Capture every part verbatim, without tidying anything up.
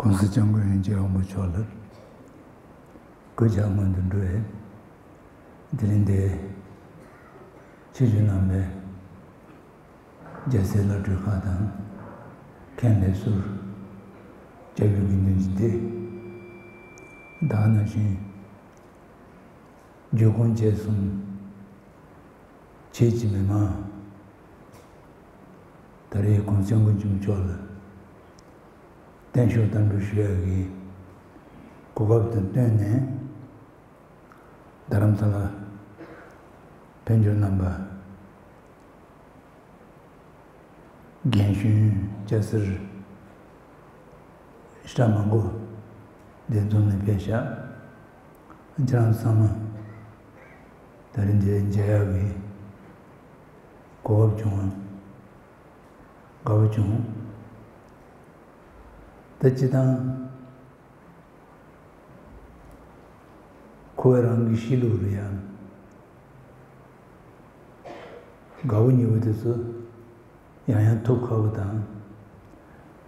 ༸གོང་ས་༸སྐྱབས་མགོན་རིན་པོ་ཆེ་དབང་པོ་མཆོག་ལ་གུས་ཕྱག་སྔོན་དུ་འགྲོ་བའི་དེ་རིང་འདིར་ཆེད་ཞུ་གནང་བའི་རྒྱལ་སྲས་བླ་སྤྲུལ་ཁག་དང་། མཁན་ལས་ཟུར། སྐྱབས་ཡུལ་དགེ་འདུན་སྡེ། ད་ག་ནང་བཞིན་བརྒྱུད་སྐུང་བཅས་གསུམ། ཁྱེད་ཀྱི་མི་མང་། ད་རེས་༸གོང་ས་༸སྐྱབས་མགོན་ཆེན་པོ་མཆོག་ལ་བརྟན་བཞུགས་དམ་འབུལ་ཞུ་ཡག་གི་གོ་སྐབས་དང་བསྟུན་ནས། རྡ་རམ་ས་ལ་ཕེབས་འབྱོར་གནང་བ། རྒན་གཞོན་སྐྱ་སེར་ཤ་མང་པོ་འདིར་འཛོམས་ནས་ཕེབས་ཤག་ཁྱེད་རང་ཚང་མ་ད་རིང་འདིར་མཇལ་ཡག་གི་གོ་སྐབས་བྱུང་བ་དགའ་པོ་བྱུང་། ད་སྤྱིར་བཏང་ཁོ་བོས་རང་གི་གཤིས་ལུགས་རེད་ཡ། དགའ་པོ་ཉེ་པོ་དེ་ཚོ་ཡང་ཡང་ཐུག་ཁག་པོ་དང་།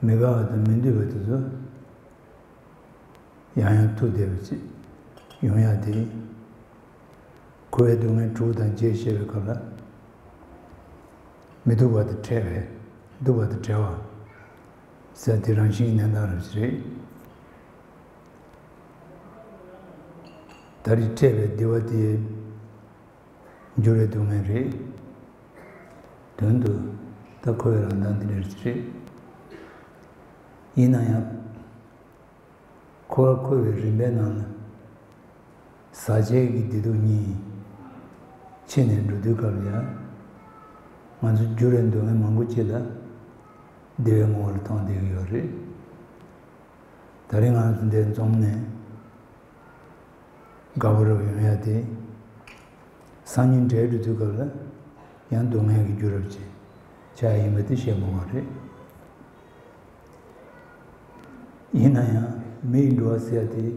མི་དགའ་བ་དང་མི་འདོད་པ་དེ་ཚོ་ཡང་ཡང་ཐུག་བསྡད་པ་ཅིག་ཡོང་ཡ་དེ། ཁོ་བོས་སྡུག་བསྔལ་དྲུག་དང་བརྒྱད་བཤད་པའི་སྐབས་ལ། མི་སྡུག་པ་དང་བྲལ་བས་སྡུག་པ་དང་བྲལ་བ་ཟེར་དེ་རང་བཞིན་གྱི་གནས་སྟངས་རང་ཞིག་རེད། ད་རེས་འཕྲད་པའི་བདེ་བ་དེ་འགྱུར་བའི་སྡུག་བསྔལ་རེད། དོན་དུ་ད་འཁོར་བའི་རང་མདངས་དེ་འདྲ་རེད། ཡིན་ན་ཡང་། འཁོར་བར་འཁོར་བའི་རིམ་པའི་ནང་ལ་ཟག་བཅས་ཀྱི་བདེ་སྡུག་གཉིས་ཕྱེ་ནས་འགྲོ་དུས་སྐབས་ལ་ཡང་། ང་ཚོ་འགྱུར་བའི་སྡུག་བསྔལ་མང་པོ་ཅིག་ལ་བདེ་བའི་ངོ་བོར་མཐོང་བསྡད་ཀྱི་ཡོད་རེད། ད་རིང་ང་ཚོ་འདིར་འཛོམས་ནས་དགའ་པོ་རབ་ཡོང་ཡ་དེ། སང་ཉིན་བྲལ་འགྲོ་དུས་སྐབས་ལ་ཡང་སྡུག་བསྔལ་གྱི་རྒྱུ་རབ་ཅིག་ཆགས་ཡ་ཡིན་པ་དེ་བཤད་མི་དགོས་རེད། ཡིན་ན་ཡང་མི་ཡི་འགྲོ་བ་ཟེར་ཡ་དེ།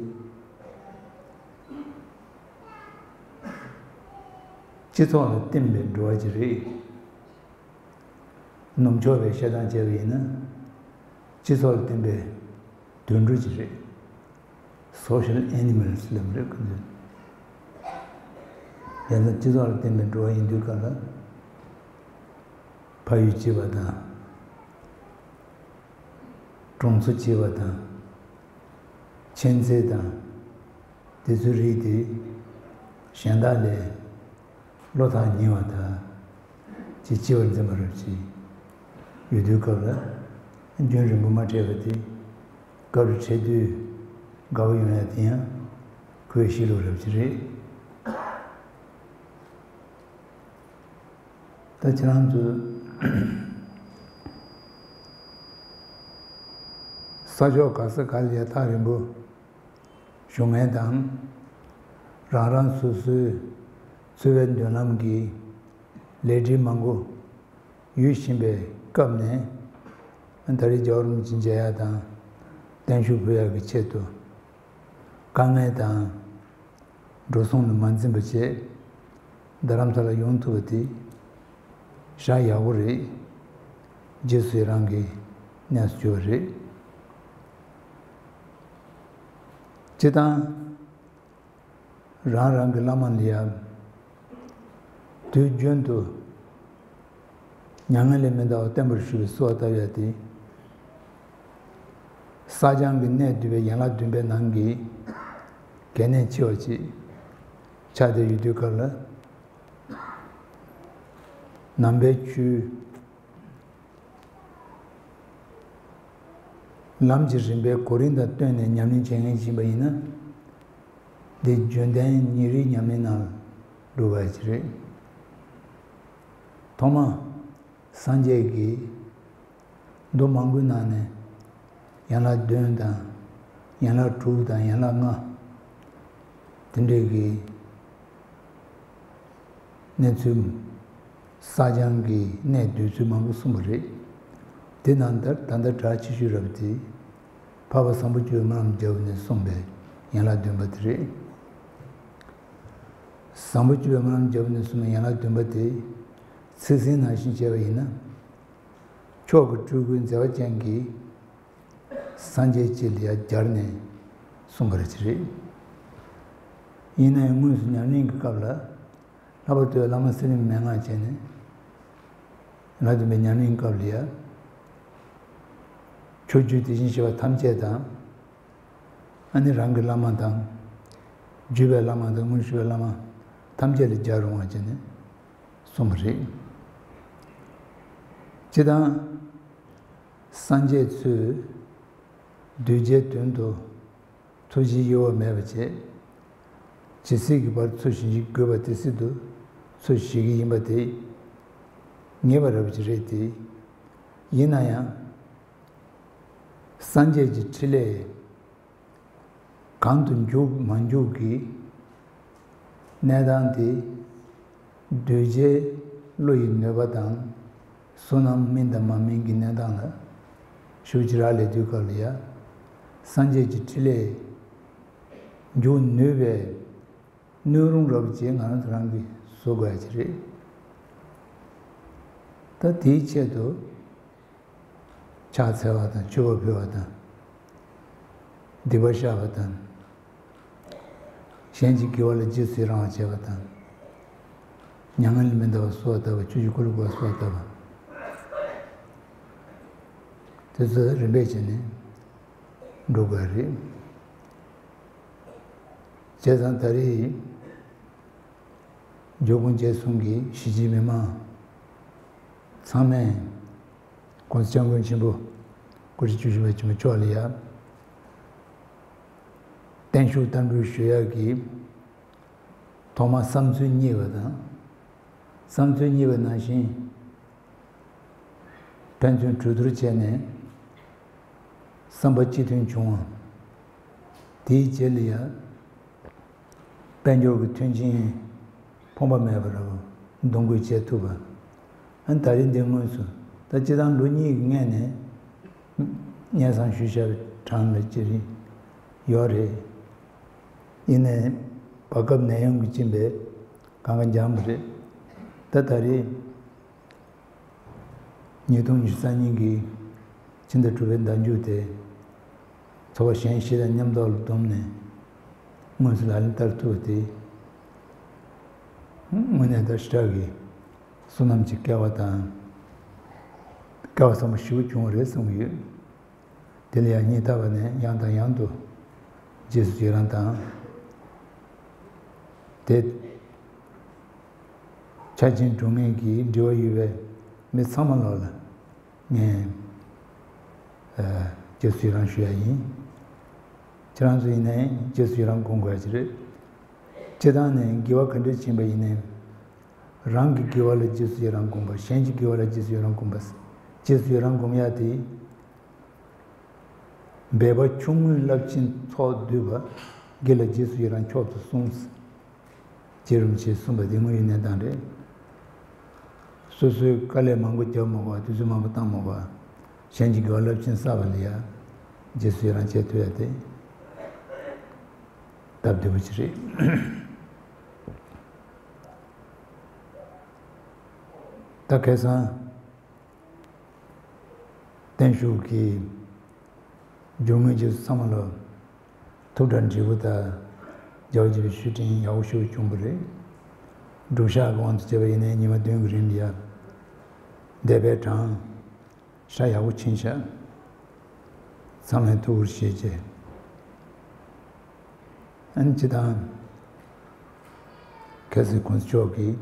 སྤྱི་ཚོགས་ལ་བརྟེན་པའི་འགྲོ་བ་ཅིག་རེད། ནུབ་ཕྱོགས་པའི་བཤད་སྟངས་བྱས་པ་ཡིན་ན། སྤྱི་ཚོགས་ལ་བརྟེན་པའི་དུད་འགྲོ་ཅིག་རེད། Social animals ལབ་རེད་ཁོ་ཚོས། ཡང་ན་སྤྱི་ཚོགས་ལ་བརྟེན་པའི་འགྲོ་བ་ཡིན་དུས་སྐབས་ལ། ཕ་ཡུལ་གཅེས་པ་དང་། གྲོང་ཚོ་གཅེས་པ་དང་། ཁྱིམ་མཚེས་དང་། དེ་ཚོའི་རིགས་དེ་གཞན་དག་ལས་བློ་ཐག་ཉེ་བ་དང་། ཅིག་ལྕི་བར་འཛིན་པ་རབ་ཅིག་ཡོད་དུས་སྐབས་ལ། རྒྱུན་རིང་པོ་མ་འཕྲད་པ་དེ་སྐབས་རེ་འཕྲད་དུས་དགའ་པོ་ཡོང་ཡ་དེ་ཡང་ཁོའི་གཤིས་ལུགས་རབ་ཅིག་རེད། ད་ཁྱེད་རང་ཚོས་ས་ཕྱོགས་ག་ས་ག་ལ་ཡ་ཐག་རིང་པོ་བཞུགས་མཁན་དང་། རང་རང་སོ་སོའི་འཚོ་བའི་མདུན་ལམ་གྱི་ལས་འབྲེལ་མང་པོ་ཡོད་བཞིན་པའི་སྐབས་ནས། ད་རེས་རྒྱལ་བ་རིན་པོ་ཆེ་མཇལ་ཡ་དང་བརྟན་བཞུགས་ཕུལ་ཡ་གི་ཆེད་དུ་དཀའ་ངལ་དང་། འགྲོ་སོང་ལ་མ་འཛེམས་པ་བྱས། རྡ་རམ་ས་ལ་ཡོང་ཐུབ་པ་དེ་ཞེ་དྲག་ཡག་པོ་རེད། རྗེས་སུ་ཡི་རང་གི་གནས་སུ་གྱུར་པ་རེད། སྤྱིར་བཏང་། རང་རང་གི་བླ་མ་ལ་ཡང་དུས་རྒྱུན་དུ་མྱ་ངན་ལས་མི་འདའ་བར་བརྟན་པོར་བཞུགས་པའི་གསོལ་བ་བཏབ་ཡ་དེ། བསགས་སྦྱང་གི་གནད་བསྡུས་པའི་ཡན་ལག་བདུན་པའི་ནང་གི་གལ་གནད་ཆེ་བ་ཅིག་ཆགས་བསྡད་ཡོད་དུས་སྐབས་ལ། ནང་པའི་ཆོས་ལམ་གྱི་རིམ་པའི་གོ་རིམ་དང་བསྟུན་ནས་ཉམས་ལེན་བྱེད་མཁན་ཞིག་ཡིན་པ་ཡིན་ན། འདི་རྒྱུན་ལྡན་ཉིན་རེའི་ཉམས་ལེན་ནང་འགྲོ་བ་ཞིག་རེད། ཐོག་མ་སངས་རྒྱས་ཀྱིས་མདོ་མང་པོའི་ནང་ནས་ཡན་ལག་བདུན་དང་། ཡན་ལག་དྲུག་དང་ཡན་ལག་ལྔ། དེ་འདྲའི་གི་གནས་ཚུལ། བསགས་སྦྱང་གི་གནད་བསྡུས་ཚུལ་མང་པོ་གསུངས་པ་རེད། དེ་ནང་ལྟར་ད་ལྟ་གྲགས་ཆེ་ཤོས་རབ་དེ། འཕགས་པ་སམ་བྷོ་ཊ་པའི་སྨོན་ལམ་རྒྱལ་པོ་ནས་གསུངས་པའི་ཡན་ལག་བདུན་པ་དེ་རེད། སམ་བྷོ་ཊ་པའི་སྨོན་ལམ་རྒྱལ་པོ་ནས་གསུངས་པའི་ཡན་ལག་བདུན་པ་དེ། ཚིག་ཟིན་ནང་བཞིན་བྱས་པ་ཡིན་ན། མཆོག་གི་སྤྲུལ་སྐུའི་མཛད་པ་ཅན་གྱིས། སངས་རྒྱས་སྤྱི་ལ་ཡང་སྦྱར་ནས་གསུངས་པ་རེད། ཡིན་ན་ཡང་དངོས་སུ་ཉམས་ལེན་གྱི་སྐབས་ལ། ལྷག་པར་དུ་བླ་མ་གསེར་གླིང་མན་ངག་བྱས་ནས། ལྷ་སྡོམ་པའི་ཉམས་ལེན་སྐབས་ལ་ཡང་། ཕྱོགས་བཅུའི་དེ་བཞིན་གཤེགས་པ་ཐམས་ཅད་དང་། ཨ་ནི་རང་གི་བླ་མ་དང་། བརྒྱུད་པའི་བླ་མ་དང་དངོས་གྲུབ་པའི་བླ་མ་ཐམས་ཅད་ལ་སྦྱར་རུང་བ་བྱས་ནས་གསུངས་པ་རེད། སྤྱིར་བཏང་སངས་རྒྱས་ཚོས་གདུལ་བྱའི་དོན་དུ་འཚོ་བྱེད་གཡོ་བ་མེད་པ་བྱས། ཇི་སྲིད་ཀྱི་བར་འཚོ་བཞིན་དགོས་པ་དེ་སྲིད་དུ་འཚོ་བཞིན་གྱི་ཡིན་པ་དེ་ངེས་པ་རབ་ཅིག་རེད་དེ། ཡིན་ན་ཡང་། སངས་རྒྱས་ཀྱི་ཕྲིན་ལས་གང་དུ་འཇུག་མ་འཇུག་གི་གནས་སྟངས་དེ། གདུལ་བྱའི་བློ་ཡི་ནུས་པ་དང་། བསོད་ནམས་སྨིན་དང་མ་སྨིན་གྱི་གནས་སྟངས་ལ་ཞུགས་ཀྱི་རག་ལས་དུས་སྐབས་ལ་ཡང་། སངས་རྒྱས་ཀྱི་ཕྲིན་ལས་འཇུག་ནུས་པའི་སྣོད་རུང་རབ་ཅིག་ང་རང་ཚོ་རང་གིས་བཟོ་དགོས་ཡ་ཅིག་རེད། ད་དེའི་ཆེད་དུ་ཕྱག་འཚལ་བ་དང་མཆོད་པ་ཕུལ་བ་དང་། སྡིག་པ་བཤགས་པ་དང་། གཞན་གྱི་དགེ་བ་ལ་རྗེས་སུ་ཡི་རང་བ་བྱེད་པ་དང་། མྱ་ངན་ལས་མི་འདའ་བར་གསོལ་བ་བཏབ་པ། ཆོས་ཀྱི་འཁོར་ལོ་བསྐོར་བར་གསོལ་བ་བཏབ་པ། དེ་ཚོ་རིམ་པས་བྱས་ནས་འགྲོ་དགོས་རེད། བྱས་ཙང་ད་རེས་སྦྱོར་དགོན་བཅས་གསུམ་གྱི་གཞིས་བྱེས་མི་མང་ཚང་མས་༸གོང་ས་༸སྐྱབས་མགོན་ཆེན་པོ་སྐུ་ཕྲེང་བཅུ་བཞི་པ་ཆེན་པོ་མཆོག་ལ་ཡ་བརྟན་བཞུགས་བསྟར་འབུལ་ཞུ་ཡག་གི་ཐོག་མར་བསམ་ཚུལ་རྙེད་པ་དང་། བསམ་ཚུལ་རྙེད་པ་ནང་བཞིན། ཕན་ཚུན་གྲོས་བསྡུར་བྱས་ནས་བསམ་པ་གཅིག་མཐུན་བྱུང་བ། དེའི་རྗེས་ལ་ཡང་དཔལ་འབྱོར་གྱི་མཐུན་རྐྱེན་ཕོངས་པ་མེད་པར་འདུ་འགོད་བྱེད་ཐུབ་པ། ཨ་ནི་ད་རེས་འདི་དངོས་སུ་ད་སྤྱིར་བཏང་ལོ་གཉིས་ཀྱི་སྔོན་ནས་སྙན་སེང་ཞུས་བཞག་པའི་གྲངས་ལ་ཅི་རིགས་ཡོད་རེད། ཡིན་ནའི་བར་སྐབས་ནད་ཡམས་ཀྱིས་བཅིངས་པས་གང་ག་འགྱངས་པ་རེད། ད་ད་རེས། ཉིས་སྟོང་ཉི་ཤུ་རྩ་གཉིས་ཀྱི་ཕྱི་ཟླ་དྲུག་པའི་ཟླ་མཇུག་དེ། ཚོགས་པ་གཞན་བཞི་དང་མཉམ་ཐོག་ལ་བསྡོམས་ནས་དངོས་སུ་ལག་ལེན་བསྟར་ཐུབ་པ་དེ། དངོས་གནས་ད་ཞེ་དྲག་གི་བསོད་ནམས་ཀྱི་སྐལ་བ་དང་། སྐལ་བ་བཟང་པོ་ཞེ་པོ་བྱུང་བ་རེད་བསམ་གྱི་ཡོད། དེ་ལ་ཡང་སྙིང་ཐག་པ་ནས་ཡང་དང་ཡང་དུ་རྗེས་སུ་ཡི་རང་དང་། དེ་ཆ་ཆེན་དྲུང་ངེས་ཀྱི་འབྲེལ་བ་ཡོད་པའི་མི་ཚང་མ་ལོག་ལ་ངས་ཨ་རྗེས་སུ་ཡི་རང་ཞུ་ཡ་ཡིན། ཁྱེད་རང་ཚོ་ཡིན་ནའི་རྗེས་སུ་ཡི་རང་སྒོམ་དགོས་ཡ་ཅིག་རེད། སྤྱིར་བཏང་ནས་དགེ་བ་ག་འདྲ་ཕྱིན་པ་ཡིན་ནའི། རང་གི་དགེ་བ་ལ་རྗེས་སུ་ཡི་རང་སྒོམ་པ། གཞན་གྱི་དགེ་བ་ལ་རྗེས་སུ་ཡི་རང་སྒོམ་པ། རྗེས་སུ་ཡི་རང་སྒོམ་ཡ་དེ། འབད་པ་ཆུང་ངུས་རླབས་ཆེན་ཚོགས་བསྡུས་པ། དགེ་ལ་རྗེས་སུ་ཡི་རང་མཆོག་ཏུ་གསུངས། རྗེ་རིན་པོ་ཆེས་གསུངས་པ་དེ་དངོས་ཡོད་གནས་སྟངས་རེད། སོ་སོའི་དཀའ་ལས་མང་པོ་རྒྱབ་མ་དགོས་པ། དུས་ཚོད་མང་པོ་བཏང་མ་དགོས་པ། གཞན་གྱི་དགེ་བ་རླབས་ཆེན་བསགས་པ་ལ་ཡ་རྗེས་སུ་ཡི་རང་བྱེད་ཐུབ་ཡ་དེ་སྟབས་བདེ་པོ་ཅིག་རེད། ད་ཁ་སང་། བརྟན་བཞུགས་ཀྱི་རྒྱུ་དངོས་རྗེས་སུ་ཚང་མ་ལ་ཐུགས་གྲ་འགྲིག་པོ་དང་རྒྱལ་བ་དགྱེས་པའི་ཞུ་སྒྲིང་ཡག་པོ་ཞེ་པོ་བྱུང་བ་རེད། སྒྲུབ་ཞག་གི་དབང་དུ་བྱས་པ་ཡིན་ནའི་ཉི་མ་བདུན་གྱི་རིང་ལ་ཡ་འདས་པའི་གྲངས་ཤ་ཡག་པོ་ཕྱིན་ཤག་ཚང་མས་ཐུགས་ཁུར་བཞེས་བྱས། ཨ་ནི་སྤྱིར་བཏང་། མཁན་ཟུར་གོང་ས་མཆོག་གིས་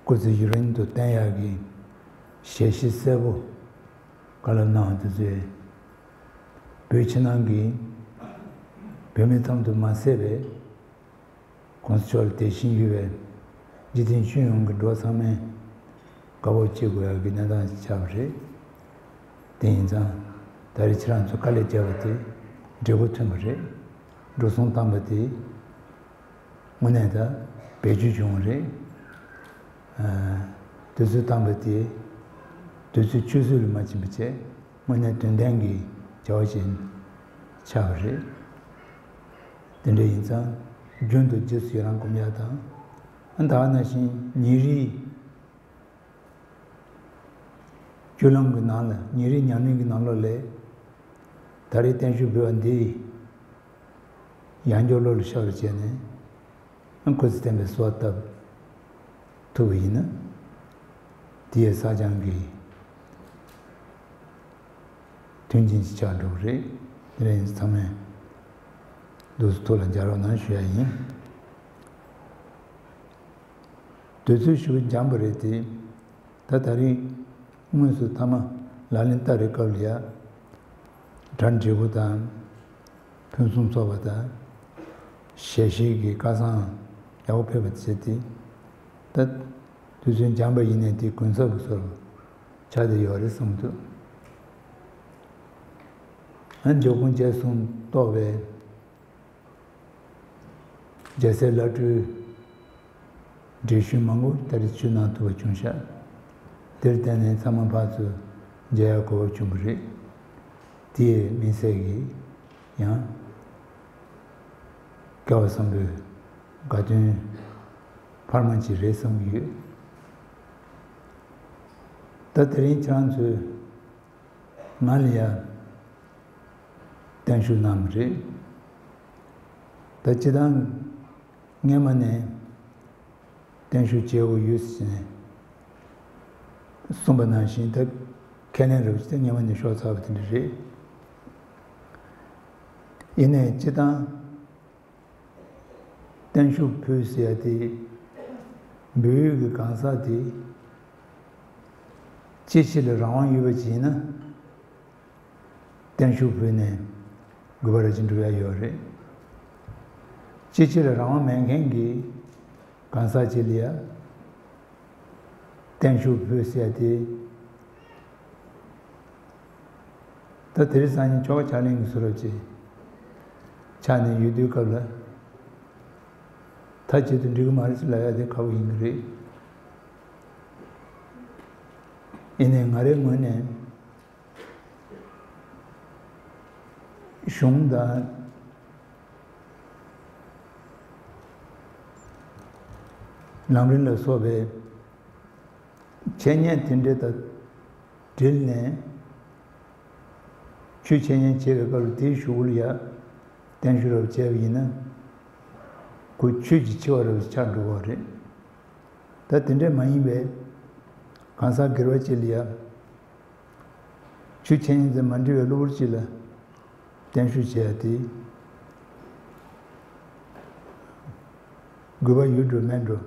སྐུ་ཚེ་ཡུན་རིང་དུ་བརྟན་ཡག་གི་ཞལ་བཞེས་གསལ་པོ་བཀའ་སློབ་གནང་བ་དེ་ཚོས། བོད་ཕྱི་ནང་གི་བོད་མི་ཙམ་དུ་མ་ཟད་པའི་གོང་ས་མཆོག་ལ་དད་ཞེན་ཡོད་པའི་འཇིག་རྟེན་ཁྱོན་ཡོངས་ཀྱི་འགྲོ་བ་ཚང་མས་དགའ་སྤོབས་བྱེད་དགོས་ཡག་གི་གནས་སྟངས་ཤིག་ཆགས་པ་རེད། དེ་ཡིན་ཙང་ད་རེས་ཁྱེད་རང་ཚོ་དཀའ་ལས་བརྒྱབ་པ་དེ་འབྲས་བུ་ཐོན་པ་རེད། འགྲོ་སོང་བཏང་པ་དེ་དངོས་གནས་ད་བེད་སྤྱོད་བྱུང་བ་རེད། ཨ། དུས་ཚོད་བཏང་པ་དེ་དུས་ཚོད་ཆུད་ཟོས་ལ་མ་ཕྱིན་པ་བྱས་དངོས་གནས་དོན་ལྡན་གྱི་བྱ་བ་ཞིག་ཆགས་པ་རེད། དེ་འདྲ་ཡིན་ཙང་རྒྱུན་དུ་རྗེས་སུ་ཡི་རང་སྒོམ་ཡག་དང་། ཨ། ད་ག་ནང་བཞིན་ཉིན་རེའི་སྤྱོད་ལམ་གྱི་ནང་ལ། ཉིན་རེའི་ཉམས་ལེན་གྱི་ནང་ལོགས་ལ། ད་རེས་བརྟན་བཞུགས་ཕུལ་བ་འདི་ཡང་བསྐྱར་བློ་ལ་ཤར་བྱས་ནས། སྐུ་ཚེ་བརྟན་པའི་གསོལ་བ་བཏབ་ཐུབ་པ་ཡིན་ན། དེ་ཡི་བསགས་སྦྱང་གི་མཐུན་རྐྱེན་ཅིག་ཆགས་འགྲོ་གི་རེད། དེ་རིང་ཚང་མས་འདུག་སེ་ཐུགས་ལ་འཇགས་རོགས་གནང་ཞུ་ཡ་ཡིན། དུས་ཚོད་ཞེ་པོ་འགྱངས་པ་རེད་དེ། ད་ད་རིང་དངོས་སུ་མཐའ་མ་ལག་ལེན་བསྟར་བའི་སྐབས་ལ་ཡ། གྲ་འགྲིག་པོ་དང་། ཕུན་སུམ་ཚོགས་པ་དང་། ཞལ་བཞེས་ཀྱི་སྐལ་བཟང་ཡག་པོ་ཕེབས་པ་བྱས་ཏེ། ད་དུས་ཚོད་འགྱངས་པ་ཡིན་ནའི་དེ་གུན་གསབ་ཀྱི་བཟོ་འདྲ་ཆགས་བསྡད་ཡོད་རེད་བསམ་འདུག་ཨ། འབྱོར་ཕུན་རྒྱས་གསུམ་རྟོགས་པའི་རྒྱལ་སྲས་བླ་སྤྲུལ་འགྲེལ་བཤད་མང་པོ་ད་རེས་ཞུ་གནང་ཐུབ་པ་བྱུང་ཤག་དེར་བརྟེན་ནས་ཚང་མ་ཕར་ཚུར་མཇལ་ཡག་གོ་སྐབས་བྱུང་བ་རེད། དེས་དམིགས་བསལ་གྱིས་ཡང་སྐལ་བ་བཟང་པོའི་དགའ་སྟོན་འཕར་མ་ཅིག་རེད་བསམ་གྱི་ཡོད། ད་དེ་རིང་ཁྱེད་རང་ཚོས་ང་ལ་ཡ་བརྟན་བཞུགས་གནང་བ་རེད། ད་སྤྱིར་བཏང་སྔས་མ་ནས་བརྟན་བཞུགས་བྱེད་དགོས་ཡོད་ཟེར་ནས་གསུངས་པ་ནང་བཞིན། ད་ཁས་ལེན་རབ་ཅིག་ད་སྔས་མ་ནས་ཤོར་ཚར་བ་དེ་འདྲ་རེད། ཡིན་ནའི་སྤྱིར་བཏང་བརྟན་བཞུགས་ཕུལ་ཟེར་ཡ་དེ། འབུལ་ཡུལ་གྱི་གང་ཟག་དེ་ཅི་ཕྱིར་ལ་རང་དབང་ཡོད་པ་ཅིག་ཡིན་ན། བརྟན་བཞུགས་ཕུལ་ནས་དགོས་པ་ར་ཅིག་འགྲུབ་ཡ་ཡོད་རེད། ཅི་ཕྱིར་ལ་རང་དབང་མེད་མཁན་གྱི་གང་ཟག་ཅིག་ལ་ཡ་བརྟན་བཞུགས་ཕུལ་ཟེར་ཡ་དེ། ད་དེ་རིང་སང་ཉིན་ཆོ་ག་ཕྱག་ལེན་གྱི་བཟོ་འདྲ་ཅིག་ཆགས་ནས་ཡོད་དུས་སྐབས་ལ། མཐའ་གཅིག་ཏུ་འགྲིག་གི་མ་རེད་ཟེར་ལབ་ཡ་དེ་ཁག་པོ་ཡིན་གྱི་རེད། ཡིན་ནའི་ང་རའི་ངོས་ནས་གཞུང་དང་ལམ་རིམ་ལ་སོགས་པའི་འཆད་ཉན་དེ་འདྲ་དང་འབྲེལ་ནས། ཆོས་འཆད་ཉན་བྱེད་པའི་སྐབས་ལ་དེའི་གཞུག་ལ་ཡ་བརྟན་བཞུགས་རབ་བྱས་པ་ཡིན་ན། ཁོ་ཆོས་ཀྱི་ཆེ་བ་རབ་ཆགས་འགྲོ་བ་རེད། ད་དེ་འདྲ་མ་ཡིན་པའི་གང་ཟག་སྒེར་བ་ཅིག་ལ་ཡ། ཆོས་འཆད་ཉན་དང་མ་འབྲེལ་བའི་གློ་བུར་ཅིག་ལ་བརྟན་བཞུགས་བྱེད་ཡ་དེ། དགོས་པ་ཡོད་འགྲོ་མེད་འགྲོ།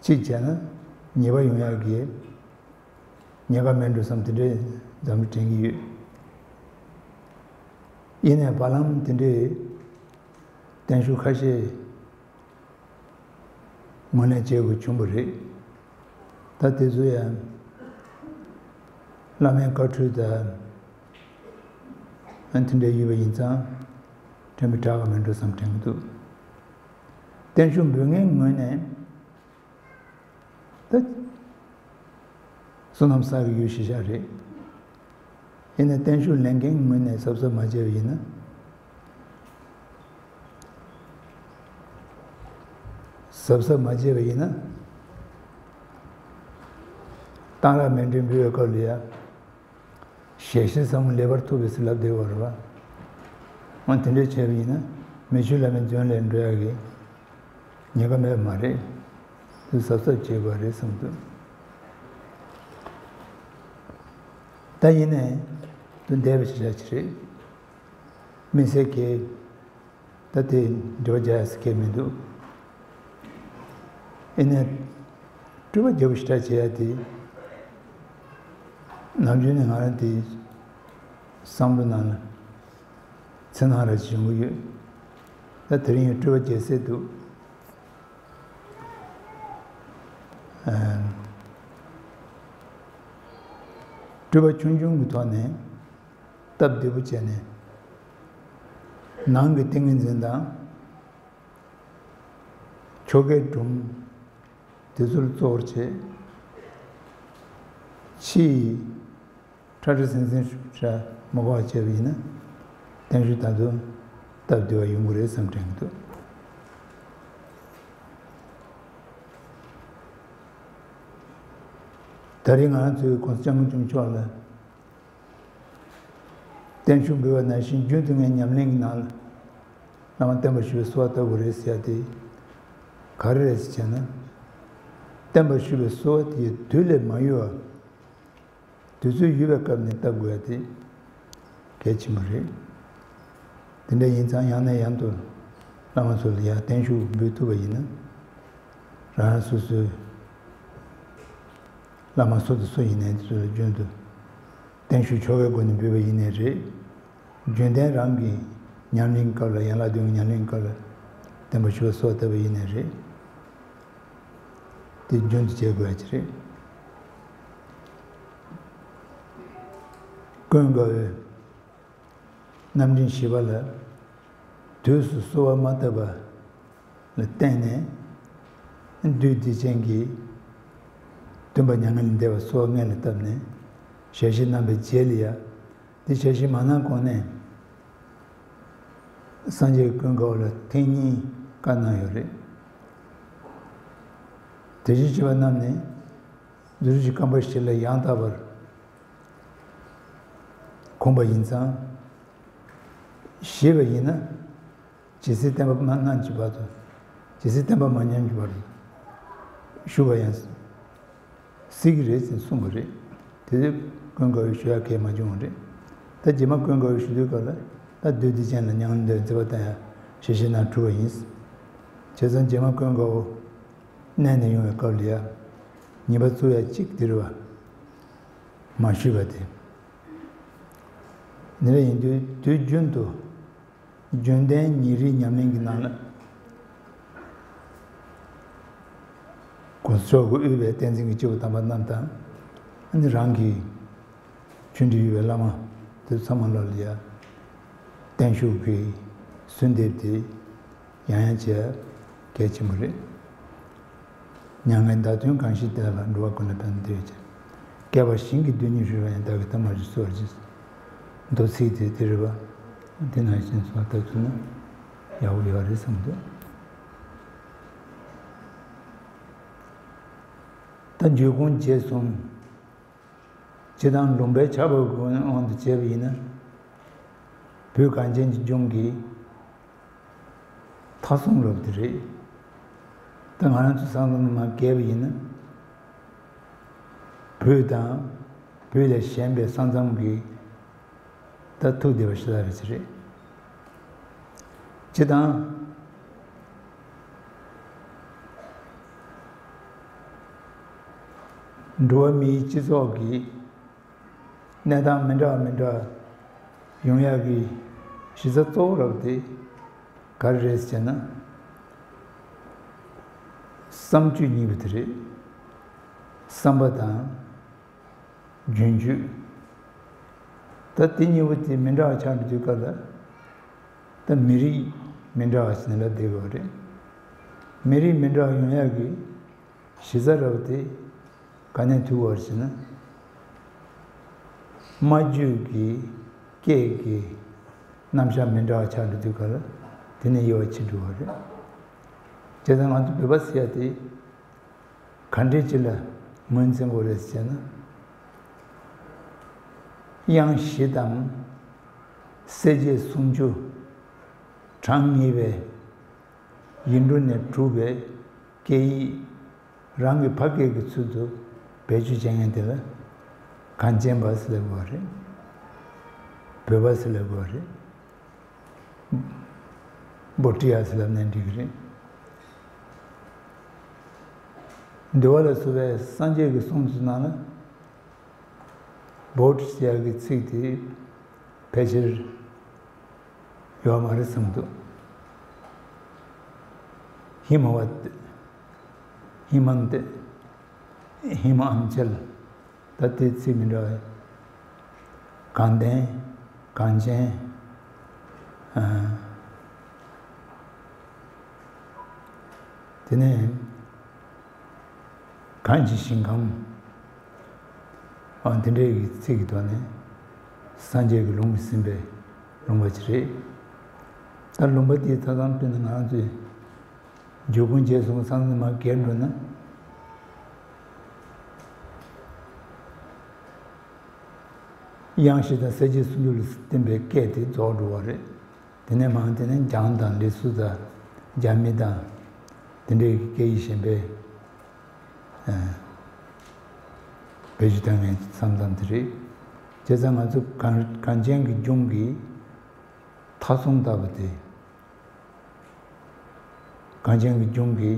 གཅིག་བྱས་ན་ཉེས་པ་ཡོང་ཡག་གི་ཉེན་ཁ་མེད་འགྲོ་བསམ་དེ་འདྲའི་འཛམ་བུ་དྲན་གྱི་ཡོད། ཡིན་ནའི་བར་ལམ་དེ་འདྲའི་བརྟན་བཞུགས་ཁ་ཤས་ངོས་ལེན་བྱེད་དགོས་བྱུང་བ་རེད། ད་དེ་ཚོ་ཡང་བླ་མའི་བཀའ་འཁྲོལ་དང་། ཨ། དེ་འདྲ་ཡོད་པ་ཡིན་ཙང་དྲན་པའི་དྲག་ག་མེད་འགྲོ་བསམ་དྲན་གྱི་འདུག་བརྟན་བཞུགས་འབུལ་མཁན་ངོས་ནས་ད་བསོད་ནམས་བསགས་ཀྱི་ཡོད་ཤེས་བྱ་རེད། ཡིན་ནའི་བརྟན་བཞུགས་ལེན་མཁན་ངོས་ནས་གཟབ་གཟབ་མ་བྱས་པ་ཡིན་ན། གཟབ་གཟབ་མ་བྱས་པ་ཡིན་ན། གཏང་རག་མཎྜལ་འབུལ་བའི་སྐབས་ལ་ཡ། ཞལ་བཞེས་ཚང་མ་ལེགས་པར་ཐུབ་པས་ཟེར་ལབ་བསྡད་ཡོད་རེད་པ། འོ་དེ་འདྲ་བྱས་པ་ཡིན་ན་མི་ཆོས་བླ་མའི་རྫུན་ལས་འགྲོ་ཡག་གི་ཉེན་ཁ་མེད་པ་མ་རེད། དེ་གཟབ་གཟབ་བྱེད་དགོས་རེད་བསམ་འདུག་ད་ཡིན་ནའི་དེ་འདས་པའི་ཞེ་དྲག་ཅིག་རེད། དམིགས་བསལ་གྱི་ད་དེ་འབྲེལ་བ་རྒྱག་ཡག་གི་མི་འདུག་ཡིན་ནའི་སྤྲོས་པ་རྒྱག་པ་ཞེ་དྲག་བྱེད་ཡག་དེ་ནམ་རྒྱུན་ནས་ང་རང་དེ་བསམ་བློ་ནང་ལ་འཚེར་སྣང་ར་ཅིག་ཡོང་གི་ཡོད། ད་དེ་རིང་ཡང་སྤྲོས་པ་རྒྱག་སྲིད་འདུག་ཨ། སྤྲོས་པ་ཆུང་ཆུང་གི་ཐོག་ནས་སྟབས་བདེ་པོ་བྱས་ནས། ནང་གི་ཏིང་ངེ་འཛིན་དང་། ཆོ་གའི་སྒྲུང་། དེ་ཚོར་གཙོ་བོར་བྱེད། ཕྱི་ཡི་ཁྲ་ཁྲ་ཟིང་ཟིང་ར་མ་གོ་བ་བྱས་པ་ཡིན་ན། བརྟན་བཞུགས་ད་དུང་སྟབས་བདེ་བ་ཡོང་གི་རེད་བསམ་དྲན་གྱི་འདུག་ད་རེས་ང་རང་ཚོའི་༸གོང་ས་༸སྐྱབས་མགོན་ཆེན་པོ་མཆོག་ལ་ བརྟན་བཞུགས་འབུལ་བ་ནང་བཞིན་རྒྱུན་དུ་ངའི་ཉམས་ལེན་གྱི་ནང་ལ་བླ་མ་བསྟན་པ་ཞུ་བའི་གསོལ་བ་བཏབ་དགོས་རེད་ཟེར་ཡ་དེ་ག་རེ་རེད་ཟེར་བྱས་ན། བསྟན་པ་ཞུ་བའི་གསོལ་བ་དེ་དུས་ལས་མ་ཡོལ་བ། དུས་ཚོད་ཡོལ་བའི་སྐབས་ནས་བཏབ་དགོས་ཡ་དེ་གལ་ཆེན་པོ་རེད། དེ་འདྲ་ཡིན་ཙང་ཡང་ནས་ཡང་དུ་བླ་མ་ཚོ་ལ་ཡང་བརྟན་བཞུགས་འབུལ་ཐུབ་པ་ཡིན་ན། རང་རང་སོ་སོའི་བླ་མ་སུ་དང་སུ་ཡིན་ནའི་དེ་ཚོ་ལ་རྒྱུན་དུ་བརྟན་བཞུགས་ཆོ་གའི་སྒོ་ནས་འབུལ་བ་ཡིན་ནའི་རེད། རྒྱུན་ལྡན་རང་གི་ཉམས་ལེན་སྐབས་ལ་ཡན་ལག་བདུན་གྱི་ཉམས་ལེན་སྐབས་ལ་བསྟན་པ་ཞུ་བ་སོགས་བཏབ་པ་ཡིན་ནའི་རེད། དེ་རྒྱུན་དུ་བྱེད་དགོས་ཡ་ཅིག་རེད། ཀུན་དགའ་བོས་རྣམ་འདྲེན་བཞི་པ་ལ་དུས་སུ་གསོལ་བ་མ་བཏབ་པ་ལ་བརྟེན་ནས། བདུད་སྡིག་ཅན་གྱིས་སྟོན་པ་མྱ་ངན་ལས་འདས་པ་གསོལ་བ་སྔོན་ལ་བཏབ་ནས་ཞལ་བཞེས་གནང་བའི་རྗེས་ལ་ཡ། དེ་ཞལ་བཞེས་མ་གནང་གོང་ནས་སངས་རྒྱས་ཀུན་དགའ་བོ་ལ་ཐེངས་གཉིས་བཀའ་གནང་ཡོད་རེད། དེ་བཞིན་གཤེགས་པ་རྣམས་ནི་རྡོ་རྗེ་སྐམ་པ་བཞི་ལ་ཡང་དག་པར་དགོངས་པ་ཡིན་ཙང་། ཞེས་པ་ཡིན་ན། ཇི་སྲིད་བསྟན་པ་མ་གནང་གི་བར་དུ། ཇི་སྲིད་བསྟན་པ་མ་ཉམས་ཀྱི་བར་དུ་བཞུགས་པ་ཡང་སྲིད་ཀྱི་རེད་ཅེས་གསུངས་པ་རེད། དེ་དུས་ཀུན་དགའ་བོས་ཞུ་ཡ་གང་ཡང་མ་བྱུང་བ་རེད། ད་རྗེས་མ་ཀུན་དགའ་བོས་ཞུ་དུས་སྐབས་ལ་ད་བདུད་སྡིག་ཅན་ལ་མྱ་ངན་འདས་པའི་མཛད་པ་བསྟན་ཡ་ཞལ་བཞེས་གནང་གྲུབ་པ་ཡིན། བྱས་ཙང་རྗེས་མ་ཀུན་དགའ་བོ་གནས་ནས་ཡོང་བའི་སྐབས་ལ་ཡ་ཉེས་པ་བཙུགས་ཡ་གཅིག་དེ་རེད་བ། མ་ཞུས་པ་དེ། འདི་འདྲ་ཡིན་དུས་དུས་རྒྱུན་དུ། རྒྱུན་ལྡན་ཉིན་རེའི་ཉམས་ལེན་གྱི་ནང་ལ། གོང་ས་མཆོག་གིས་དབུས་པའི་བསྟན་འཛིན་གྱི་སྐྱེས་བུ་དམ་པ་རྣམས་དང་། ཨ་ནི་རང་གི་ཆོས་འབྲེལ་ཡོད་པའི་བླ་མ་དེ་ཚང་མ་ལ་ཡ་བརྟན་བཞུགས་ཀྱི་གསོལ་འདེབས་དེ་ཡང་ཡང་བྱེད་ཡ་གལ་ཆེན་པོ་རེད། མྱ་ངན་འདའ་དོན་གང་ཞིག་དེ་ལ་འགྲོ་བ་ཀུན་ལ་ཕན་བདེ་བའི་ཕྱིར། བསྐལ་པ་ཞིང་གི་རྡུལ་སྙེད་རེ་རེ་ཡང་བདག་གི་ཐུན་མོང་ལ་གསོལ་བར་བགྱི། མདོ་ཚིག་དེ་དེ་རེད་པ། དེ་ནང་བཞིན་སོང་ལྟ་ཚུལ་ན་ཡག་པོ་ཡོད་རེད་བསམ་འདུག་ད་འཇུག་སྒོམ་རྗེས་གསུམ། སྤྱིར་བཏང་ལུང་པའི་ཆགས་པ་གི་དབང་དུ་བྱས་པ་ཡིན་ན། བོད་གངས་ཅན་གྱི་ལྗོངས་ཀྱི་མཐའ་སྲུང་རབ་དེ་རེད། ད་ང་རང་ཚོ་ས་མཚམས་མར་བརྒལ་བ་ཡིན་ན། བོད་དང་བོད་ལས་གཞན་པའི་ས་མཚམས་ཀྱི་ད་ཐུག་བསྡད་པ་ཞིག་ལ་རེད་ཅི་རེད། སྤྱིར་བཏང་འགྲོ་བ་མིའི་སྤྱི་ཚོགས་ཀྱི་གནས་སྟངས་མི་འདྲ་བ་མི་འདྲ་བ་ཡོང་ཡག་གི་གཞི་རྩ་གཙོ་བོ་རབ་དེ་ག་རེ་རེད་ཟེར་ན། བསམ་སྤྱོད་གཉིས་པོ་དེ་རེད། བསམ་པ་དང་། རྒྱུན་སྤྱོད། ད་དེ་གཉིས་པོ་དེ་མི་འདྲ་བ་ཆགས་འགྲོ་དུས་སྐབས་ལ། ད་མི་རིགས་མི་འདྲ་བ་ཞིག་ནས་ལབ་བསྡད་དགོས་པ་རེད། མི་རིགས་མི་འདྲ་བ་ཡོང་ཡག་གི་གཞི་རྩ་ར་བ་དེ་ག་ནས་ཐུག་པ་རེད་ཟེར་ན། སྨྲ་བརྗོད་ཀྱི་སྐད་ཀྱི་རྣམ་གཞག་མི་འདྲ་བ་ཆགས་འགྲོ་དུས་སྐབས་ལ་དེ་ནས་དབྱེ་བ་ཕྱེ་འགྲོ་བ་རེད། བྱས་ཙང་ང་ཚོ་བོད་པ་ཟེར་ཡ་དེ། ག་འདྲས་ཅིག་ལ་ངོས་འཛིན་དགོས་རེད་ཟེར་ན། དབྱངས་བཞི་དང་། གསལ་བྱེད་སུམ་ཅུ། གྲངས་ངེས་པའི་ཡིག་འབྲུ་ནས་གྲུབ་པའི་སྐད་ཡིག་རང་གི་ཕ་སྐད་ཀྱི་ཚུལ་དུ་བེད་སྤྱོད་བྱེད་མཁན་དེ་ལ་གངས་ཅན་པ་ཟེར་ལབ་དགོས་རེད། བོད་པ་ཟེར་ལབ་དགོས་རེད། བྷོ་ཊི་ཡ་ཟེར་ལབ་ནའི་འགྲིག་གི་རེད། འདུལ་བ་ལ་སོགས་པའི་སངས་རྒྱས་ཀྱི་གསུང་ཚུལ་ནང་ལ་བྷོ་ཊ་ཟེར་ཡག་གི་ཚིག་དེ་ཕལ་ཆེར་ཡོད་མ་རེད་བསམ་འདུག་ཧི་མ་བ་ཏི། ཧི་མན་ཏི། ཧི་མ་ཨན་ཅལ། ད་ལྟའི་ཚིག་མི་འདྲ་བ། གངས་ལྡན། གངས་ཅན། ཨ། དེ་ནས་གངས་ཀྱི་ཞིང་ཁམས། ཨ། དེ་འདྲའི་ཚིག་གི་ཐོག་ནས་སངས་རྒྱས་ཀྱི་ལུང་གིས་ཟིན་པའི་ལུང་པ་ཅིག་རེད། ད་ལུང་པ་དེའི་ཐ་ཚང་དཔེར་ན་ང་རང་ཚོའི། འཇུག་སྒོམ་རྗེས་གསུམ་ས་མཚམས་མར་བརྒལ་འགྲོ་ན། དབྱངས་བཞི་དང་གསལ་བྱེད་སུམ་ཅུ་ལ་བརྟེན་པའི་སྐད་དེ་རྫོགས་འགྲོ་བ་རེད། དེ་ནས་མར་དེ་ནས་འཇང་དང་ལི་སུ་དང་རྒྱ་མི་དང་དེ་འདྲའི་སྐད་ཡིག་གཞན་པའི་བེད་སྤྱོད་བཏང་མཁན་མཚམས་མཚམས་དེ་རེད། བྱས་ཙང་ང་ཚོ་གངས་གངས་ཅན་གྱི་ལྗོངས་ཀྱི་མཐའ་སྲུང་ལྟ་བུ་དེ། གངས་ཅན་གྱི་ལྗོངས་ཀྱི་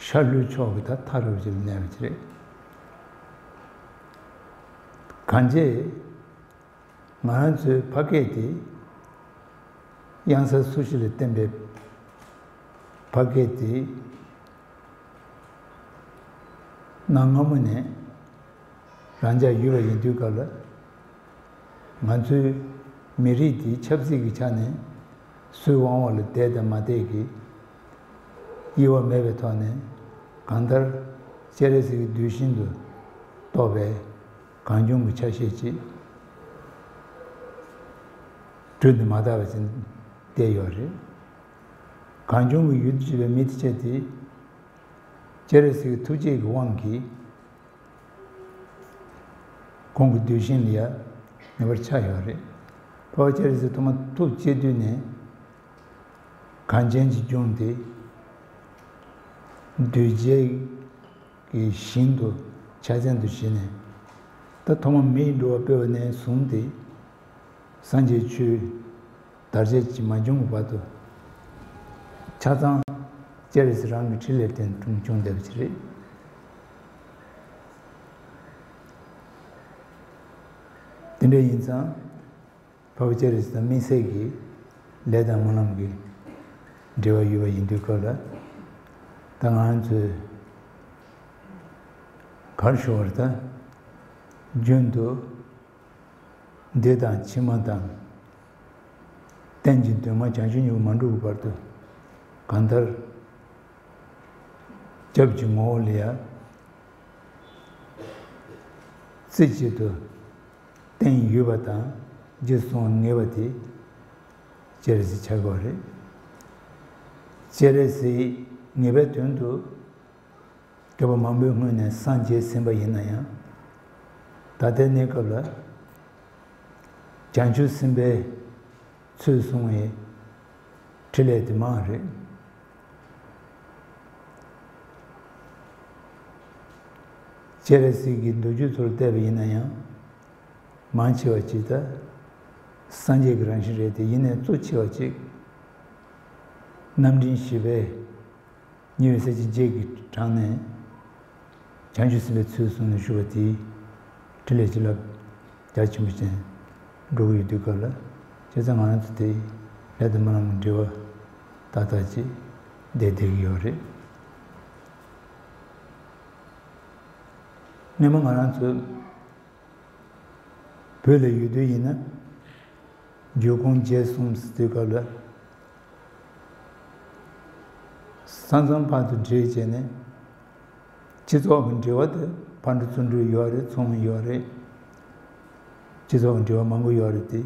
ཤར་ལྷོའི་ཕྱོགས་ཀྱི་ད་མཐའ་རུ་ཅིག་གནས་པ་ཅིག་རེད། གང་བྱས་ང་རང་ཚོའི་ཕ་སྐད་དེ་དབྱངས་གསལ་སོ་བཞི་ལ་བརྟེན་པའི་ཕ་སྐད་དེ་གནའ་སྔ་མོ་ནས་རང་འཇགས་ཡོད་པ་ཡིན་དུས་སྐབས་ལ། ང་ཚོའི་མི་རིགས་འདིའི་ཆབ་སྲིད་ཀྱི་ཆ་ནས་སུའི་དབང་འོག་ལ་བསྡད་དང་མ་བསྡད་ཀྱི་དབྱེ་བ་མེད་པའི་ཐོག་ནས། གང་ལྟར་སྤྱན་རས་གཟིགས་ཀྱི་གདུལ་ཞིང་དུ་གཏོགས་པའི་གངས་ལྗོངས་ཀྱི་ཆ་ཤས་ཅིག་བྲོས་ནས་མ་དག་པ་ཅིག་བསྡད་ཡོད་རེད། གངས་ལྗོངས་ཀྱི་ཡུལ་དུ་སྐྱེས་པའི་མི་དེ་ཆ་དེ་སྤྱན་རས་གཟིགས་ཀྱི་ཐུགས་རྗེ་གི་དབང་གིས། ཁོང་གི་གདུལ་ཞིང་ལ་ཡང་ངེས་པར་ཆགས་ཡོད་རེད། འཕགས་པ་སྤྱན་རས་གཟིགས་ཐོག་མར་ཐུགས་བསྐྱེད་དུས་ནས། གངས་ཅན་གྱི་ལྗོངས་དེ་གདུལ་བྱའི་གི་ཞིང་དུ་ཆ་ཚན་དུ་བྱས་ནས། ད་ཐོག་མ་མི་ཡི་འགྲོ་བ་སྤེལ་བ་ནས་བཟུང་སྟེ། སངས་རྒྱས་ཆོས་དར་རྒྱས་ཀྱི་མ་བྱུང་བར་དུ། ཆ་ཚང་སྤྱན་རས་གཟིགས་རང་གི་ཕྲིན་ལས་བརྟེན་བྱུང་བསྡད་པ་ཅིག་རེད། དེ་འདྲ་ཡིན་ཙང་། འཕགས་པ་སྤྱན་རས་གཟིགས་དང་དམིགས་བསལ་གྱི་ལས་དང་སྨོན་ལམ་གྱི་འབྲེལ་བ་ཡོད་པ་ཡིན་དུས་སྐབས་ལ། ད་ང་རང་ཚོས་ག་རེ་ཞུ་བར་ད། རྒྱུན་དུ་འདི་དང་ཕྱི་མ་དང་། རྟེན་ཅིང་དོན་མ་བྱང་ཆུབ་གཉིས་པོ་མ་འགྲུབ་ཀྱི་བར་དུ། གང་ལྟར་སྐྱབས་ཀྱི་ངོ་བོ་ལ་ཡང་རྩེ་གཅིག་ཏུ་བརྟེན་ཡོད་པ་དང་། རྗེས་སུ་བཟུང་བར་ངེས་པ་དེ་སྤྱན་རས་གཟིགས་ཆགས་ཀྱི་ཡོད་རེད། སྤྱན་རས་གཟིགས་ངེས་པའི་དོན་དུ་བསྐལ་པ་མང་པོའི་སྔོན་ནས་སངས་རྒྱས་ཟིན་པ་ཡིན་ན་ཡང་། ད་ལྟའི་གནས་སྐབས་ལ་བྱང་ཆུབ་སེམས་དཔའི་ཚུལ་བཟུང་བའི་ཕྲིན་ལས་དེ་མང་རེད། སྤྱན་རས་གཟིགས་ཀྱི་མདོ་རྒྱུད་ཚོར་བལྟས་པ་ཡིན་ན་ཡང་། མང་ཆེ་བ་ཅིག་ད་སངས་རྒྱས་ཀྱི་རང་བཞིན་རེད་དེ། ཡིན་ནའི་གཙོ་ཆེ་བ་ཅིག་རྣམ་འདྲེན་བཞི་པའི་ཉེ་བའི་སྲས་ཀྱི་རྗེས་ཀྱི་གྲངས་ནས་བྱང་ཆུབ་སེམས་དཔའི་ཚུལ་བཟུང་ནས་བཞུགས་པ་དེའི་ཕྲིན་ལས་བྱིན་རླབས་རྒྱ་ཆེན་པོ་ཅན་འགྲོ་གི་ཡོད་དུས་སྐབས་ལ། བྱས་ཙང་ང་རང་ཚོ་དེ་ལས་དང་སྨོན་ལམ་གྱི་འབྲེལ་བ་ཏག་ཏག་ཅིག་བསྡད་བསྡད་ཀྱི་ཡོད་རེད། སྔོན་མ་ང་རང་ཚོ་བོད་ལ་ཡོད་དུས་ཡིན་ན། འབྱུང་ཁུངས་རྗེས་གསུམ་ཟེར་དུས་སྐབས་ལ། ས་མཚམས་བར་དུ་འབྲེལ་བྱས་ནས། སྤྱི་ཚོགས་ཀྱི་འབྲེལ་བ་དེ་ཕར་འགྲོ་ཚུར་འགྲོ་ཡོད་རེད། ཚོང་ཡོད་རེད། སྤྱི་ཚོགས་ཀྱི་འབྲེལ་བ་མང་པོ་ཡོད་རེད་དེ།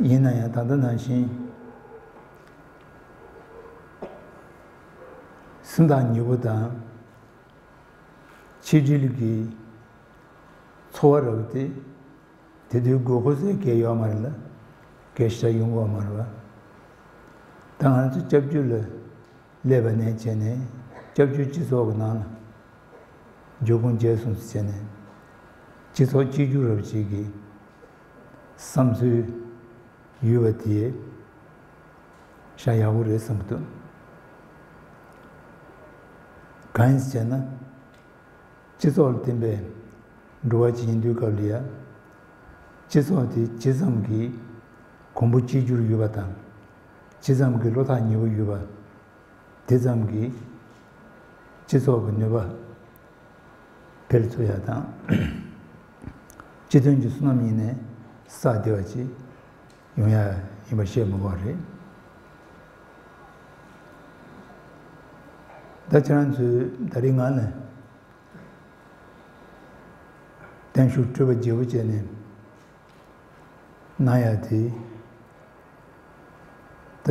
ཡིན་ན་ཡང་ད་ལྟ་ནང་བཞིན་སེམས་ཐག་ཉེ་པོ་དང་ཆིག་སྒྲིལ་གྱི་ཚོར་བ་རག་སྟེ། དེ་དུས་དགོས་མཁོ་ཟེར་གང་ཡང་ཡོད་མ་རེད་ལ། སྐད་ཆ་ཡོང་གི་ཡོད་མ་རེད་པ། ད་ང་ཚོ་སྐྱབས་བཅོལ་ལ་སླེབས་པ་ནས་བྱས་ནས། སྐྱབས་བཅོལ་སྤྱི་ཚོགས་ཀྱི་ནང་ལ་འབྱུང་ཁུངས་རྗེས་གསུམ་ཟེར་བྱས་ནས། སྤྱི་ཚོགས་གཅིག་གྱུར་རབ་ཅིག་གི་བསམ་ཚུལ་ཡོད་པ་དེ་ཤ་ཡག་པོ་རེད་བསམ་གྱི་འདུག་གང་ཡིན་ཟེར་ན། སྤྱི་ཚོགས་ལ་བརྟེན་པའི་འགྲོ་བ་ཅིག་ཡིན་དུས་སྐབས་ལ་ཡ། སྤྱི་ཚོགས་དེ་ཇི་ཙམ་གྱིས་གོང་བུ་གཅིག་གྱུར་ཡོད་པ་དང་། ཇི་ཙམ་གྱིས་བློ་ཐག་ཉེ་པོ་ཡོད་པ། དེ་ཙམ་གྱིས་སྤྱི་ཚོགས་ཀྱི་ནུས་པ་འཕེལ་ཚུགས་ཡ་དང་། སྤྱི་དོན་གྱི་བསོད་ནམས་ཡིན་ནའི་བསགས་བདེ་བ་ཅིག་ཡོང་ཡ་ཡིན་པ་བཤད་མི་དགོས་རེད། ད་ཁྱེད་རང་ཚོས་ད་རིང་ང་ལ་བརྟན་བཞུགས་སྤྲོ་བ་བརྗེ་པོ་བྱས་ནས་གནང་ཡ་དེ། ད་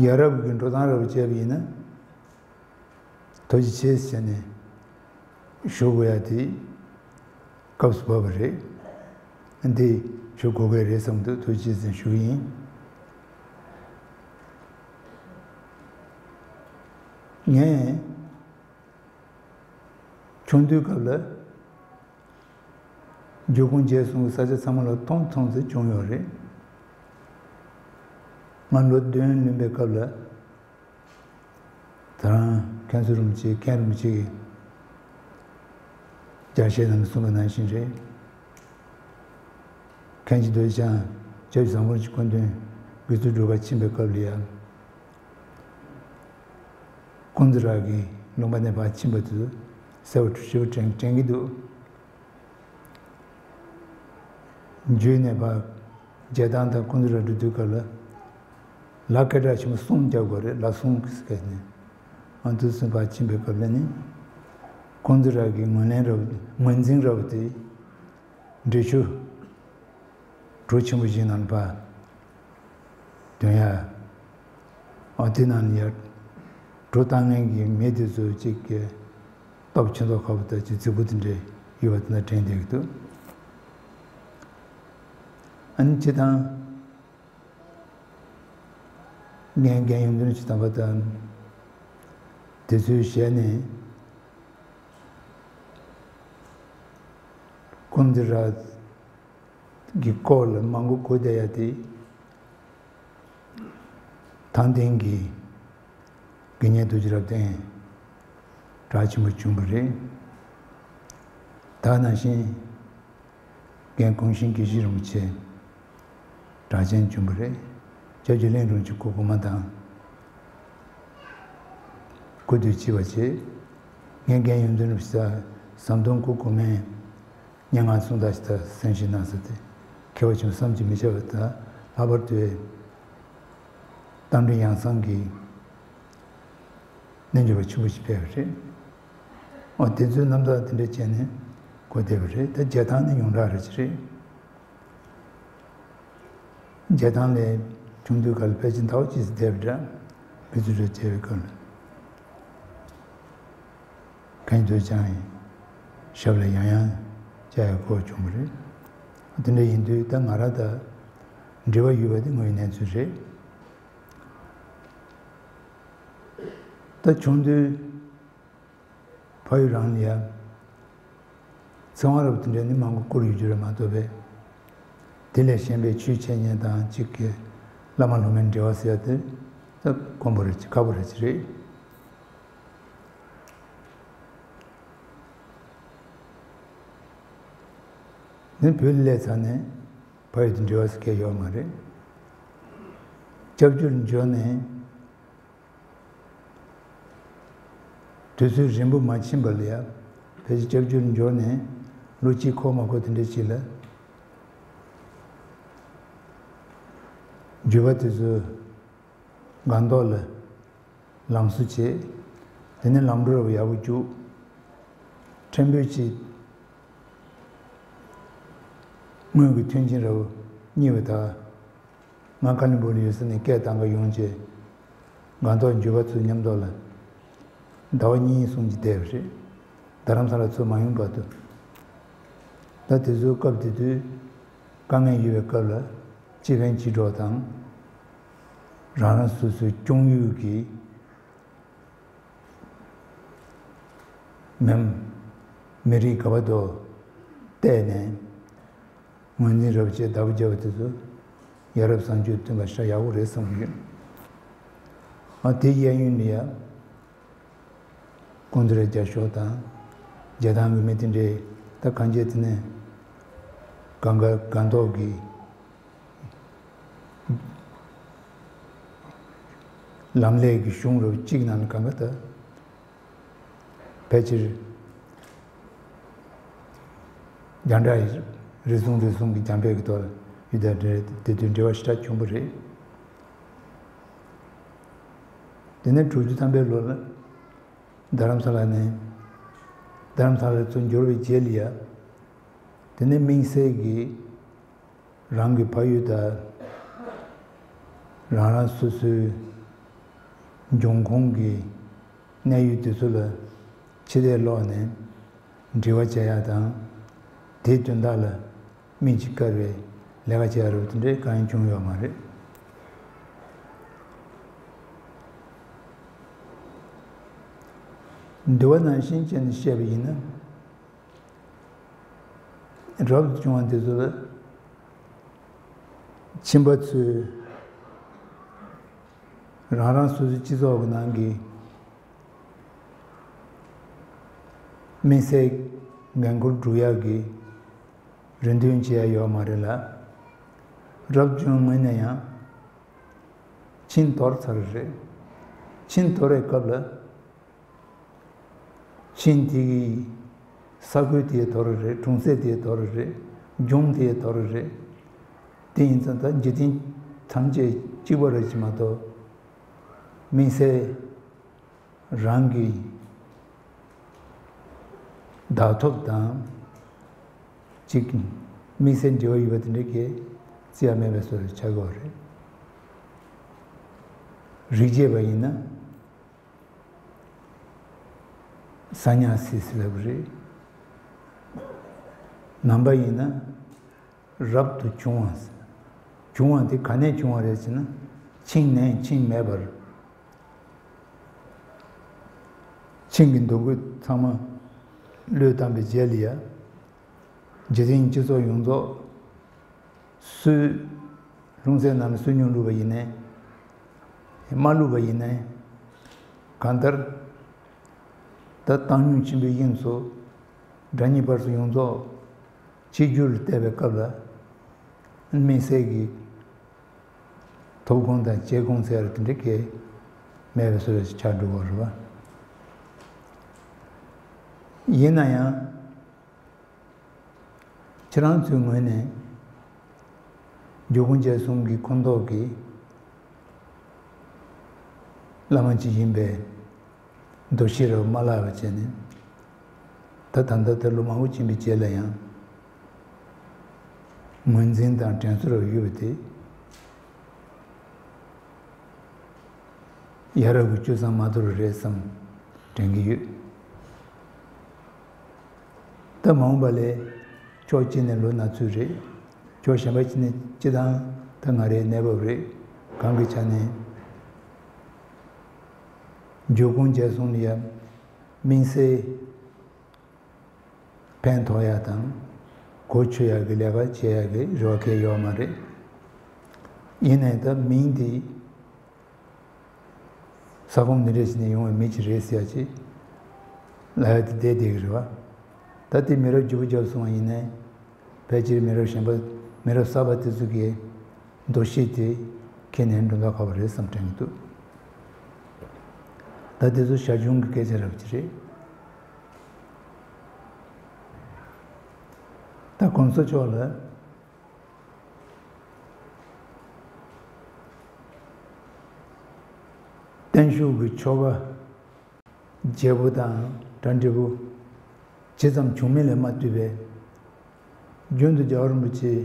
ཡ་རབས་ཀྱི་འགྲོ་སྟངས་རབ་བྱས་པ་ཡིན་ན། ཐུགས་རྗེ་ཆེ་ཟེར་ནས་ཞུ་དགོས་ཡ་དེ། སྐབས་སུ་བབས་པ་རེད། འདི་ཞུ་དགོས་ཀྱི་རེད་བསམ་འདུག་ཐུགས་རྗེ་ཆེ་ཞུ་གི་ཡིན། ངས་ཆུང་དུས་སྐབས་ལ་འབྱུང་ཁུངས་བཅས་གསུམ་གྱི་ས་ཆ་ཚང་མ་ལ་མཐོང་མཐོང་ཚད་བྱུང་ཡོད་རེད། ང་ལོ་བདུན་ལོན་པའི་སྐབས་ལ། ད་རང་མཁན་ཟུར་རིན་པོ་ཆེ་མཁན་རིན་པོ་ཆེ་གིས་རྒྱས་བཤད་ནང་གསུངས་པ་ནང་བཞིན་རེད། མཁན་ཆེན་རྡོ་རྗེ་འཆང་སྐྱབས་རྗེ་བཟང་པོ་རིན་པོ་ཆེ་སྐུ་མདུན་དགོས་ཚུལ་སྒྲུབ་པར་ཕྱིན་པའི་སྐབས་ལ་ཡང་ཀོང་ཙི་ར་གི་ལུང་པ་ནས་ཕར་ཕྱིན་པ་དེ་ཚོ་གསལ་པོ་ཞེ་པོ་དྲན་དྲན་གྱི་འདུག་མཇུག་ནས་ཕར་རྒྱལ་ཐང་དང་ཀོང་ཙི་ར་འགྲོ་དུས་སྐབས་ལ་ལ་སྐད་གྲགས་ཆེན་པོ་གསུམ་རྒྱག་དགོས་རེད། ལ་གསུམ་ཟེར་ནས་ཨ་མདོ་སུམ་པ་ཕྱིན་པའི་སྐབས་ལ་ནི་ཀོང་ཙི་ར་གི་ངོས་ལེན་རབ་ངོས་འཛིན་རབ་དེ་འབྲི་ཆུ་གྲོ་ཆེན་པོ་ཞིག་ནང་ཕར་དོན་ཡ། ཨ་དེ་ནང་ཡ་གྲོ་བཏང་མཁན་གྱི་མི་དེ་ཚོ་གཅིག་གི་སྟོབས་ཆེན་ཐོག་ཁ་བོ་དང་གཅིག་རྫིག་པོ་དེ་འདྲས་ཡོད་པ་དེ་ན་དྲན་བསྡད་ཀྱི་འདུག་ཨ་ནི་སྤྱི་བཏང་ངས་རྒན་ཡོན་ཏན་ཞིག་དམ་པ་དང་དེ་ཚོའི་ཞལ་ནས་ཀོང་ཙི་ར་གི་སྐོར་ལ་མང་པོ་གོ་བསྡད་ཡ་དེ། དང་ལྡན་གྱི་དགེ་བསྙེན་རྡོ་རྗེ་རབ་བརྟན་གྲགས་ཆེན་པོ་བྱུང་བ་རེད། ད་ནང་བཞིན་རྒན་ཀུན་གཤེགས་དགེ་བཤེས་རིན་པོ་ཆེ་གྲགས་ཅན་བྱུང་བ་རེད། སྐྱབས་རྗེ་གླིང་རིན་པོ་ཆེ་སྐུ་གོང་མ་དང་སྐུ་དུས་གཅིག་པ་བྱས། ངས་རྒན་ཡོན་ཏན་རིན་པོ་ཆེ་ཟམ་གདོང་སྐུ་གོང་མའི་སྙན་ངག་གསུང་དག་ཞིག་དང་གསན་ཞིག་གནང་ས་དེ་མཁས་པ་ཆེན་པོ་བསམ་གྱིས་མི་ཁྱབ་པ་དང་། ལྷག་པར་དུ་རྟ་མགྲིན་ཡང་གསང་གི་རྣལ་འབྱོར་པ་ཆེན་པོ་ཞིག་ཕེབས་པ་རེད། འོ་དེ་ཚོའི་རྣམ་ཐར་དེ་འདྲ་བྱས་ནས་གོ་བསྡད་པ་རེད། ད་རྒྱལ་ཐང་ནི་ཡོངས་གྲགས་རེད་ཅི་རེད། རྒྱལ་ཐང་ལ་ཆུང་དུས་སྐབས་ལ་ཕལ་ཆེར་ཟླ་བ་གཅིག་ཙམ་བསྡད་པ་འདྲ། ཕི་ཙི་ཌི་བྱས་པའི་སྐབས་ལ། གན་རྡོ་རྗེ་འཆང་གི་ཞབས་ལ་ཡང་ཡང་བཅར་ཡག་གོ་བྱུང་བ་རེད། དེ་འདྲ་ཡིན་དུས་ད་ང་རང་དང་འབྲེལ་བ་ཡོད་པ་དེ་དངོས་ཡོད་གནས་ཚུལ་རེད། ད་ཆུང་དུས་ཕ་ཡུལ་རང་ལ་ཡ་ཚེ་དབང་རབ་དེ་འདྲ་ནི་མང་པོ་བསྐུར་ཡོད་རྒྱུ་རེད་མ་གཏོགས་པས། དེ་ལས་གཞན་པའི་ཆོས་འཆད་ཉན་དང་གཅིག་གི་བླ་མ་སློབ་མའི་འབྲེལ་བ་ཟེར་ཡ་དེ་ད་དཀོན་པོ་རེད་ཅེས་ཁག་པོ་རེད་ཅེས་རེད། ནི་བོད་ལ་སླེབས་ཚར་ནས་ཕ་ཡུལ་དུ་འབྲེལ་བ་ཟེར་མཁན་ཡོད་མ་རེད། སྐྱབས་བཅོལ་འབྱོར་ནས་དུས་ཚོད་རིང་པོ་མ་ཕྱིན་པ་ལ་ཡ། ཕལ་ཆེར་སྐྱབས་བཅོལ་འབྱོར་ནས་ལོ་གཅིག་འཁོར་མ་འཁོར་དེ་འདྲ་ཅིག་ལ་འགྱུར་བ་དེ་ཚོ་སྒང་ཏོག་ལ་ལམ་བཟོ་བྱས། དེ་ནས་ལམ་འགྲོ་ར་བ་ཡག་པོ་བཅུག་ཕྲན་བུ་ཅིག་དངུལ་གྱི་མཐུན་རྐྱེན་ར་བ་རྙེད་པ་དང་། ང་ཀ་ལིམ་པོང་ལ་ཡོད་ས་ནས་སྐད་བཏང་ག་ཡོང་བྱས། སྒང་ཏོག་འགྱུར་བ་ཚོ་མཉམ་དུ་ལ་ཟླ་བ་གཉིས་གསུམ་ཅིག་བསྡད་པ་རེད། རྡ་རམ་ས་ལ་ཚུར་མ་ཡོང་བར་དུ། ད་དེ་ཚོའི་སྐབས་དེ་དུས་དཀའ་ངལ་ཡོད་པའི་སྐབས་ལ་སྤྱི་ཕན་སྤྱི་གྲོགས་དང་། རང་རང་སོ་སོའི་སྐྱོང་ཡུལ་གྱི་མི་མི་རིགས་ག་བ་དོ་བལྟས་ནས་ངོས་འཛིན་རབ་བྱས་བདག་པོ་བརྒྱབ་པ་དེ་ཚོ་ཡ་རབས་བཟང་སྤྱོད་སྟོན་པ་ཤ་ཡག་པོ་རེད་བསམ་གྱི་ཡོད། ཨ་དེ་གཡས་གཡོན་ལ་ཡ་ཀོང་ཙི་ར་རྒྱབ་ཤོག་དང་རྒྱ་ཐང་གི་མི་དེ་འདྲས་ད་གང་བྱས་དེ་ནས་གང་ག་སྒང་ཏོག་གི་ལམ་ལས་ཀྱི་གཞུང་རུ་གཅིག་ནང་གང་ག་ད་ཕལ་ཆེར་རྒྱང་བསྒྲགས་རེ་ཟུང་རེ་ཟུང་གི་རྒྱང་ཕེབས་ཀྱི་ཐོག་ལ་ཡོད་དེ་དེ་དུས་འབྲེལ་བ་ཞེ་དྲག་བྱུང་བ་རེད། དེ་ནས་དྲུག་ཅུ་ཐམ་པའི་ལོ་ལ་རྡ་རམ་ས་ལ་ནས་རྡ་རམ་ས་ལ་ཚུར་འབྱོར་བའི་རྗེས་ལ་ཡ། དེ་ནས་དམིགས་བསལ་གྱི་རང་གི་ཕ་ཡུལ་དང་རང་རང་སོ་སོའི་འབྱུང་ཁུངས་ཀྱི་གནས་ཡུལ་དེ་ཚོ་ལ་ཕྱི་བལྟས་ལོག་ནས་འབྲེལ་བ་བྱེད་ཡག་དང་ དེའི་དོན་དག་ལ་མིག་ཅིག་དཀར་བའི་ལས་ཀ་བྱས་རོགས་དེ་འདྲའི་གང་ཡང་བྱུང་ཡོད་མ་རེད། འདུལ་བ་ནང་བཞིན་བྱས་ནས་བཤད་པ་ཡིན་ན། རབ་ཏུ་བྱུང་བ་དེ་ཚོ་ལ་ཁྱིམ་པ་ཚོས་རང་རང་སོ་སོའི་སྤྱི་ཚོགས་ཀྱི་ནང་གི་དམིགས་བསལ་འགན་ཁུར་སྒྲུབ་ཡག་གི་རེ་འདུན་བྱེད་ཡ་ཡོད་མ་རེད་ལ། རབ་བྱུང་ངོས་ནས་ཡང་ཆིངས་དོར་ཚར་རེད། ཆིངས་དོར་བའི་སྐབས་ལ། ཆིངས་དེ་གི་ས་ཁུལ་དེའི་དོར་རེད། གྲོང་གསེབ་དེའི་དོར་རེད། ལྗོངས་དེའི་དོར་རེད། དེ་ཡིན་ཙང་ད་འཇིག་རྟེན་ཐམས་ཅད་གཅིག་པ་རེད་ཅེས་མ་གཏོགས། དམིགས་བསལ་རང་གི་བདག་ཐོབ་དང་གཅིག་དམིགས་བསལ་འབྲེལ་བ་ཡོད་པ་དེ་འདྲ་གས་བརྩི་ཡ་མེད་པའི་བཟོ་འདྲ་ཆགས་ཀྱི་ཡོད་རེད། རིགས་བྱེད་པ་ཡིན་ན། ས་ཉག་སི་སི་ལབ་རེད། ནང་པ་ཡིན་ན་རབ་ཏུ་བྱུང་བ། བྱུང་བ་དེ་ག་ནས་བྱུང་བ་རེད་ཟེར་ན། ཆིངས་ནས་ཆིངས་མེད་པར། ཆིངས་ཀྱི་འདུ་འགོད་ཚང་མ་བློས་བཏང་པའི་རྗེས་ལ་ཡ། འཇིག་རྟེན་སྤྱི་ཚོགས་ཡོངས་རྫོགས། སུས་ལྷུང་བཟེད་ནང་ལ་སུས་སྙུང་བླུགས་པ་ཡིན་ནའི། མ་བླུགས་པ་ཡིན་ནའི། གང་ལྟར་ད་བཏང་སྙོམས་ཆེན་པོའི་དབྱིངས་སུ་དགྲ་གཉེན་བར་སུ་ཡོངས་རྫོགས་གཅིག་གྱུར་ལ་བལྟས་པའི་སྐབས་ལ། དམིགས་བསལ་གྱི་ཐོབ་ཁུངས་དང་བྱེད་ཁུངས་ཟེར་དེ་འདྲ་གས་མེད་པའི་བཟོ་འདྲ་ཆགས་འགྲོ་གི་རེད་པ། ཡིན་ན་ཡང་། ཁྱེད་རང་ཚོའི་ངོས་ནས་འཇུག་སྒོམ་རྒྱལ་གསུང་གི་ཁོངས་གཏོགས་ཀྱི་བླ་མ་ཅིག་ཡིན་པའི་འདུ་ཤེས་རབ་མ་བརླག་པ་བྱས་ནས། ད་ད་ལྟ་ད་ལོ་མང་པོ་ཕྱིན་པའི་རྗེས་ལ་ཡང་ངོས་འཛིན་དང་དྲན་གསོ་རབ་ཡོད་པ་དེ། ཡ་རབས་ཀྱི་སྤྱོད་བཟང་མ་དོར་བ་རེད་བསམ་དྲན་གྱི་ཡོད། ད་མ་འོངས་པ་ལས་ཕྱོགས་གཅིག་ནས་ལོ་ན་ཚོད་རེད། ཕྱོགས་གཞན་པ་གཅིག་ནས་སྤྱི་བཏང་ད་ང་རའི་གནས་བབ་རེད། གང་གི་ཆ་ནས་འཇུག་སྒོམ་རྒྱལ་གསུང་ལ་ཡ་དམིགས་བསལ། ཕན་ཐོགས་ཡག་དང་གོ་ཆོད་ཡག་གི་ལས་ཀ་བྱེད་ཡག་གི་རེ་བ་གང་ཡང་ཡོད་མ་རེད། ཡིན་ནའི་ད་མིང་འདི་ས་ཁོངས་འདི་འདྲ་ཞིག་ནས་ཡོང་བའི་མི་ཅིག་རེད་ཟེར་ཡག་ཅིག་ལབ་ཡག་དེ་བསྡད་བསྡད་ཀྱི་རེད་པ། ད་དེ་མི་རབས་བརྗེ་པོ་རྒྱབ་སོང་བ་ཡིན་ནའི། ཕལ་ཆེར་མི་རབས་གཞན་པ། མི་རབས་གསར་པ་དེ་ཚོ་གིས་འདུ་ཤེས་དེ་ཁྱེར་ནས་འགྲོ་མདོག་ཁ་པོ་རེད་བསམ་དྲན་གྱི་འདུག། ད་དེ་ཚོ་ཞར་བྱུང་གི་སྐད་ཆ་རབ་ཅིག་རེད། ད་གོང་ས་མཆོག་ལ་བརྟན་བཞུགས་ཀྱི་ཆོ་ག་རྒྱས་པོ་དང་གྲ་འགྲིག་པོ་ཇི་ཙམ་བྱུང་མིན་ལས་མ་བཏུས་པའི། རྒྱུན་དུ་རྒྱལ་བ་རིན་པོ་ཆེའི་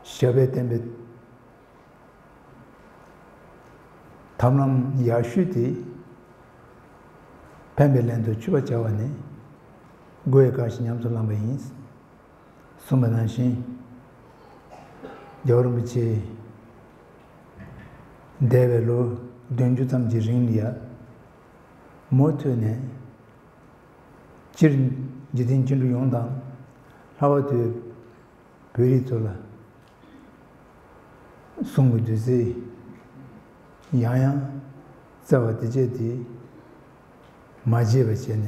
ཞབས་པད་བརྟན་པའི་ཐབས་ལམ་ཡག་ཤོས་དེ་ཕན་པའི་ལན་དུ་མཆོད་པ་བྱ་བ་ནི་དགོས་པའི་བཀའ་བཞིན་ཉམས་སུ་བླངས་པ་ཡིན། གསུངས་པ་ནང་བཞིན། རྒྱལ་བ་རིན་པོ་ཆེ་འདས་པའི་ལོ་བདུན་ཅུ་ཙམ་གྱི་རིང་ལ་ཡ། མུ་མཐུད་ནས་སྤྱིར་འཇིག་རྟེན་སྤྱི་འགྲོ་ཡོངས་དང་། ལྷག་པར་དུ་བོད་རིགས་ཚོ་ལ་གསུང་གི་བདུད་རྩི་ཡང་ཡང་སྩལ་བ་དེ་བཅས་དེ་མ་བརྗེད་པ་བྱས་ནས་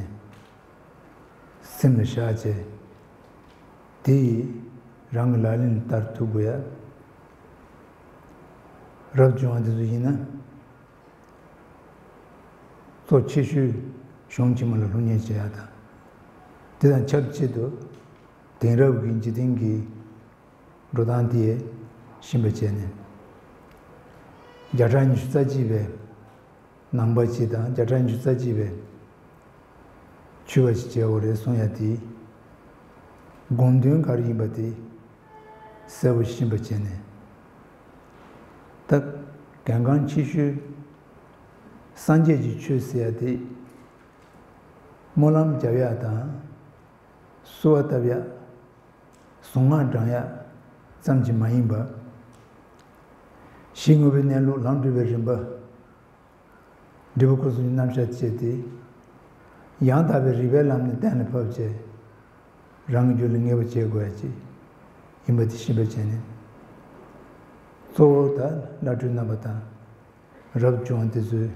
སེམས་ལ་བཞག་བྱས། དེ་ཡིས་རང་གི་ལག་ལེན་ལ་བསྟར་ཐུབ་དགོས་ཡ། རབ་བྱུང་བ་དེ་ཚོ་ཡིན་ན། གཙོ་ཆེ་ཤོས་གཞུང་ཆེན་མོ་ལ་སློབ་གཉེར་བྱེད་ཡག་དང་། དེ་དང་ཆབས་ཅིག་ཏུ་དེང་རབས་ཀྱི་འཇིག་རྟེན་གྱི་འགྲོ་སྟངས་དེ་ཤེས་པ་བྱས་ནས། བརྒྱ་ཕྲག་ཉི་ཤུ་རྩ་གཅིག་པའི་ནང་པ་སྤྱི་དང་བརྒྱ་ཕྲག་ཉི་ཤུ་རྩ་གཅིག་པའི་ཆོས་པ་ཞིག་བྱེད་དགོས་རེད་གསུང་ཡ་དེ། དགོངས་དོན་ག་རེ་ཡིན་པ་དེ་གསལ་པོ་ཤེས་པ་བྱས་ནས། ད་གལ་འགངས་ཆེ་ཤོས་སངས་རྒྱས་ཀྱི་ཆོས་ཟེར་ཡ་དེ་སྨོན་ལམ་རྒྱབ་ཡ་དང་། གསོལ་བ་བཏབ་ཡ། གཟུངས་སྔགས་བགྲང་ཡག་ཙམ་གྱིས་མ་ཡིན་པར། གཞི་དངོས་པོའི་གནས་ལུགས་ལམ་སྒྲུབ་པའི་རིམ་པ། འབྲས་བུ་སྐུ་གསུམ་གྱི་རྣམ་གཞག་བཅས་ཏེ། ཡང་དག་པའི་རིགས་པའི་ལམ་ནས་གཏན་ལ་ཕབ་བྱས། རང་གི་རྒྱུད་ལ་ངེས་པར་བྱེད་དགོས་ཡ་ཅིག་ཡིན་པ་དེ་ཤེས་པ་བྱས་ནས། གཙོ་བོ་ད་བླ་སྤྲུལ་རྣམ་པ་དང་། རབ་བྱུང་དེ་ཚོའི་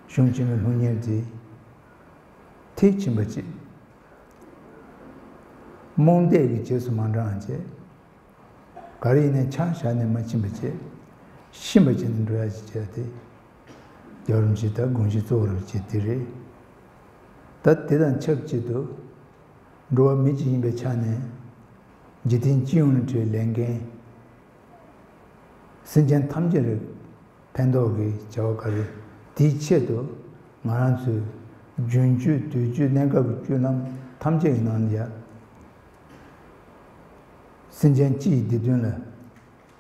གཞུང་ཆེན་མོའི་སློབ་གཉེར་དེ་མཐིལ་ཕྱིན་པ་ཅིག་རྨོངས་དད་ཀྱི་རྗེས་སུ་མ་འབྲང་བ་བྱས། ག་རེ་ཡིན་ནའི་ཆ་བཞག་ནས་མ་ཕྱིན་པ་བྱས། ཤེས་པ་བྱས་ནས་འགྲོ་ཡ་ཅིག་བྱས་ཏེ། རྒྱལ་བ་རིན་པོ་ཆེ་ད་དགོངས་གཞི་གཙོ་བོ་རུ་བྱས་དེ་རེད། ད་དེ་དང་ཆབས་ཅིག་ཏུ། འགྲོ་བ་མི་གཅིག་ཡིན་པའི་ཆ་ནས། འཇིག་རྟེན་སྤྱི་ཡོངས་ལ་འབྲེལ་ལས་འགན། སེམས་ཅན་ཐམས་ཅད་ལ་ཕན་ཐོགས་ཀྱི་བྱ་བ་ག་རེ། དེའི་ཆེད་དུ་ང་རང་ཚོའི་རྒྱུན་སྤྱོད་དུས་སྤྱོད་གནས་སྐབས་ཀྱི་སྤྱོད་ལམ་ཐམས་ཅད་ཀྱི་ནང་ལ་ཡ། སེམས་ཅན་སྤྱི་ཡི་བདེ་དོན་ལ་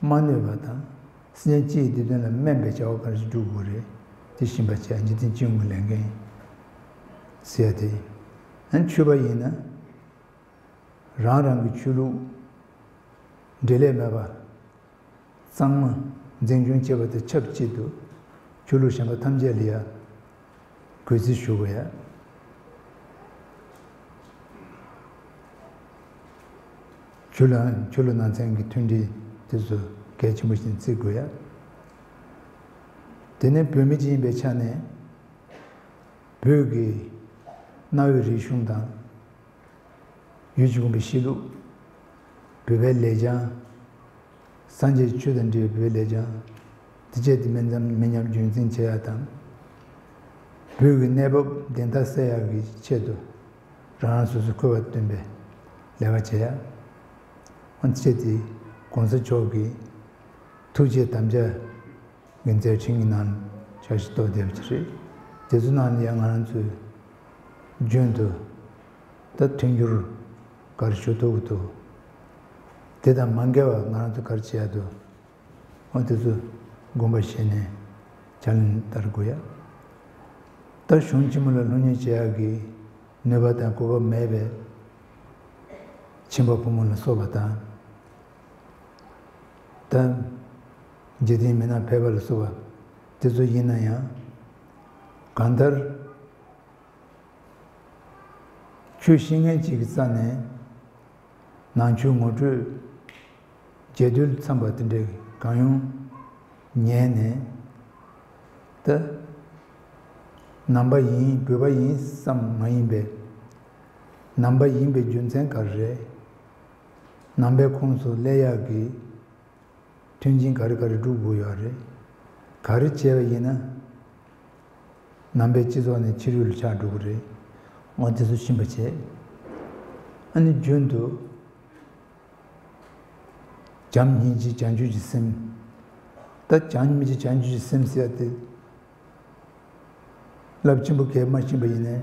མ་གནོད་པ་དང་། སེམས་ཅན་སྤྱི་ཡི་བདེ་དོན་ལ་སྨན་པའི་བྱ་བ་ག་རེ་ཞིག་སྒྲུབ་དགོས་རེད། དེ་ཤེས་པ་བྱས། འཇིག་རྟེན་སྤྱི་ཡོངས་ཀྱི་ལས་འགན་ཟེར་ཡ་དེ། ཨ་ནི་ཆོས་པ་ཡིན་ན། རང་རང་གི་ཆོས་ལུགས་འབྲེལ་ལས་མེད་པ་གཙང་མ་འཛིན་སྐྱོང་བྱེད་པ་དང་ཆབས་ཅིག་ཏུ། ཆོས་ལུགས་གཞན་པ་ཐམས་ཅད་ལ་ཡ་གུས་བརྩི་ཞུ་དགོས་ཡ། ཆོས་ལུགས་ཆོས་ལུགས་ནང་ཚན་གྱི་མཐུན་སྒྲིལ་དེ་ཚོ་གལ་ཆེན་པོ་ཞིག་བརྩི་དགོས་ཡ། དེ་ནས་བོད་མི་ཅིག་ཡིན་པའི་ཆ་ནས། བོད་ཀྱི་གནའ་བོའི་རིག་གཞུང་དང་། ཡུལ་གྱི་བུམ་པའི་གཤིས་ལུགས། བོད་པའི་ལེགས་བྱང་། སངས་རྒྱས་ཆོས་དང་འབྲེལ་བའི་ལེགས་བྱང་། དེ་བཅས་དེ་མི་འཛམ་མི་ཉམས་རྒྱུན་འཛིན་བྱེད་ཡག་དང་། བོད་ཀྱི་གནས་བབ་བདེན་མཐའ་གསལ་ཡག་གི་ཆེད་དུ། རང་རང་སོ་སོའི་མཁས་པ་བསྟེན་པའི་ལས་ཀ་བྱེད་ཡག་ཨ་ནི་བཅས་དེ་གོང་ས་མཆོག་གི་ཐུགས་བསྐྱེད་དམ་བཅའ་གི་མཛད་འཕྲིན་གྱི་ནང་ཆ་ཞིག་གཏོགས་བསྡད་པ་ཅིག་རེད། དེ་ཚོ་ནང་ལ་ཡང་ང་རང་ཚོའི་རྒྱུན་དུ་ད་མཐུན་འགྱུར་ག་རེ་ཞུ་ཐུབ་ཀྱི་འདུག་དེ་དང་མ་འགལ་བར་ང་རང་ཚོ་ག་རེ་བྱེད་ཡག་འདུག་འོ་དེ་ཚོ་དགོངས་པ་བཞེས་ནས་ཕྱག་ལེན་བསྟར་དགོས་ཡ། ད་གཞུང་ཆེན་མོ་ལ་སློབ་གཉེར་བྱེད་ཡག་གི་ནུས་པ་དང་གོ་སྐབས་མེད་པའི་ཁྱིམ་པ་ཕོ་མོ་ལ་སོགས་པ་དང་། ད་འཇིག་རྟེན་མི་སྣ་ཕལ་པ་ལ་སོགས་པ་དེ་ཚོ་ཡིན་ན་ཡང་། གང་ལྟར་ཆོས་ཤེས་མཁན་གཅིག་གི་རྩ་ནས་ནང་ཆོས་ངོ་སྤྲོད་རྒྱས་བསྡུས་འཚམས་པ་དེ་འདྲའི་གང་ཡོང་ཉན་ནས། ད་ནང་པ་ཡིན་བོད་པ་ཡིན་བསམ་མ་ཡིན་པའི། ནང་པ་ཡིན་པའི་རྒྱུ་མཚན་ག་རེ་རེད། ནང་པའི་ཁོངས་སུ་སླེབས་ཡག་གི་མཐུན་རྐྱེན་ག་རེ་ག་རེ་སྒྲུབ་དགོས་ཡོད་རེད། ག་རེ་བྱས་པ་ཡིན་ན་ནང་པའི་སྤྱི་ཚོགས་ནས་ཕྱི་རོལ་ལ་ཆགས་འགྲོ་གི་རེད། འོ་དེ་ཚོ་ཤེས་པ་བྱས། ཨ་ནི་རྒྱུན་དུ་བྱམས་སྙིང་རྗེ་བྱང་ཆུབ་ཀྱི་སེམས། ད་བྱམས་སྙིང་རྗེ་བྱང་ཆུབ་ཀྱི་སེམས་ཟེར་ཡ་དེ་རླབས་ཆེན་པོ་གས་མ་ཤེས་པ་ཡིན་ནའི།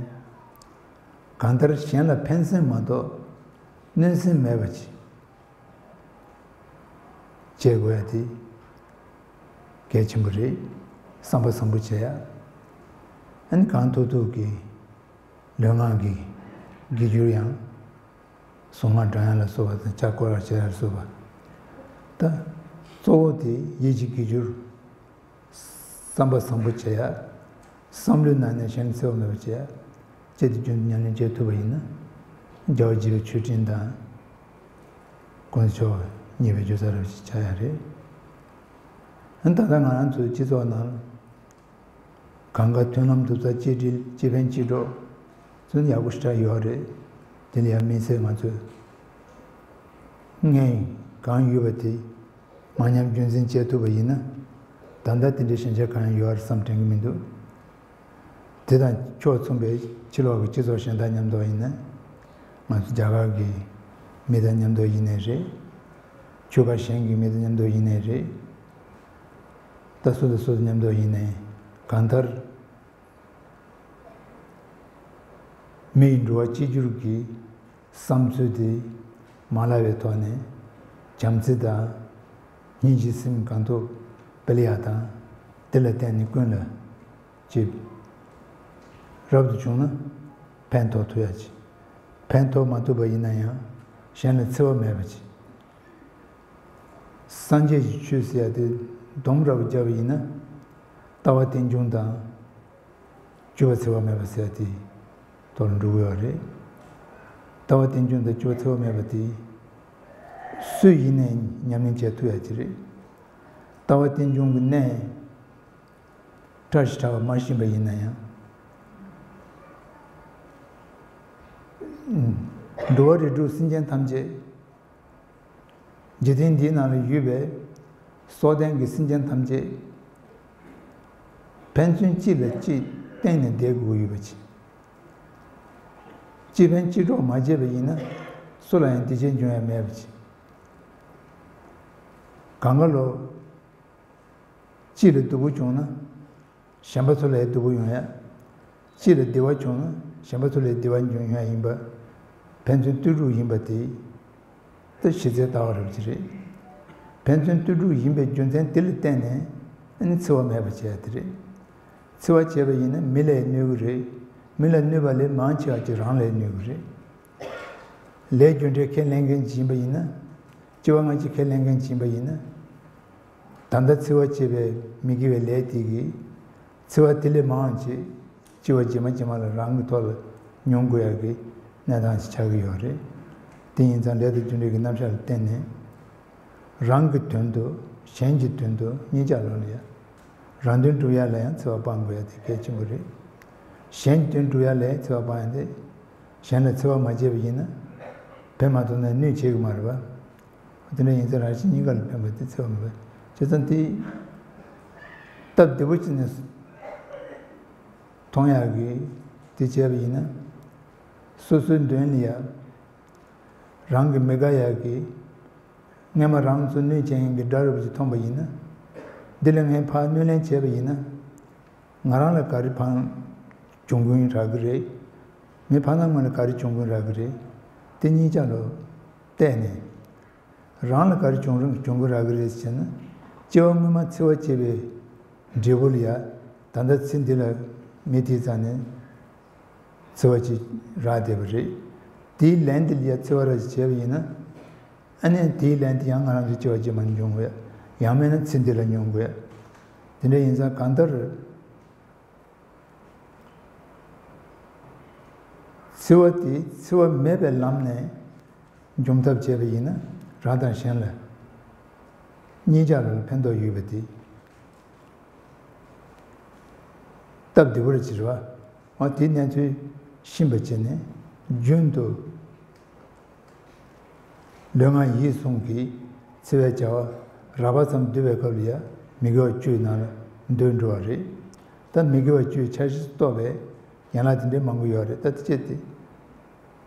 གང་ལྟར་གཞན་ལ་ཕན་སེམས་མ་གཏོགས་གནོད་སེམས་མེད་པ་ཅིག་བྱེད་དགོས་ཡ་དེ་གལ་ཆེན་པོ་རེད། བསམ་པ་བཟང་པོ་བྱེད་ཡ། ཨ་ནི་གང་ཐུབ་ཐུབ་ཀྱིས་ལུས་ངག་གི་དགེ་སྦྱོར་ཡང་གཟུངས་སྔགས་བགྲང་ཡ་ལ་སོགས་པ་དང་ཕྱག་སྐོར་བ་བྱེད་ཡ་ལ་སོགས་པ། ད་གཙོ་བོ་དེ་ཡིད་ཀྱི་དགེ་སྦྱོར། བསམ་པ་བཟང་པོ་བྱེད་ཡ། བསམ་བློའི་ནང་ནས་གཞན་འཚེ་བ་མེད་པ་བྱེད་ཡ། བཅས་དེ་རྒྱུན་དུ་ཉམས་ལེན་བྱེད་ཐུབ་པ་ཡིན་ན། རྒྱལ་བ་དགྱེས་པའི་མཆོད་སྤྲིན་དང་། དཀོན་མཆོག་མཉེས་པའི་རྒྱུ་རྩལ་རབ་ཅིག་ཆགས་ཡ་རེད། ཨ་ནི་ད་ལྟ་ང་རང་ཚོའི་སྤྱི་ཚོགས་ནང་གང་ག་མཐུན་ལམ་མཐུན་ཚ་གཅིག་སྒྲིལ་གཅིག་ཕན་གཅིག་གྲོགས་ཚུན་ཡག་པོ་ཞེ་དྲག་ཡོད་རེད། དེ་ལ་ཡང་དམིགས་བསལ་ང་ཚོས་ངས་གང་ཡོད་པ་དེ། མ་ཉམས་རྒྱུན་འཛིན་བྱེད་ཐུབ་པ་ཡིན་ན། ད་ལྟ་དེ་འདྲའི་ཞན་ཆ་གང་ཡང་ཡོད་རེད་བསམ་དྲན་གྱི་མི་འདུག་དེ་དང་ཕྱོགས་མཚུངས་པའི་ཕྱི་ལོགས་ཀྱི་སྤྱི་ཚོགས་གཞན་དག་མཉམ་དུ་ཡིན་ན། ང་ཚོ་རྒྱ་གར་གྱི་མི་དང་མཉམ་དུ་ཡིན་ནའི་རེད། ཆོལ་ཁ་གཞན་གྱི་མི་དང་མཉམ་དུ་ཡིན་ནའི་རེད། ད་སུ་དང་སུ་དང་མཉམ་དུ་ཡིན་ནའི་གང་ལྟར། མི་ཡི་འགྲོ་བ་གཅིག་གྱུར་གྱི་བསམ་ཚུལ་དེ་མ་བརླག་པའི་ཐོག་ནས་བྱམས་བརྩེ་དང་སྙིང་རྗེའི་སེམས་གང་ཐུབ་སྤེལ་ཡག་དང་། དེ་ལ་བརྟེན་ནས་ཀུན་ལ་ཅིག་རབ་ཏུ་བྱུང་ན་ཕན་ཐོགས་ཐུབ་ཡག་ཅིག་ཕན་ཐོགས་མ་ཐུབ་པ་ཡིན་ན་ཡང་གཞན་ལ་འཚེ་བ་མེད་པ་ཅིག་སངས་རྒྱས་ཀྱི་ཆོས་ཟེར་ཡ་དེ་སྡོམ་ར་བ་བརྒྱབ་པ་ཡིན་ན། ལྟ་བ་རྟེན་འབྱུང་དང་། སྤྱོད་པ་འཚེ་བ་མེད་པ་ཟེར་ཡ་དེ་ཐོག་ལ་འགྲོ་གི་ཡོད་རེད། ལྟ་བ་རྟེན་འབྱུང་དང་སྤྱོད་པ་འཚེ་བ་མེད་པ་དེ་སུ་ཡིན་ནའི་ཉམས་ལེན་བྱེད་ཐུབ་ཡ་ཅིག་རེད། ལྟ་བ་རྟེན་འབྱུང་གི་གནས་བཀྲ་ཤིས་ཕྲ་བ་མ་ཤེས་པ་ཡིན་ན་ཡང་། འགྲོ་བ་རིགས་དྲུག་སེམས་ཅན་ཐམས་ཅད། འཇིག་རྟེན་འདིའི་ནང་ལ་ཡོད་པའི་སྲོག་ལྡན་གྱི་སེམས་ཅན་ཐམས་ཅད་ཕན་ཚུན་གཅིག་ལ་གཅིག་བརྟེན་ནས་བསྡད་དགོས་ཡོད་པ་ཅིག་གཅིག་ཕན་གཅིག་གྲོགས་མ་བྱས་པ་ཡིན་ན་སུ་ལ་ཡང་བདེ་སྐྱིད་འབྱུང་ཡ་མེད་པ་ཅིག་གང་ག་ལོ། གཅིག་ལ་སྡུག་པོ་བྱུང་ན། གཞན་པ་ཚོ་ལ་ཡང་སྡུག་པོ་ཡོང་ཡ། གཅིག་ལ་བདེ་བ་བྱུང་ན་གཞན་པ་ཚོ་ལ་ཡང་བདེ་བ་འབྱུང་ཡ་ཡིན་པ། ཕན་ཚུན་ལྟོས་གྲུབ་ཡིན་པ་དེ། ད་གཞི་རྩའི་ལྟ་བ་རབ་ཅིག་རེད། ཕན་ཚུན་ལྟོས་གྲུབ་ཡིན་པའི་རྒྱུ་མཚན་དེ་ལ་བརྟེན་ནས་ཨ་ནི་འཚེ་བ་མེད་པ་བྱས་ཡ་དེ་རེད། འཚེ་བ་བྱས་པ་ཡིན་ན་མི་ལ་ཡང་གནོད་གི་རེད། མི་ལ་གནོད་པ་ལས་མང་ཆེ་བ་ཅིག་རང་ལ་ཡང་གནོད་གི་རེད། ལས་རྒྱུ་འབྲས་ཁས་ལེན་མཁན་ཅིག་ཡིན་པ་ཡིན་ན། སྐྱེ་བ་སྔ་ཕྱི་ཁས་ལེན་མཁན་ཅིག་ཡིན་པ་ཡིན་ན། ད་ལྟ་འཚེ་བ་བྱེད་པའི་མི་དགེ་བའི་ལས་དེ་གིས། འཚེ་བ་དེ་ལས་མང་བ་ཅིག་སྐྱེ་བ་རྗེས་མ་རྗེས་མ་ལ་རང་གི་ཐོག་ལ་མྱོང་དགོས་ཡག་གི་གནས་སྟངས་ཤིག་ཆགས་ཀྱི་ཡོད་རེད། དེ་ཡིན་ཙང་ལས་དང་རྒྱུ་འབྲས་ཀྱི་རྣམ་གཞག་ལ་བརྟེན་ནས། རང་གི་དོན་དུ་གཞན་གྱི་དོན་དུ་གཉིས་ཆ་ལོ་ལ་ཡ། རང་དོན་སྒྲུབ་ཡ་ལ་ཡང་འཚེ་བ་སྤང་དགོས་ཡ་དེ་གལ་ཆེན་པོ་རེད། གཞན་གྱི་དོན་སྒྲུབ་ཡ་ལ་ཡང་འཚེ་བ་སྤང་ཡ་དེ། གཞན་ལ་འཚེ་བ་མ་བྱས་པ་ཡིན་ན། དེ་མ་གཏོགས་ནས་གནོད་བྱེད་ཀྱི་མ་རེད་པ། དེ་འདྲ་ཡིན་ཙང་རང་གཞན་གཉིས་ཀ་ལ་ཕན་པ་དེ་འཚེ་བ་མིན་པ། བྱས་ཙང་དེ། སྟབས་བདེ་པོ་བྱས་ནས་མཐོང་ཡག་གི་དེ་བྱས་པ་ཡིན་ན། སོ་སོའི་མདུན་ལ་ཡ། རང་གི་མི་དགའ་ཡག་གི། སྔས་མ་རང་ཚོ་གནོད་བྱེད་མཁན་གྱི་དགྲ་རུ་ཅིག་མཐོང་པ་ཡིན་ན། འདི་ལ་ངས་ཕར་གནོད་ལན་བྱས་པ་ཡིན་ན། ང་རང་ལ་ག་རེ་ཕན་འབྱུང་གི་རག་གི་རེད། མི་ཕར་ནང་ངོས་ལ་ག་རེ་འབྱུང་གི་རག་གི་རེད། དེ་གཉིས་ཆ་ལ་བལྟས་ནས། རང་ལ་ག་རེ་འབྱུང་རུང་འབྱུང་གི་རག་གི་རེད་ཟེར་ན། སྐྱེ་བ་སྔོན་མ་འཚེ་བ་བྱས་པའི་འབྲས་བུ་ལ་ཡ། ད་ལྟ་ཚེ་འདི་ལ་མི་དེའི་རྩ་ནས་འཚེ་བ་ཅིག་རག་བསྡད་པ་རེད། དེའི་ལན་དེ་ལ་ཡ་འཚེ་བ་ར་ཅིག་བྱས་པ་ཡིན་ན། ཨ་ནི་དེའི་ལན་དེ་ཡང་ང་རང་ཚོའི་སྐྱེ་བ་རྗེས་མ་ལ་འབྱུང་དགོས་ཡ། ཡང་མིན་ན་ཚེ་འདི་ལ་མྱོང་དགོས་ཡ། དེ་འདྲ་ཡིན་ཙང་གང་ལྟར། འཚེ་བ་དེ་འཚེ་བ་མེད་པའི་ལམ་ནས་འཇོམས་ཐབས་བྱས་པ་ཡིན་ན་རང་དང་གཞན་ལ་གཉིས་ཆར་ལ་ཕན་ཐོགས་ཡོད་པ་དེ་སྟབས་བདེ་པོ་རེད་ཅེས་རེད་བ། འོ་དེའི་གནས་ཚུལ་ཤེས་པ་བྱས་ནས་རྒྱུན་དུ། ལུས་ངག་ཡིད་གསུམ་གྱི་འཚེ་བའི་བྱ་བ་རགས་པ་ཙམ་བསྡུས་པའི་སྐབས་ལ་ཡང་མི་དགེ་བ་བཅུའི་ནང་ལ་འདུས་འགྲོ་བ་རེད། ད་མི་དགེ་བ་བཅུའི་འཆར་གཞི་གཏོད་པའི་ཡན་ལག་དེ་འདྲའི་མང་པོ་ཡོད་རེད། ད་དེ་བཅས་དེ་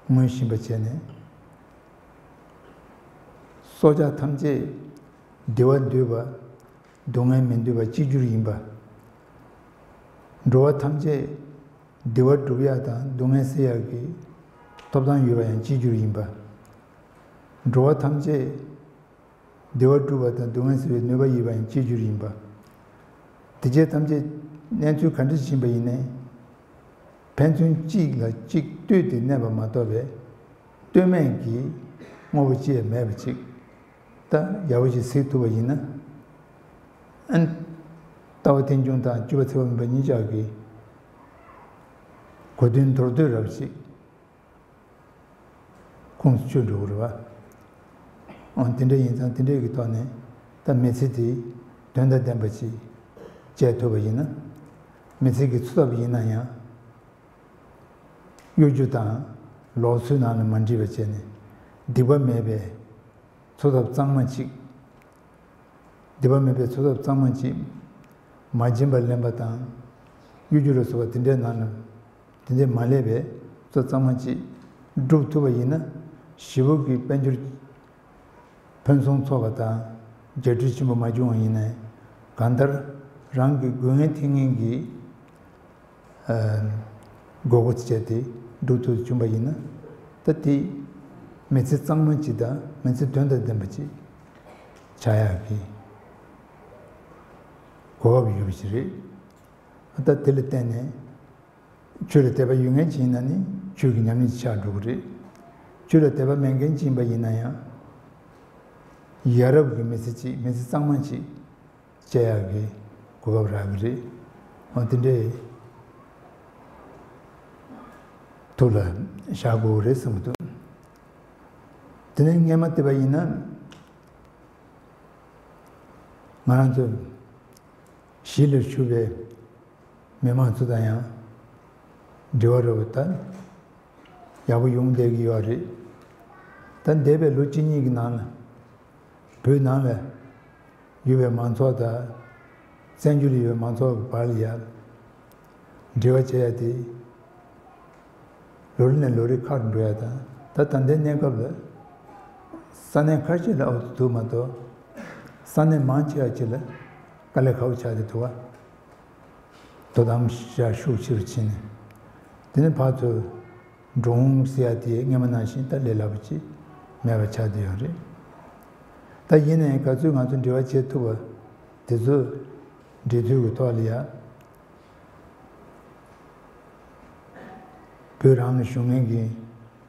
ངོས་ཤེས་པ་བྱས་ནས། སྲོག་ཆགས་ཐམས་ཅད་བདེ་བ་འདོད་པ། སྡུག་བསྔལ་མི་འདོད་པ་གཅིག་གྱུར་ཡིན་པ། འགྲོ་བ་ཐམས་ཅད་བདེ་བ་སྒྲུབ་ཡག་དང་སྡུག་བསྔལ་སེལ་ཡག་གི་ཐོབ་ཐང་ཡོད་པ་ཡང་གཅིག་གྱུར་ཡིན་པ། འགྲོ་བ་ཐམས་ཅད་བདེ་བ་སྒྲུབ་པ་དང་སྡུག་བསྔལ་སེལ་བའི་ནུས་པ་ཡོད་པ་ཡང་གཅིག་གྱུར་ཡིན་པ། དེ་བཅས་ཐམས་ཅད་གནས་ཚུལ་ག་འདྲ་ཞིག་ཡིན་པ་ཡིན་ནའི། ཕན་ཚུན་གཅིག་ལ་གཅིག་ལྟོས་ཏེ་གནས་པ་མ་གཏོགས་པའི་ལྟོས་མེད་ཀྱི་དངོས་པོ་ཅི་ཡང་མེད་པ་ཅིག་ད་ཡག་པོ་ཞིག་གཟིགས་ཐུབ་པ་ཡིན་ན། ཨན། ལྟ་བ་རྟེན་འབྱུང་དང་སྤྱོད་པ་འཚེ་བ་མིན་པ་གཉིས་ཆར་གྱི་གོ་དོན་མདོར་བསྡུས་རབ་ཅིག་ཁོངས་སུ་ཆུད་འགྲོ་གི་རེད་བ། འོ་དེ་འདྲ་ཡིན་ཙང་དེ་འདྲའི་གི་ཐོག་ནས་ད་མི་ཚེ་དེ་དོན་དང་ལྡན་པ་ཅིག་བྱས་ཐུབ་པ་ཡིན་ན། མི་ཚེ་གི་འཚོ་ཐབས་ཡིན་ན་ཡང་། གཡོ་སྒྱུ་དང་ལོག་འཚོའི་ནང་ལ་མ་འདྲེས་པ་བྱས་ནས་སྡིག་པ་མེད་པའི་འཚོ་ཐབས་གཙང་མ་ཅིག་སྡིག་པ་མེད་པའི་འཚོ་ཐབས་གཙང་མ་ཅིག་མ་བྱིན་པར་ལེན་པ་དང་། གཡོ་སྒྱུ་ལ་སོགས་པ་དེ་འདྲའི་ནང་ལ་དེ་འདྲའི་མ་ལས་པའི་འཚོ་གཙང་མ་ཅིག་སྒྲུབ་ཐུབ་པ་ཡིན་ན་ཞེ་པོ་གི་དཔལ་འབྱོར། ཕུན་སུམ་ཚོགས་པ་དང་རྒྱས་སྤྲོས་ཆེན་པོ་མ་བྱུང་བ་ཡིན་ནའི་གང་ལྟར་རང་གི་དགོས་ངེས་ཐོན་ངེས་ཀྱི་དགོས་མཁོ་བྱས་ཏེ་སྒྲུབ་ཐུབ་བྱུང་བ་ཡིན་ན་ད་དེ་མི་ཚེ་གཙང་མ་ཅིག་དང་མི་ཚེ་དོན་དང་ལྡན་པ་ཅིག་ཆགས་ཡག་གི་གོ་སྐབས་ཡོད་པ་ཞིག་རེད། ད་དེ་ལ་བརྟེན་ནས། ཆོས་ལ་དད་པ་ཡོད་མཁན་ཅིག་ཡིན་ན་ནི་ཆོས་ཀྱི་ཉམས་ལེན་ཅིག་ཆགས་འགྲོ་གི་རེད། ཆོས་ལ་དད་པ་མེད་མཁན་ཅིག་ཡིན་པ་ཡིན་ན་ཡང་ ཡ་རབས་ཀྱི་མི་ཚེ་གཅིག་མི་ཚེ་གཙང་མ་ཅིག་སྐྱེལ་ཡག་གི་གོ་སྐབས་རག་གི་རེད། འོ་དེ་འདྲའི་ཐུགས་ལ་བཞག་དགོས་རེད་བསམ་གྱི་འདུག་དེ་ནས་སྔས་མ་བལྟས་པ་ཡིན་ན། ང་རང་ཚོ་གཞིས་ལ་བཞུགས་པའི་མི་མང་ཚོ་དང་ཡང་འབྲེལ་བ་རོགས་ད་ཡག་པོ་ཡོང་བསྡད་ཀྱི་ཡོད་རེད། ད་འདས་པའི་ལོ་གཅིག་གཉིས་ཀྱི་ནང་ལ་བོད་ནང་ལ་ཡོད་པའི་མང་ཚོགས་དང་བཙན་བྱོལ་ལ་ཡོད་པའི་མང་ཚོགས་ཀྱི་བར་ལ་ཡང་འབྲེལ་བ་བྱེད་ཡ་དེ། ལོ་རེ་ནས་ལོ་རེ་ཁག་འགྲོ་ཡ་དང་ད་ད་ལྟའི་གནས་སྐབས་ལ་ས་གནས་ཁ་ཤས་ལ་ཨོ་ཐུ་མ་གཏོགས་ས་གནས་མང་ཆེ་བ་ཅིག་ལ་དཀའ་ལས་ཁག་པོ་ཆགས་ཏེ་འདུག་བ། དོ་དམ་བྱ་ཤུགས་ཆེ་རུ་ཕྱིན་ནས་དེ་ནས་ཕར་ཚུར་འགྲོ་འོང་ཟེར་ཡ་དེ་སྔས་མ་ནང་བཞིན་ད་ལས་སླ་པོ་ཅིག་མེད་པ་ཆགས་བསྡད་ཡོད་རེད། ད་ཡིན་ནའི་ག་ཚོད་ང་ཚོ་འབྲེལ་བ་བྱེད་ཐུབ་པ་དེ་ཚོ་འབྲེལ་མཐུད་ཀྱི་ཐོག་ལ་ཡ། བོད་རང་ལ་བཞུགས་མཁན་གྱི་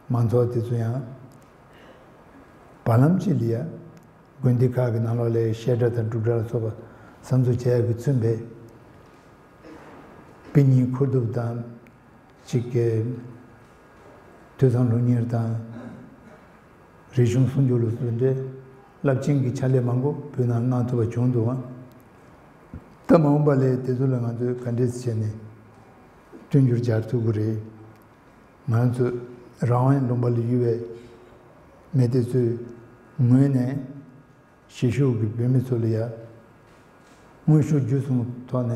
མང་ཚོགས་དེ་ཚོ་ཡང་བར་ལམ་གཅིག་ལ་ཡ་དགོན་སྡེ་ཁག་གི་ནང་ལོགས་ལ་བཤད་གྲྭ་དང་སྒྲུབ་གྲྭ་ལ་སོགས་པ་གསར་འཛུགས་བྱས་ཡག་གི་མཚོན་པའི་དཔེ་རྙིང་མཁོ་སྒྲུབ་དང་གཅིག་གི་ཐོས་བསམ་སློབ་གཉེར་དང་། རིག་གཞུང་སྲུང་སྐྱོབ་ལ་སོགས་པའི་རླབས་ཆེན་གྱི་ཕྱག་ལས་མང་པོ་བོད་ནང་གནང་ཐུབ་པ་བྱུང་འདུག་ཨང་། ད་མ་འོངས་པ་ལ་དེ་ཚོ་ལ་ང་ཚོས་ག་འདྲས་བྱས་ནས་མཐུན་འགྱུར་སྦྱར་ཐུབ་ཀྱི་རེད། ང་ཚོ་རང་དབང་ལུང་པ་ལ་ཡོད་པའི་མི་དེ་ཚོའི་ངོས་ནས། གཞིས་བཞུགས་ཀྱི་བོད་མི་ཚོ་ལ་ཡ་དངོས་ཤུགས་བརྒྱུད་གསུམ་ཐོག་ནས་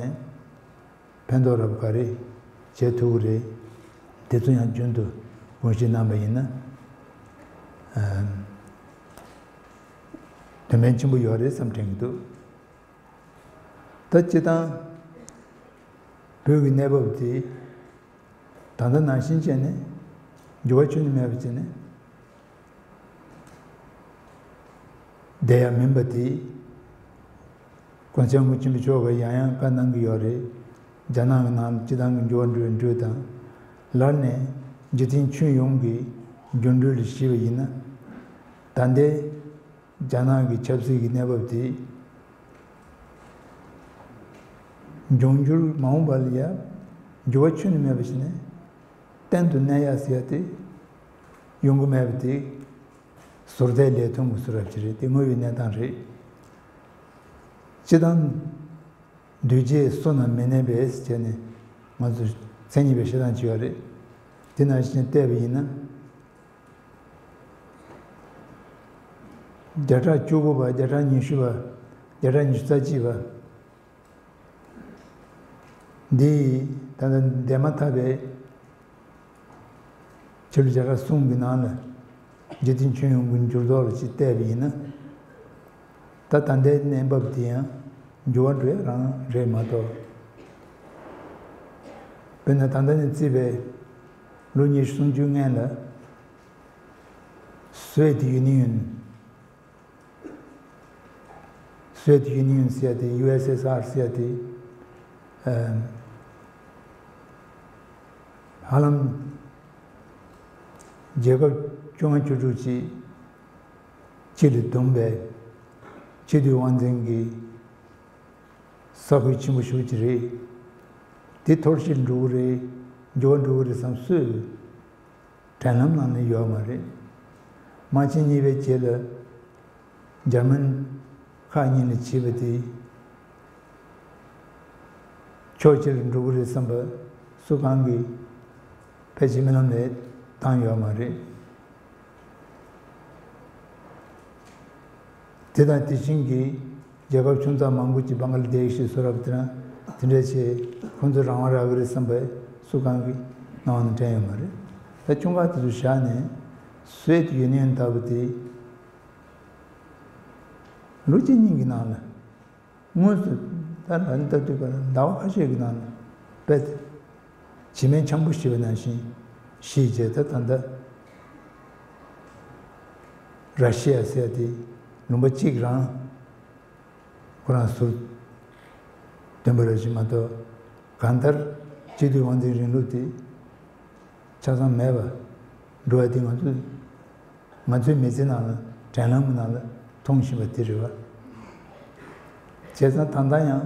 ཕན་ཐོགས་རབ་ག་རེ་བྱེད་ཐུབ་ཀྱི་རེད། དེ་ཚོ་ཡང་རྒྱུན་དུ་དགོངས་བཞེས་གནང་པ་ཡིན་ན་ཨམ་དོན་ཕན་ཆེན་པོ་ཡོད་རེད་བསམ་དྲན་གྱི་འདུག་ད་སྤྱིར་བཏང་བོད་ཀྱི་གནས་བབ་དེ། ད་ལྟ་ནང་བཞིན་བྱས་ནས་འགྱུར་བ་ཁྱོན་ནས་མེད་པ་བྱས་ནས་བསྡད་ཡ་མིན་པ་དེ་༸གོང་ས་༸སྐྱབས་མགོན་ཆེན་པོ་མཆོག་གིས་ཡང་ཡང་བཀའ་གནང་གི་ཡོད་རེད། རྒྱ་ནག་གི་ནང་སྤྱི་བཏང་གི་འགྱུར་བ་འགྲོ་འགྲོས་དང་ལར་ནས་འཇིག་རྟེན་ཁྱོན་ཡོངས་ཀྱི་འགྱུར་འགྲོས་ལ་གཞིགས་པ་ཡིན་ན་ད་ལྟའི། རྒྱ་ནག་གི་ཆབ་སྲིད་ཀྱི་གནས་བབ་དེ་འབྱུང་འགྱུར་མ་འོངས་པ་ལ་ཡ་འགྱུར་བ་ཁྱོན་ནས་མེད་པ་ཞིག་ནས་གཏན་དུ་གནས་ཡ་ཟེར་ཡ་དེ་ཡོང་གི་མེད་པ་དེ་ཟུར་བལྟས་ལས་མཐོང་གི་བཟོ་འདྲ་ཅིག་རེད། དེ་དངོས་ཡོད་གནས་སྟངས་རེད། སྤྱིར་བཏང་འདུས་བྱས་སུ་ན་མི་གནས་པས་ཟེར་ནས་ང་ཚོ་མཚན་ཉིད་པའི་བཤད་སྟངས་ཅིག་ཡོད་རེད། དེ་ནང་བཞིན་བལྟས་པ་ཡིན་ན། བརྒྱ་ཕྲག་བཅུ་དགུ་པ། བརྒྱ་ཕྲག་ཉི་ཤུ་པ། བརྒྱ་ཕྲག་ཉི་ཤུ་རྩ་གཅིག་པ། འདི་ད་ལྟ་འདས་མ་ཐག་པའི་ཕྱི་ལོ་བརྒྱ་ཕྲག་གསུམ་གྱི་ནང་ལ་འཇིག་རྟེན་ཁྱོན་ཡོངས་ཀྱི་འགྱུར་ལྡོག་ལ་ཅིག་བལྟས་པ་ཡིན་ན། ད་ད་ལྟའི་གནས་བབ་དེ་ཡང་འགྱུར་བ་འགྲོ་ཡ་རང་རེད་མ་གཏོགས། དཔེར་ན་ད་ལྟ་ནས་བརྩིས་པའི་ལོ་ཉི་ཤུ་སུམ་ཅུ་སྔོན་ལ། སོ་ཝེད་ཡུ་ནི་ཡོན། སོ་ཝེད་ཡུ་ནི་ཡོན་ཟེར་ཡ་དེ། ཡུ་ཨེས་ཨེས་ཨར་ཟེར་ཡ་དེ། ཨམ། ཧ་ལམ་རྒྱལ་ཁབ་བཅོ་ལྔ་བཅུ་དྲུག་ཅིག་གཅིག་ལ་བསྡོམས་པའི་སྤྱི་འཐུས་དབང་འཛིན་གྱི་ས་ཁུལ་ཆེན་པོ་ཞེ་པོ་ཅིག་རེད། དེ་འཐོར་ཞིག་འགྲོ་གི་རེད། འགྱུར་བ་འགྲོ་གི་རེད་བསམ་སྲོལ་དྲན་ལམ་ནང་ནས་ཡོད་མ་རེད། དམག་ཆེན་གཉིས་པའི་རྗེས་ལ་འཇར་མན་ཁག་གཉིས་ལ་བྱས་པ་དེ་ཕྱོགས་གཅིག་ལ་འགྲོ་གི་རེད་བསམ་པ་སུ་གང་གིས་ཕལ་ཆེར་རྨི་ལམ་ལས་བཏང་ཡོད་མ་རེད། དེ་དང་དེ་བཞིན་གྱི་རྒྱལ་ཁབ་ཆུང་ཙག་མང་པོ་ཅིག་བང་ག་ལ་དེཤ་ཞིག་བཟོ་རབས་དེ་རང་དེ་འདྲ་བྱས་ཁོང་ཚོ་རང་དབང་རག་གི་རེད་བསམ་པའི་སུ་གང་གི་སྣང་བ་ནང་དྲན་ཡོད་མ་རེད། ད་ཁྱུང་ཁ་དེ་ཚོ་བཞག་ནས་སོ་ཝེད་ཡུ་ནི་ཡོན་ལྟ་བུ་དེ་ལོ་གཅིག་གཉིས་ཀྱི་ནང་ལ་དངོས་སུ་ད་ལ་ལྟ་དུས་པར་ཟླ་བ་ཁ་ཤས་ཀྱི་ནང་ལ་དཔེ་བྱེ་མའི་འཆམ་པོ་ཞེས་པ་ནང་བཞིན་ཞིག་བྱས། ད་ད་ལྟ་ར་ཤི་ཡ་ཟེར་ཡ་དེ་ལུང་པ་གཅིག་རང་ཁོ་རང་ཟུར་འདོན་པ་ར་ཞིག་མ་གཏོགས་གང་ལྟར་སྤྱི་འཐུས་དབང་འཛིན་རིང་ལུགས་དེ་ཆ་ཚང་མེད་པ་འགྲོ་བ་དེ་ང་ཚོས་ང་ཚོའི་མི་ཚེ་ནང་ལ་དྲན་ལམ་གྱི་ནང་ལ་ མཐོང་བཞིན་པ་དེ་རེད་བ། བྱས་ཙང་ད་ལྟ་ཡང་།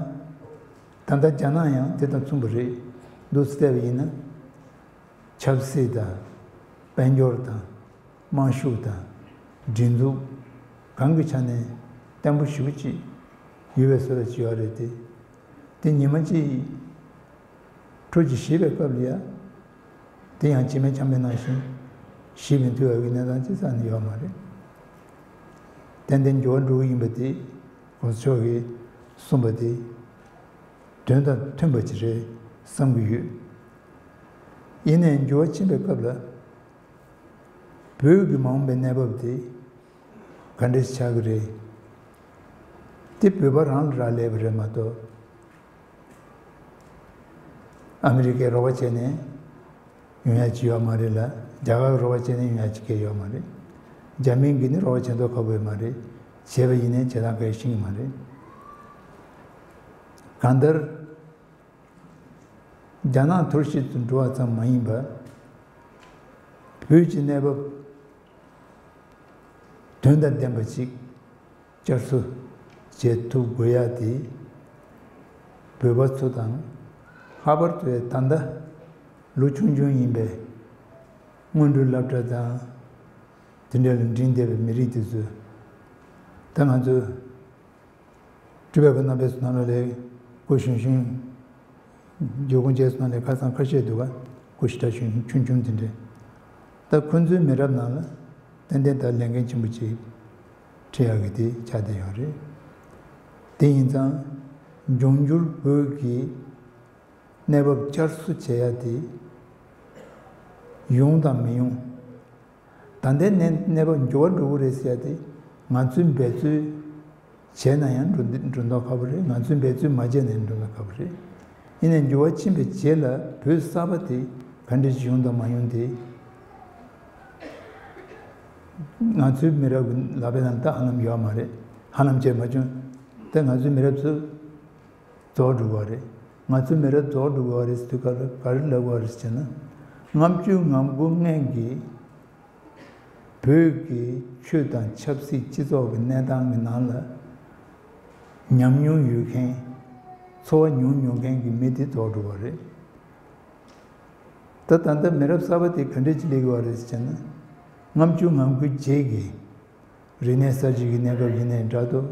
ད་ལྟ་རྒྱ་ནག་ཡང་དེ་དང་མཚུངས་པ་རེད། འདུག་སེ་བལྟས་པ་ཡིན་ན། ཆབ་སྲིད་དང་། དཔལ་འབྱོར་དང་། དམག་ཤུགས་དང་། སྒྲིག་འཛུགས། གང་གི་ཆ་ནས་བརྟན་པོ་ཞེ་པོ་ཅིག་ཡོད་པའི་བཟོ་འདྲ་ཅིག་ཡོད་རེད་དེ། དེ་ཉི་མ་གཅིག་འཕྲོ་གཅིག་ཞིག་པའི་སྐབས་ལ་ཡ། དེ་ཡང་ཇི་མ་ཇི་བཞིན་ནང་བཞིན་ཞིག་མི་ཐུབ་པའི་གནས་སྟངས་ཅི་ཙམ་ནས་ཡོད་མ་རེད། ཏན་ཏན་འགྱུར་བ་འགྲོ་གི་ཡིན་པ་དེ། གོང་ས་མཆོག་གིས་གསུངས་པ་དེ་དོན་དང་མཐུན་པ་ཅིག་རེད་བསམ་གྱི་ཡོད། ཡིན་ནའི་འགྱུར་བ་ཕྱིན་པའི་སྐབས་ལ། བོད་ཀྱི་མ་འོངས་པའི་གནས་བབ་དེ་ག་འདྲ་ཞིག་ཆགས་ཀྱི་རེད། དེ་བོད་པ་རང་ལ་རག་ལས་པ་རེད་མ་གཏོགས། ཨ་མི་རི་ཀས་རོགས་པ་བྱས་ནས་ཡོང་ཡ་ཅིག་ཡོད་མ་རེད་ལ། རྒྱ་གར་གྱིས་རོགས་པ་བྱས་ནས་ཡོང་ཡ་ཅིག་གང་ཡང་ཡོད་མ་རེད། རྒྱ་མི་གིས་ནི་རོགས་པ་བྱེད་མདོག་ཁ་པོ་ཡོད་མ་རེད། བྱས་པ་ཡིན་ནའི་བྱེད་སྟངས་གང་ཡང་ཤེས་ཀྱི་མ་རེད། གང་ལྟར། རྒྱ་ནག་འཐོར་ཞིག་ཏུ་འགྲོ་བ་ཙམ་མ་ཡིན་པར། བོད་ཀྱི་གནས་བབ་དོན་དང་ལྡན་པ་ཅིག་བསྐྱར་གསོ་བྱེད་ཐུབ་དགོས་ཡ་དེ། བོད་པ་ཚོ་དང་། ལྷག་པར་དུ་ད་ལྟ་ལོ་ཆུང་ཆུང་ཡིན་པའི་སྔོན་འགྲོའི་སློབ་གྲྭ་དང་། དེ་འདྲ་ལ་འགྲིམས་བསྡད་པའི་མི་རིགས་དེ་ཚོས། ད་ང་ཚོ་སྤྲུལ་པའི་སྐུ་རྣམ་པའི་ནང་ལ་ལས་སྐུ་གཞོན་གཞོན། སྒེའུ་ཁུང་བཅས་སུ་ནང་ལས་ཁ་སང་ཁ་ཤས་འདུག་ག་སྐུ་ཞེ་དྲག་གཞོན་ཆུང་ཆུང་དེ་འདྲ། ད་ཁོ་ཚོའི་མི་རབས་ནང་ལ་ཏན་ཏན་ད་ལས་འགན་ཆེན་པོ་ཅིག་འཁྲི་ཡག་གི་དེ་ཆགས་བསྡད་ཡོད་རེད། དེ་ཡིན་ཙང་། འབྱུང་འགྱུར་བོད་ཀྱི་གནས་བབ་བསྐྱར་གསོ་བྱེད་ཡ་དེ་ཡོང་དང་མི་ཡོང་། ད་ལྟའི་གནས་གནས་བབ་འགྱུར་བ་འགྲོ་གི་རེད་ཟེར་ཡ་དེ་ང་ཚོས་འབད་རྩོལ་བྱས་ན་ཡང་འགྲོ་འདི་འགྲོ་མདོག་ཁ་པོ་རེད། ང་ཚོས་འབད་རྩོལ་མ་བྱས་ན་ཡང་འགྲོ་མདོག་ཁ་པོ་རེད། ཡིན་ནའི་འགྱུར་བ་ཕྱིན་པའི་རྗེས་ལ་བོད་གསར་པ་དེ་ག་འདྲ་ཞིག་ཡོང་དང་མ་ཡོང་དེ། ང་ཚོའི་མི་རབས་ཀྱི་ལག་པའི་ནང་ད་ཧ་ལམ་ཡོད་མ་རེད། ཧ་ལམ་བྱས་མ་བྱུང་། ད་ང་ཚོའི་མི་རབས་ཚོས་རྫོགས་འགྲོ་གི་རེད། ང་ཚོའི་མི་རབས་རྫོགས་འགྲོ་གི་རེད་ཟེར་དུས་ག་ལ་ག་རེ་ལབ་དགོས་རེད་ཟེར་ན། ལྔ་བཅུ་ང་དགུ་སྔོན་གྱི་བོད་ཀྱི་ཆོས་དང་ཆབ་སྲིད་སྤྱི་ཚོགས་ཀྱི་གནས་སྟངས་ཀྱི་ནང་ལ་ཉམས་མྱོང་ཡོད་མཁན། ཚོར་བ་མྱོང་མྱོང་མཁན་གྱི་མི་དེ་རྫོགས་འགྲོ་གི་རེད། ད་ད་ལྟ་མི་རབས་གསར་པ་དེ་ག་འདྲས་ཅིག་སླེབས་ཡོད་རེད་ཟེར་ན། ལྔ་བཅུ་ང་དགུའི་རྗེས་ཀྱི་རིག་གནས་གསར་བརྗེ་གི་གནས་སྐབས་ཡིན་ནའི་འདྲ་འདུག་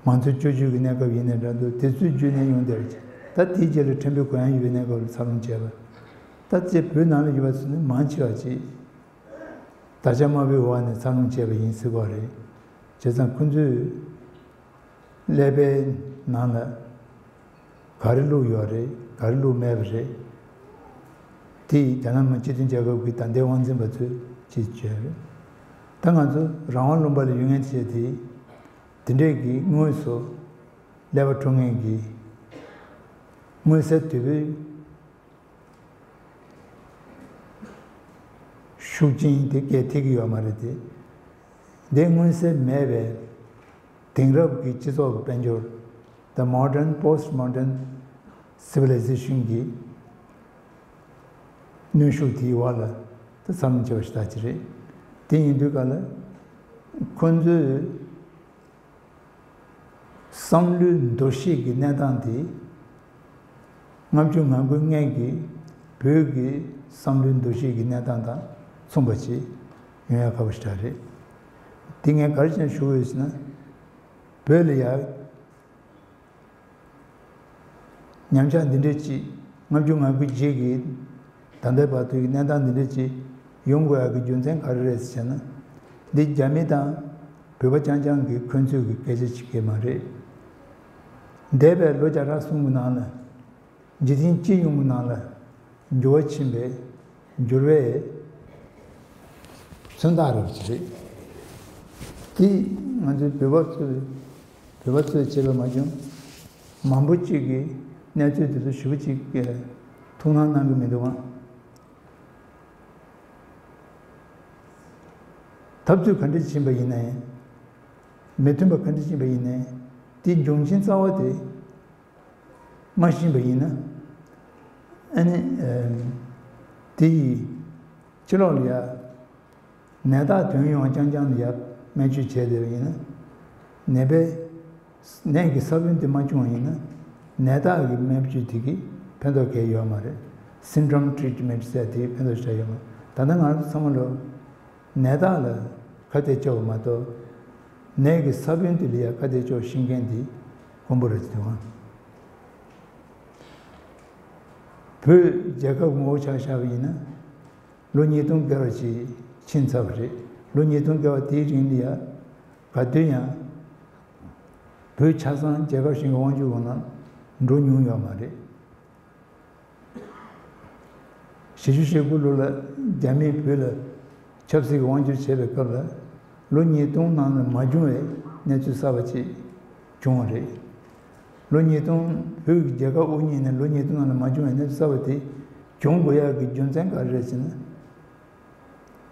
མང་གཙོའི་བཅོས་བསྒྱུར་གྱི་གནས་སྐབས་ཡིན་ནའི་འདྲ་འདུག་དེ་ཚོའི་བརྒྱུད་ནས་ཡོང་བསྡད་པ་ཅིག་ད་དེའི་རྗེས་ལ་ཕྲན་བུ་གུ་ཡངས་ཡོད་པའི་གནས་སྐབས་ལ་འཚར་ལོངས་བྱས་པ། ད་ཅེས་བོད་ནང་ལ་ཡོད་པ་ཚོ་ནི་མང་ཆེ་བ་ཅིག་དར་ཆ་དམར་པོའི་འོག་ནས་འཚར་ལོངས་བྱས་པ་ཡིན་སྲིད་པ་རེད། བྱས་ཙང་ཁོ་ཚོས་ཀླད་པའི་ནང་ལ་ག་རེ་བླུགས་ཡོད་རེད། ག་རེ་བླུགས་མེད་པ་རེད། དེ་རྒྱ་ནག་མི་སྤྱི་མཐུན་རྒྱལ་ཁབ་ཀྱི་ད་ལྟའི་དབང་འཛིན་པ་ཚོས་ཅིག་བྱས་རེད། ད་ང་ཚོ་རང་དབང་ལུང་པ་ལ་ཡོད་མཁན་བྱས་དེ། དེ་འདྲས་ཀྱི་དངོས་སུ་ཀླད་པ་འཁྲུག་མཁན་གྱི་མངོན་གསལ་དོད་པོའི་ཤུགས་རྐྱེན་དེ་གས་ཐེབས་ཀྱི་ཡོད་མ་རེད་དེ། འདི་མངོན་གསལ་མེད་པའི་དེང་རབས་ཀྱི་སྤྱི་ཚོགས་ཀྱི་དཔལ་འབྱོར། The modern postmodern civilization གྱི་གནོན་ཤུགས་དེའི་འོག་ལ་ད་འཚར་ལོངས་བྱས་པ་ཞིག་ད་ཅི་རེད། དེ་ཡིན་དུས་ག་ལ་ཁོ་ཚོས། བསམ་བློའི་འདུ་ཤེས་ཀྱི་གནས་སྟངས་དེ། ལྔ་བཅུ་ང་དགུ་སྔོན་གྱི་བོད་ཀྱི་བསམ་བློའི་འདུ་ཤེས་ཀྱི་གནས་སྟངས་དང་མཚུངས་པ་ཞིག་ཡོང་ཡ་ཁག་པོ་ཞེ་དྲག་རེད། དེ་ངས་ག་རེ་བྱས་ནས་ཞུ་དགོས་ཡོད་ཟེར་ན། བོད་ལ་ཡ། ཉམས་ཆག་འདི་འདྲས་ཅིག་ལྔ་བཅུ་ང་དགུ་རྗེས་ཀྱི་ད་ལྟའི་བར་དུ་གི་གནས་སྟངས་འདི་འདྲས་ཅིག་ཡོང་དགོས་ཡག་གི་རྒྱུ་མཚན་ག་རེ་རེད་ཟེར་ན། འདི་རྒྱ་མི་དང་བོད་པ་རྐྱང་རྐྱང་གི་འཁོན་རྩོད་ཀྱི་སྐད་ཆ་ཅིག་གི་མ་རེད། འདས་པའི་ལོ་བརྒྱ་ཕྲག་གསུམ་གྱི་ནང་ལ། འཇིག་རྟེན་སྤྱི་ཡོངས་ཀྱི་ནང་ལ་འགྱུར་བ་ཕྱིན་པའི་འགྱུར་བའི་མཚོན་རྟགས་རེད་པ་ཅིག་རེད། དེ་ང་ཚོའི་བོད་པ་ཚོས་བོད་པ་ཚོས་བྱས་པ་མ་བྱུང་། མང་པོ་ཅིག་གིས་གནས་ཚུལ་དེ་ཚོ་ཞེ་པོ་ཅིག་གི་ཐུགས་སྣང་གནང་གི་མི་འདུག་ཨང་། འཐབ་རྩོད་ག་འདྲ་ཕྱིན་པ་ཡིན་ནའི། མི་མཐུན་པ་ག་འདྲ་ཕྱིན་པ་ཡིན་ནའི། དེའི་འབྱུང་རྐྱེན་རྩ་བ་དེ། མ་ཤེས་པ་ཡིན་ན། ཨ་ནི། ཨེམ། དེ་ཡིས་ཕྱི་ལོགས་ལ་ཡ། ནད་རྟགས་ཐོན་ཡོང་རྐྱང་རྐྱང་ལ་ཡ། སྨན་བཅོས་བྱས་བསྡད་པ་ཡིན་ན། ནད་པའི་ནད་ཀྱི་ས་བོན་དེ་མ་བྱུང་བ་ཡིན་ན། ནད་བདག་གི་སྨན་བཅོས་དེ་གིས་ཕན་ཐོགས་གང་ཡང་ཡོད་མ་རེད། Syndrome treatment ཟེར་དེ་ཕན་ཐོགས་ཆགས་ཡོད་མ་རེད། ད་ལྟ་ང་རང་ཚོ་ཚང་མ་ལོ། ནད་བདག་ལ་ཁ་གཏད་གཅོག་པ་མ་གཏོགས། ནད་ཀྱི་ས་བོན་དེ་ལ་ཡང་ཁ་གཏད་གཅོག་ཤེས་མཁན་དེ་དཀོན་པོ་རེད་འདུག་ཨང་། བོད་རྒྱལ་ཁབ་ངོ་བོ་ཆ་བཞག་པ་ཡིན་ན། ལོ་ཉིས་སྟོང་བརྒལ་བ་ཅིག་ཕྱིན་ཚར་བ་རེད། ལོ་ཉིས་སྟོང་བརྒལ་བ་དེའི་རིང་ལ་ཡང་ག་དུས་ཡང་བོད་ཆ་ཚང་རྒྱལ་ཁབ་གཞན་གྱི་དབང་སྒྱུར་འོག་ན་འགྲོ་མྱོང་ཡོད་མ་རེད། བཞི་བཅུ་ཞེ་དགུ་ལོ་ལ་རྒྱ་མིས་བོད་ལ་ཆབ་སྲིད་ཀྱི་དབང་སྒྱུར་བྱས་པའི་སྐབས་ལ། ལོ་ཉིས་སྟོང་ནང་ལ་མ་བྱུང་བའི་གནས་ཚུལ་གསར་པ་ཅིག་བྱུང་བ་རེད། ལོ་ཉིས་སྟོང་བོད་ཀྱི་རྒྱལ་ཁབ་དབུ་བརྙེས་ནས་ལོ་ཉིས་སྟོང་ནང་ལ་མ་བྱུང་བའི་གནས་ཚུལ་གསར་པ་དེ་བྱུང་དགོས་ཡག་གི་རྒྱུ་མཚན་ག་རེ་རེད་ཟེར་ན།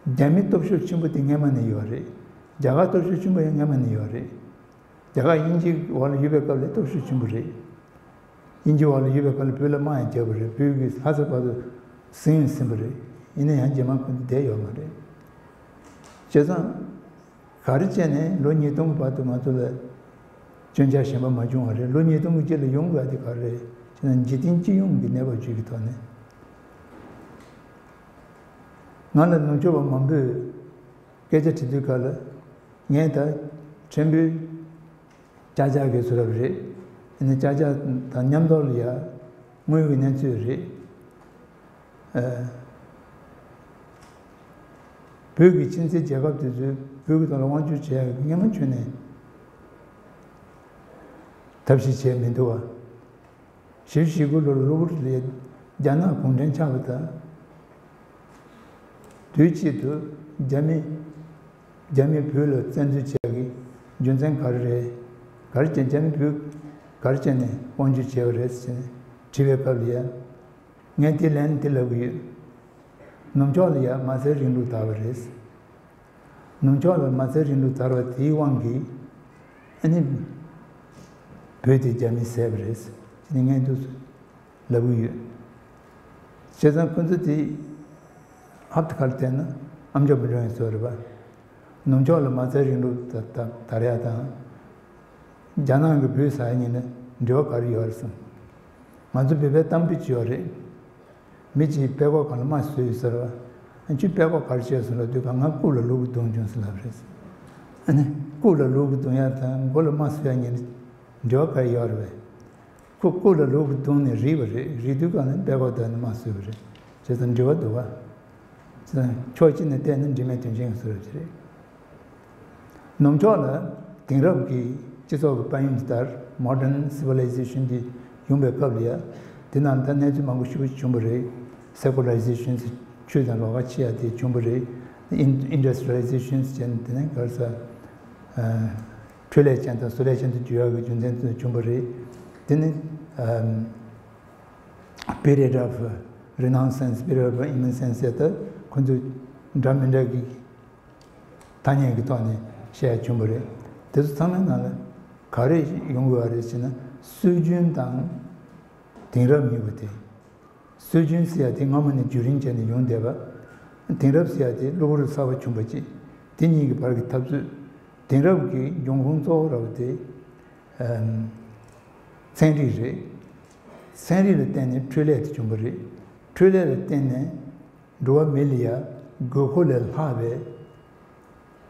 རྒྱ་མི་སྟོབས་ཤུགས་ཆེན་པོ་དེ་སྔོན་མ་ནས་ཡོད་རེད། རྒྱ་གར་སྟོབས་ཤུགས་ཆེན་པོ་ཡང་སྔོན་མ་ནས་ཡོད་རེད། རྒྱ་གར་དབྱིན་ཇིའི་འོག་ལ་ཡོད་པའི་སྐབས་ལ་སྟོབས་ཤུགས་ཆེན་པོ་རེད། དབྱིན་ཇིའི་འོག་ལ་ཡོད་པའི་སྐབས་ལ་བོད་ལ་དམག་ཡང་བརྒྱབ་པ་རེད། བོད་ཀྱི་ལྷ་ས་བར་དུ་ཟིན་ཡང་ཟིན་པ་རེད། ཡིན་ན་ཡང་རྗེས་མ་ཁོང་ཚོ་བསྡད་ཡོད་མ་རེད། བྱས་ཙང་། ག་རེ་བྱས་ནས་ལོ་ཉིས་སྟོང་གི་བར་དུ་ང་ཚོ་ལ་སྐྱོན་ཆ་གཞན་པ་མ་བྱུང་བ་རེད། ལོ་ཉིས་སྟོང་གི་རྗེས་ལ་ཡོང་དགོས་ཡ་དེ་ག་རེ་རེད་ཅེ་ན། འཇིག་རྟེན་སྤྱི་ཡོངས་ཀྱི་གནས་བབ་བཅས་ཀྱི་ཐོག་ནས། ང་ལ་ནུབ་ཕྱོགས་པ་མང་པོས་སྐད་ཆ་དྲི་དུས་སྐབས་ལ། ངས་ད་ཕྲན་བུ་ཅག་ཅག་གི་བཟོ་འདྲ་རེད། ཡིན་ན་ཅག་ཅག་དང་མཉམ་དུ་ལ་ཡ་དངོས་ཡོད་ཀྱི་གནས་ཚུལ་རེད། ཨ། བོད་ཀྱི་ཁྱིམ་མཚེས་རྒྱལ་ཁབ་དེ་ཚོས་བོད་ཀྱི་ཐོག་ལ་དབང་སྒྱུར་བྱེད་ཡག་གི་སྔོན་མ་ཁྱོན་ནས་ཐབས་ཤེས་བྱས་མི་འདུག་བ། བཞི་བཅུ་ཞེ་དགུ་ལོར་གློ་བུར་དུ་རྒྱ་ནག་གུང་ཁྲན་ཆགས་པ་དང་། དུས་གཅིག་ཏུ་རྒྱ་མི། རྒྱ་མི་བོད་ལ་བཙན་འཛུལ་བྱས་ཀྱི་རྒྱུ་མཚན་ག་རེ་རེད། ག་རེ་བྱས་རྒྱ་མི་བོད་ག་རེ་བྱས་ནས་དབང་སྒྱུར་བྱས་པ་རེད་ཟེར་ནས་དྲིས་པའི་སྐབས་ལ་ཡ། ངས་དེ་ལན་དེ་ལབ་ཀྱི་ཡོད། ནུབ་ཕྱོགས་ལ་ཡ་མ་རྩའི་རིང་ལུགས་དར་བ་རེད། ནུབ་ཕྱོགས་ལ་མ་རྩའི་རིང་ལུགས་དར་བ་དེའི་དབང་གིས། ཨ་ནི། བོད་དེ་རྒྱ་མིས་བཟས་པ་རེད་ཟེར་ནས་ངས་འདུག་ལབ་ཀྱི་ཡོད། བྱས་ཙང་ཁོ་ཚོ་དེ་ཧབ་ཏུ་ཁར་བལྟས་ན་ཨམ་ཅོག་མི་འགྲོ་ཡིན་བཟོ་རེད་པ། ནུབ་ཕྱོགས་ལ་མ་རྩའི་རིང་ལུགས་ད་ད་དར་ཡ་དང་། རྒྱ་ནག་གི་བོད་ཟ་ཡ་གཉིས་ལ་འབྲེལ་བ་ག་རེ་ཡོད་རེད་བསམ། ང་ཚོ་བོད་པའི་གཏམ་དཔེ་ཅིག་ཡོད་རེད། མི་གཅིག་པད་ཀོག་སྒང་ལ་རྨ་བཟོས་ཡོད་ཟེར་བ། ཁྱོད་པད་ཀོག་ག་རེ་བྱས་སོང་ལབ་དུས་ག་ང་རྐུབ་ལ་ལུག་གི་མདུང་བྱུང་ཟེར་ལབ་རེད། ཨ་ནི་རྐུབ་ལ་ལུག་གི་མདུང་ཡ་དང་མགོ་ལ་རྨ་བཟོ་ཡ་གཉིས་ལ་འབྲེལ་བ་ག་རེ་ཡོད་རེད་པས། ཁོ་རྐུབ་ལ་ལུག་གི་མདུང་ནས་རིལ་བ་རེད། རིལ་དུས་གང་ལ་པད་ཀོག་དང་ནི་རྨ་བཟོས་པ་རེད། བྱས་ཙང་འབྲེལ་བ་འདུག་བ། བྱས་ཙང་ཕྱོགས་གཅིག་ནས་བལྟས་ན་འབྲེལ་མེད་དོན་ཆེན་གྱི་བཟོ་འདྲ་ཅིག་རེད། ནུབ་ཕྱོགས་ལ་དེང་རབས་ཀྱི་སྤྱི་ཚོགས་ཀྱི་དཔལ་ཡོན་དེ་ལྟར་modern civilization དེ་ཡོང་པའི་སྐབས་ལ་ཡ། དེ་ནང་ད་གནས་ཚུལ་མང་པོ་ཞེ་པོ་ཅིག་བྱུང་བ་རེད། Secularization ཟེར་ཆོས་དང་ལོགས་ཀ་ཕྱེ་ཡ་དེ་བྱུང་བ་རེད། In- Industrialization ཟེར་བྱས་ནས་དེ་ནས་ག་རེ་ཟེར། ཨ། འཕྲུལ་ལས་ཅན་དང་བཟོ་ལས་ཅན་དུ་འགྱུར་ཡག་གི་རྒྱུ་མཚན་དུ་བྱུང་བ་རེད། དེ་ནི། ཨམ། Period of Renaissance, Period of Innocence ཟེར་ཏེ་ཁོ་ཚོས་འདྲ་མི་འདྲ་གི་ཐ་སྙད་ཀྱི་ཐོག་ནས་བཤད་ཡ་བྱུང་བ་རེད། དེ་ཚོ་ཚང་མའི་ནང་ལ་ག་རེ་ཡོང་དགོས་པ་རེད་ཟེར་ན། སྲོལ་རྒྱུན་དང་དེང་རབས་གཉིས་པོ་དེ། སྲོལ་རྒྱུན་ཟེར་ཡ་དེ་སྔ་མོ་ནས་བརྒྱུད་རིམ་བྱས་ནས་ཡོང་བསྡད་པ། དེང་རབས་ཟེར་ཡ་དེ་གློ་བུར་གསར་པ་བྱུང་བ་ཅིག་དེ་གཉིས་ཀྱི་བར་གྱི་འཐབ་རྩོད། དེང་རབས་ཀྱི་འབྱུང་ཁུངས་གཙོ་བོ་ར་བ་དེ། ཨམ། ཚན་རིག་རེད། ཚན་རིག་ལ་བརྟེན་ནས་འཕྲུལ་ལས་དེ་བྱུང་བ་རེད། འཕྲུལ་ལས་ལ་བརྟེན་ནས་འགྲོ་བ་མི་ལ་ཡ་དགོས་མཁོ་ལས་ལྷག་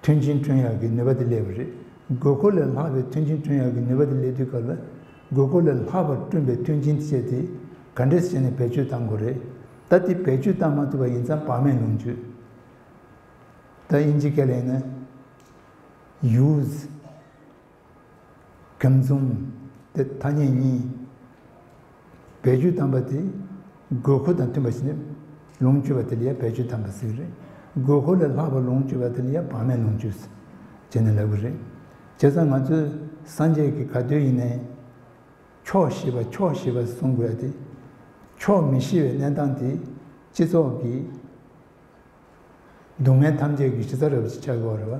པའི་མཐུན་རྐྱེན་བསྐྲུན་ཡག་གི་ནུས་པ་དེ་སླེབས་པ་རེད། དགོས་མཁོ་ལས་ལྷག་པའི་མཐུན་རྐྱེན་བསྐྲུན་ཡག་གི་ནུས་པ་དེ་སླེབས་དུས་སྐབས་ལ། དགོས་མཁོ་ལས་ལྷག་པར་བསྐྲུན་པའི་མཐུན་རྐྱེན་དེ་བྱས་ཏེ་ག་འདྲས་བྱས་ནས་བེད་སྤྱོད་གཏང་དགོས་རེད། ད་དེ་བེད་སྤྱོད་གཏང་མ་ཐུབ་པ་ཡིན་ཙང་བག་མེད་ལོངས་སྤྱོད། ད་དབྱིན་ཇིའི་སྐད་ལ་ཡིན་ན། Use། Consume དེ་ཐ་སྙད་གཉིས། བེད་སྤྱོད་བཏང་པ་དེ་དགོས་མཁོ་དང་མཐུན་པ་ཞིག་ནི་ལོངས་སྤྱོད་པ་དེ་ལ་ཡང་བེད་སྤྱོད་བཏང་པ་ཟེར་གྱི་རེད། དགོས་མཁོ་ལས་ལྷག་པ་ལོངས་སྤྱོད་པ་དེ་ལ་ཡང་བག་མེད་ལོངས་སྤྱོད་ཟེར་བྱས་ནས་ལབ་གི་རེད། བྱས་ཙང་ང་ཚོས་སངས་རྒྱས་ཀྱིས་ག་དུས་ཡིན་ནའི་ཆོག་ཤེས་པ་ཆོག་ཤེས་པ་གསུང་དགོས་ཡ་དེ། ཆོག་མི་ཤེས་པའི་གནས་སྟངས་དེ་སྤྱི་ཚོགས་ཀྱི་སྡུག་བསྔལ་ཐམས་ཅད་ཀྱི་གཞི་རྩ་ར་བ་ཞིག་ཆགས་ཀྱི་ཡོད་རེད་བ།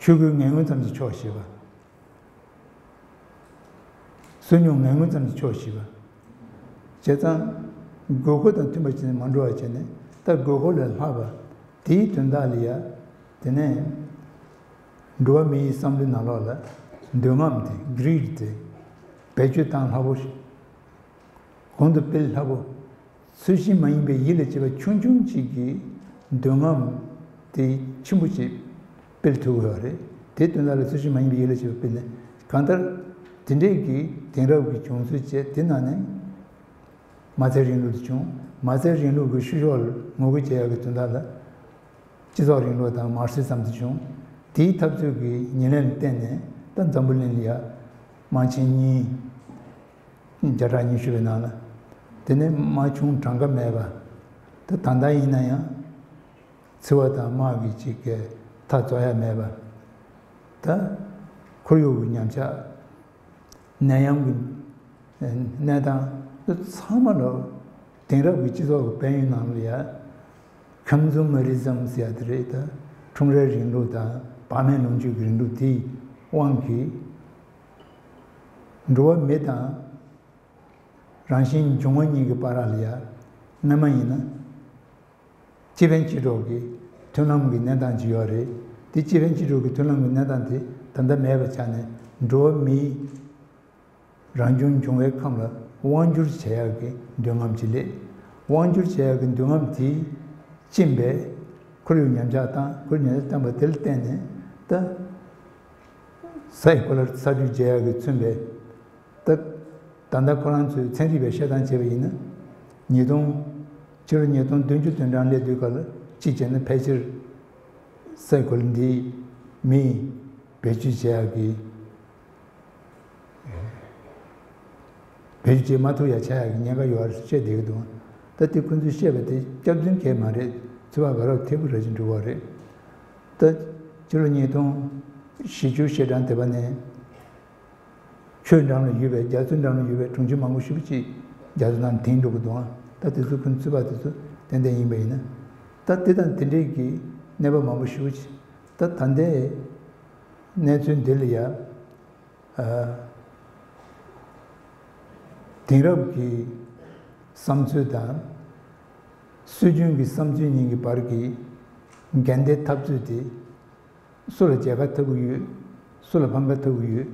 ཆོས་སྐུའི་ངན་ངོན་ཙམ་གྱིས་ཆོག་ཤེས་པ། བསོད་སྙོམས་ངན་ངོན་ཙམ་གྱིས་ཆོག་ཤེས་པ། བྱས་ཙང་། དགོས་མཁོ་དང་མཐུན་པ་བྱས་ནས་མ་འགྲོ་བ་བྱས་ནས་ད་དགོས་མཁོ་ལས་ལྷག་པ། དེའི་དོན་དག་ལ་ཡ། དེ་ནས་འགྲོ་བ་མིའི་བསམ་བློའི་ནང་ལོགས་ལ་འདོད་རྔམ་དེ། གྷི་རིཌ་དེ་བེད་སྤྱོད་བཏང་སླ་པོ་ཞིག་གོང་དུ་སྤེལ་སླ་པོ། ཚུལ་བཞིན་མ་ཡིན་པའི་ཡིད་ལ་བྱེད་པ་ཆུང་ཆུང་གཅིག་གིས་འདོད་རྔམ་དེ་ཆེན་པོ་ཅིག་སྤེལ་ཐུབ་ཀྱི་ཡོད་རེད། དེའི་དོན་དག་ལ་ཚུལ་བཞིན་མ་ཡིན་པའི་ཡིད་ལ་བྱེད་པ་སྤེལ་ནས། གང་ལྟར་དེ་འདྲས་ཀྱི་དེང་རབས་ཀྱི་བྱུང་ཚུལ་བཅས། དེ་ནང་ནས་མ་རྩའི་རིང་ལུགས་དེ་བྱུང་། མ་རྩའི་རིང་ལུགས་ཀྱི་བཤུ་གཞོག་ལ་ངོ་རྒོལ་བྱེད་ཡག་གི་དོན་དག་ལ། སྤྱི་ཚོགས་རིང་ལུགས་དང་མར་སི་ཛམ་དེ་བྱུང་། དེའི་འཐབ་རྩོད་ཀྱི་ཉེར་ལེན་ལ་བརྟེན་ནས། ད་འཛམ་བུ་གླིང་ལ་ཡ་དམག་ཆེན་གཉིས། བརྒྱ་ཕྲག་ཉི་ཤུ་པའི་ནང་ལ། དེ་ནས་དམག་ཆུང་གྲངས་ཀ་མེད་པ། ད་ད་ལྟ་ཡིན་ན་ཡང་འཚེ་བ་དང་དམག་གི་ཅིག་གི་མཐའ་རྫོགས་ཡ་མེད་པ། ད་ཁོར་ཡུག་གི་ཉམས་ཆག་ནད་ཡམས་ཀྱི་གནས་སྟངས། འདི་ཚང་མ་ལོ་དེང་རབས་ཀྱི་སྤྱི་ཚོགས་ཀྱི་དཔལ་ཡོན་ནང་ལ་ཡ། ཁོན་སུ་མ་རི་ཛམ་ཟེར་ཡ་དེ་རེད། ད་ཁྲོམ་རའི་རིང་ལུགས་དང་བག་མེད་ལོངས་སྤྱོད་ཀྱི་རིང་ལུགས་དེའི་དབང་གིས། འགྲོ་བ་མི་དང་རང་བཞིན་འབྱུང་བ་གཉིས་ཀྱི་བར་ལ་ཡ། སྔ་མ་ཡིན་ན་སྤྱི་ཕན་སྤྱི་གྲོགས་ཀྱི་མཐུན་ལམ་གྱི་གནས་སྟངས་ཅིག་ཡོད་རེད། དེ་སྤྱི་ཕན་སྤྱི་གྲོགས་ཀྱི་མཐུན་ལམ་གྱི་གནས་སྟངས་དེ་ད་ལྟ་མེད་པ་ཆགས་ནས། འགྲོ་བ་མིའི་རང་བྱུང་འབྱུང་བའི་ཁམས་ལ་དབང་བསྒྱུར་བྱེད་ཡག་གི་འདོད་རྔམ་ཅིག་སླེབས། དབང་བསྒྱུར་བྱེད་ཡག་གི་འདོད་རྔམ་དེས་གཅིན་པའི་ཁོར་ཡུག་ཉམས་ཆག་བཏང་། ཁོར་ཡུག་ཉམས་ཆག་བཏང་བ་དེ་ལ་བརྟེན་ནས། ད་སའི་ཀུ་ལར་ས་འཇུ་བྱེད་ཡག་གིས་མཚོན་པའི། ད་ད་ལྟ་ཁོ་རང་ཚོས་ཚན་རིག་པས་བཤད་སྟངས་བྱས་པ་ཡིན་ན། ཉིས་སྟོང་། ཕྱི་ལོ་ཉིས་སྟོང་བདུན་ཅུ་དོན་གྲངས་སླེབས་དུས་སྐབས་ལ་གཅིག་བྱས་ན། ཕལ་ཆེར་སའི་ཀུ་ལར་འདི་མིས་བེད་སྤྱོད་བྱེད་ཡག་གི། བེད་སྤྱོད་བྱེད་མ་ཐུབ་ཡ་ཆགས་ཡག་གི་ཉེན་ཁ་ཡོད་པ་བཤད་བསྡད་ཀྱི་འདུག། ད་དེ་ཁོང་ཚོས་བཤད་པ་དེ་སྐྱག་རྫུན་གང་ཡང་མ་རེད། ཚོད་དཔག་ག་རེ་ཐེབས་པ་རེད་ཅེས་འགྲོ་བ་རེད། ད་ཕྱི་ལོ་ཉིས་སྟོང་བཞི་བཅུ་ཞེ་གྲངས་དེ་བ་ནས། ཆོས་འགྲམ་ལ་ཡོད་པའི། རྒྱ་མཚོའི་འགྲམ་ལ་ཡོད་པའི་གྲོང་ཁྱེར་མང་པོ་ཞེ་པོ་ཅིག་རྒྱ་མཚོ་ནང་དེངས་འགྲོ་གི་འདུག། ད་དེ་ཚོ་ཁོང་ཚོད་དཔག་དེ་ཚོ་ཏན་ཏན་ཡིན་པ་ཡིན་ན། ད་དེ་དང་དེ་འདྲའི་གི་གནས་བབ་མང་པོ་ཞེ་པོ་ཅིག། ད་ད་ལྟའི་གནས་ཚུལ་འདི་ལ་ཡ། ཨ། དེང་རབས་ཀྱི་བསམ་ཚུལ་དང་སྲོལ་རྒྱུན་གྱི་བསམ་ཚུལ་གཉིས་ཀྱི་བར་གྱི་འགལ་ཟླའི་འཐབ་རྩོད་དེ། སུ་ལ་མཇལ་ཁ་ཐོབ་ཀྱི་ཡོད། སུ་ལ་ཕམ་ཁ་ཐོབ་ཀྱི་ཡོད།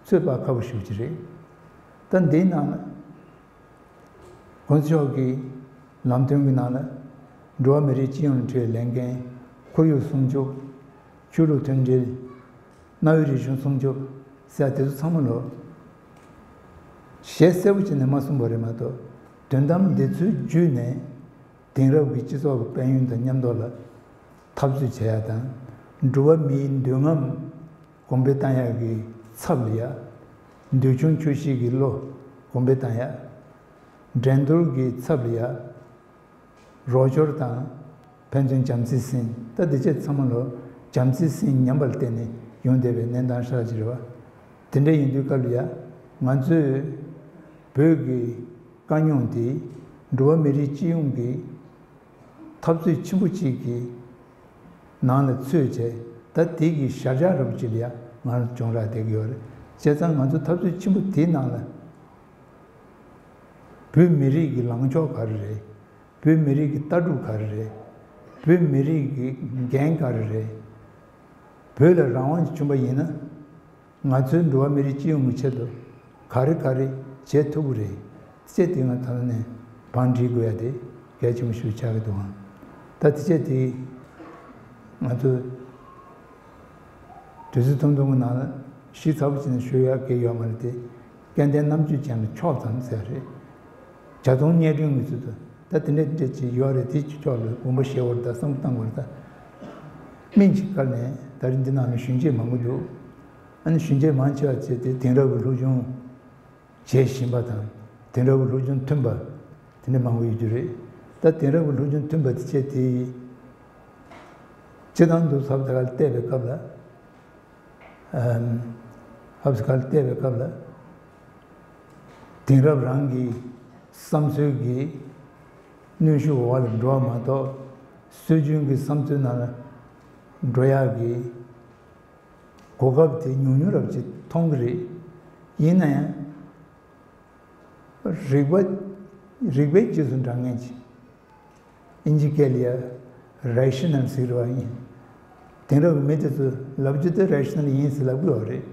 ཚོད་དཔག་ཁག་པོ་ཞེ་པོ་ཅིག་རེད། ད་འདིའི་ནང་ལ་གོང་ས་མཆོག་གི་ལམ་སྟོན་གྱི་ནང་ལ། འགྲོ་བ་མི་རིགས་སྤྱི་ཡོངས་ལ་འཕྲད་ལས་འགན། ཁོར་ཡུག་སྲུང་སྐྱོབ། ཆོས་ལུགས་མཐུན་སྒྲིལ། གནའ་བོའི་རིག་གཞུང་སྲུང་སྐྱོབ་ཟེར་དེ་ཚོ་ཚང་མ་ལོ། ཞལ་གསལ་པོ་བྱས་ནས་མ་གསུངས་པ་རེད་མ་གཏོགས། དོན་དམ་འདི་ཚོའི་བརྒྱུད་ནས་དེང་རབས་ཀྱི་སྤྱི་ཚོགས་ཀྱི་དཔལ་ཡོན་དང་མཉམ་དུ་ལ་འཐབ་རྩོད་བྱེད་ཡ་དང་། འགྲོ་བ་མིའི་འདོད་རྔམ་གོང་འཕེལ་བཏང་ཡག་གི་ཚབ་ལ་ཡ། འདོད་ཆུང་ཆོག་ཤེས་ཀྱི་བློ་གོང་འཕེལ་བཏང་ཡ། འགྲན་བསྡུར་གྱི་ཚབ་ལ་ཡ། རོགས་སྐྱོར་དང་ཕན་ཚུན་བྱམས་བརྩེའི་སེམས། ད་འདི་བྱས་ཚང་མ་ལོ་བྱམས་བརྩེའི་སེམས་ཉམས་པ་ལ་བརྟེན་ནས་ཡོང་བསྡད་པའི་གནས་སྟངས་ཤ་སྟག་ཅིག་རེད་བ། དེ་འདྲ་ཡིན་དུས་སྐབས་ལ་ཡ། ང་ཚོས་བོད་ཀྱི་དཀའ་རྙོག་འདི་འགྲོ་བ་མི་རིགས་སྤྱི་ཡོངས་ཀྱི་འཐབ་རྩོད་ཆེན་པོ་གཅིག་གི་ནང་ལ་ཚུད་བྱས། ད་དེ་གི་ཞར་ཆག་རབ་ཅིག་ལ་ཡ་ང་རང་ཚོ་གྱོང་རག་བསྡད་ཀྱི་ཡོད་རེད། བྱས་ཙང་ང་ཚོ་འཐབ་རྩོད་ཆེན་པོ་དེའི་ནང་ལ། བོད་མི་རིགས་ཀྱི་ལངས་ཕྱོགས་ག་རེ་རེད། བོད་མི་རིགས་ཀྱི་ལྟ་གྲུབ་ག་རེ་རེད། བོད་མི་རིགས་ཀྱི་འགན་ག་རེ་རེད། བོད་ལ་རང་དབང་ཅིག་བྱུང་པ་ཡིན་ན། ང་ཚོའི་འགྲོ་བ་མི་རིགས་སྤྱི་ཡོངས་ཀྱི་ཆེད་དུ་ག་རེ་ག་རེ་བྱེད་ཐུབ་ཀྱི་རེད། ཅེས་དེ་ང་ད་ལྟ་ནས་བང་སྒྲིག་དགོས་ཡ་དེ་གལ་ཆེན་པོ་ཞིག་ཆགས་ཀྱི་འདུག་ཨང་། ད་དེ་བྱས་དེ་ང་ཚོ་དུས་ཚོད་ཐུང་ཐུང་གི་ནང་ལ་ཞིབ་ཚགས་པོ་བྱས་ནས་ཞུ་ཡ་གལ་ཡོད་མ་རེད་དེ། སྐལ་ལྡན་རྣམ་དཔྱོད་ཅན་ལ་ཕྱོགས་ཙམ་ཟེར་རེད། ཇ་འཐུང་རྙེད་དྲུང་གི་ཚུལ་དུ། ད་དེ་འདྲ་དེ་འདྲ་ཅིག་ཡོད་རེད། དེ་ཕྱོགས་ལ་དགོངས་པ་བཞེས་དགོས་རེད། ད་བསམ་བློ་བཏང་དགོས་རེད། ད་སྨིན་གྱི་བཀར་ནས་ད་རིང་འདི་ནང་ལ་ཞུན་ཆད་མང་པོ་འདུག། ཨ་ནི་ཞུན་ཆད་མང་ཆེ་བ་བྱས་ཏེ་དེང་རབས་ཀྱི་སློབ་སྦྱོང་བྱེད་བཞིན་པ་དང་། དེང་རབས་ཀྱི་སློབ་སྦྱོང་མཐུན་པ་དེ་འདྲ་མང་པོ་ཡོད་རྒྱུ་རེད། ད་དེང་རབས་ཀྱི་སློབ་སྦྱོང་མཐུན་པ་དེ་བྱས་ཏེ། སྤྱིར་བཏང་དུ་ཧབ་ཏེ་ཁ་ལ་བལྟས་པའི་སྐབས་ལ། ཨམ། ཧབ་ཏེ་ཁ་ལ་བལྟས་པའི་སྐབས་ལ། དེང་རབས་རང་གི་བསམ་ཚུལ་གྱི་གནོན་ཤུགས་འོག་ལ་འགྲོ་བ་མ་གཏོགས། སྲོལ་རྒྱུན་གྱི་བསམ་ཚུལ་ནང་ལ་འགྲོ་ཡག་གི་གོ་སྐབས་དེ་ཉུང་ཉུང་རབ་ཅིག་མཐོང་གི་རེད། ཡིན་ན་ཡང་། རིག་པ། རིག་པའི་རྗེས་སུ་འབྲང་མཁན་ཅིག། ཨིན་ཇི་སྐད་ལ་ཡ། རེ་ཤི་ནལ་ཟེར་བ་ཡིན། དེང་རབས་ཀྱི་མི་དེ་ཚོས་ལབ་རྒྱུ་དེ་རེ་ཤི་ནལ་ཡིན་ཟེར་ལབ་གི་ཡོད་རེད།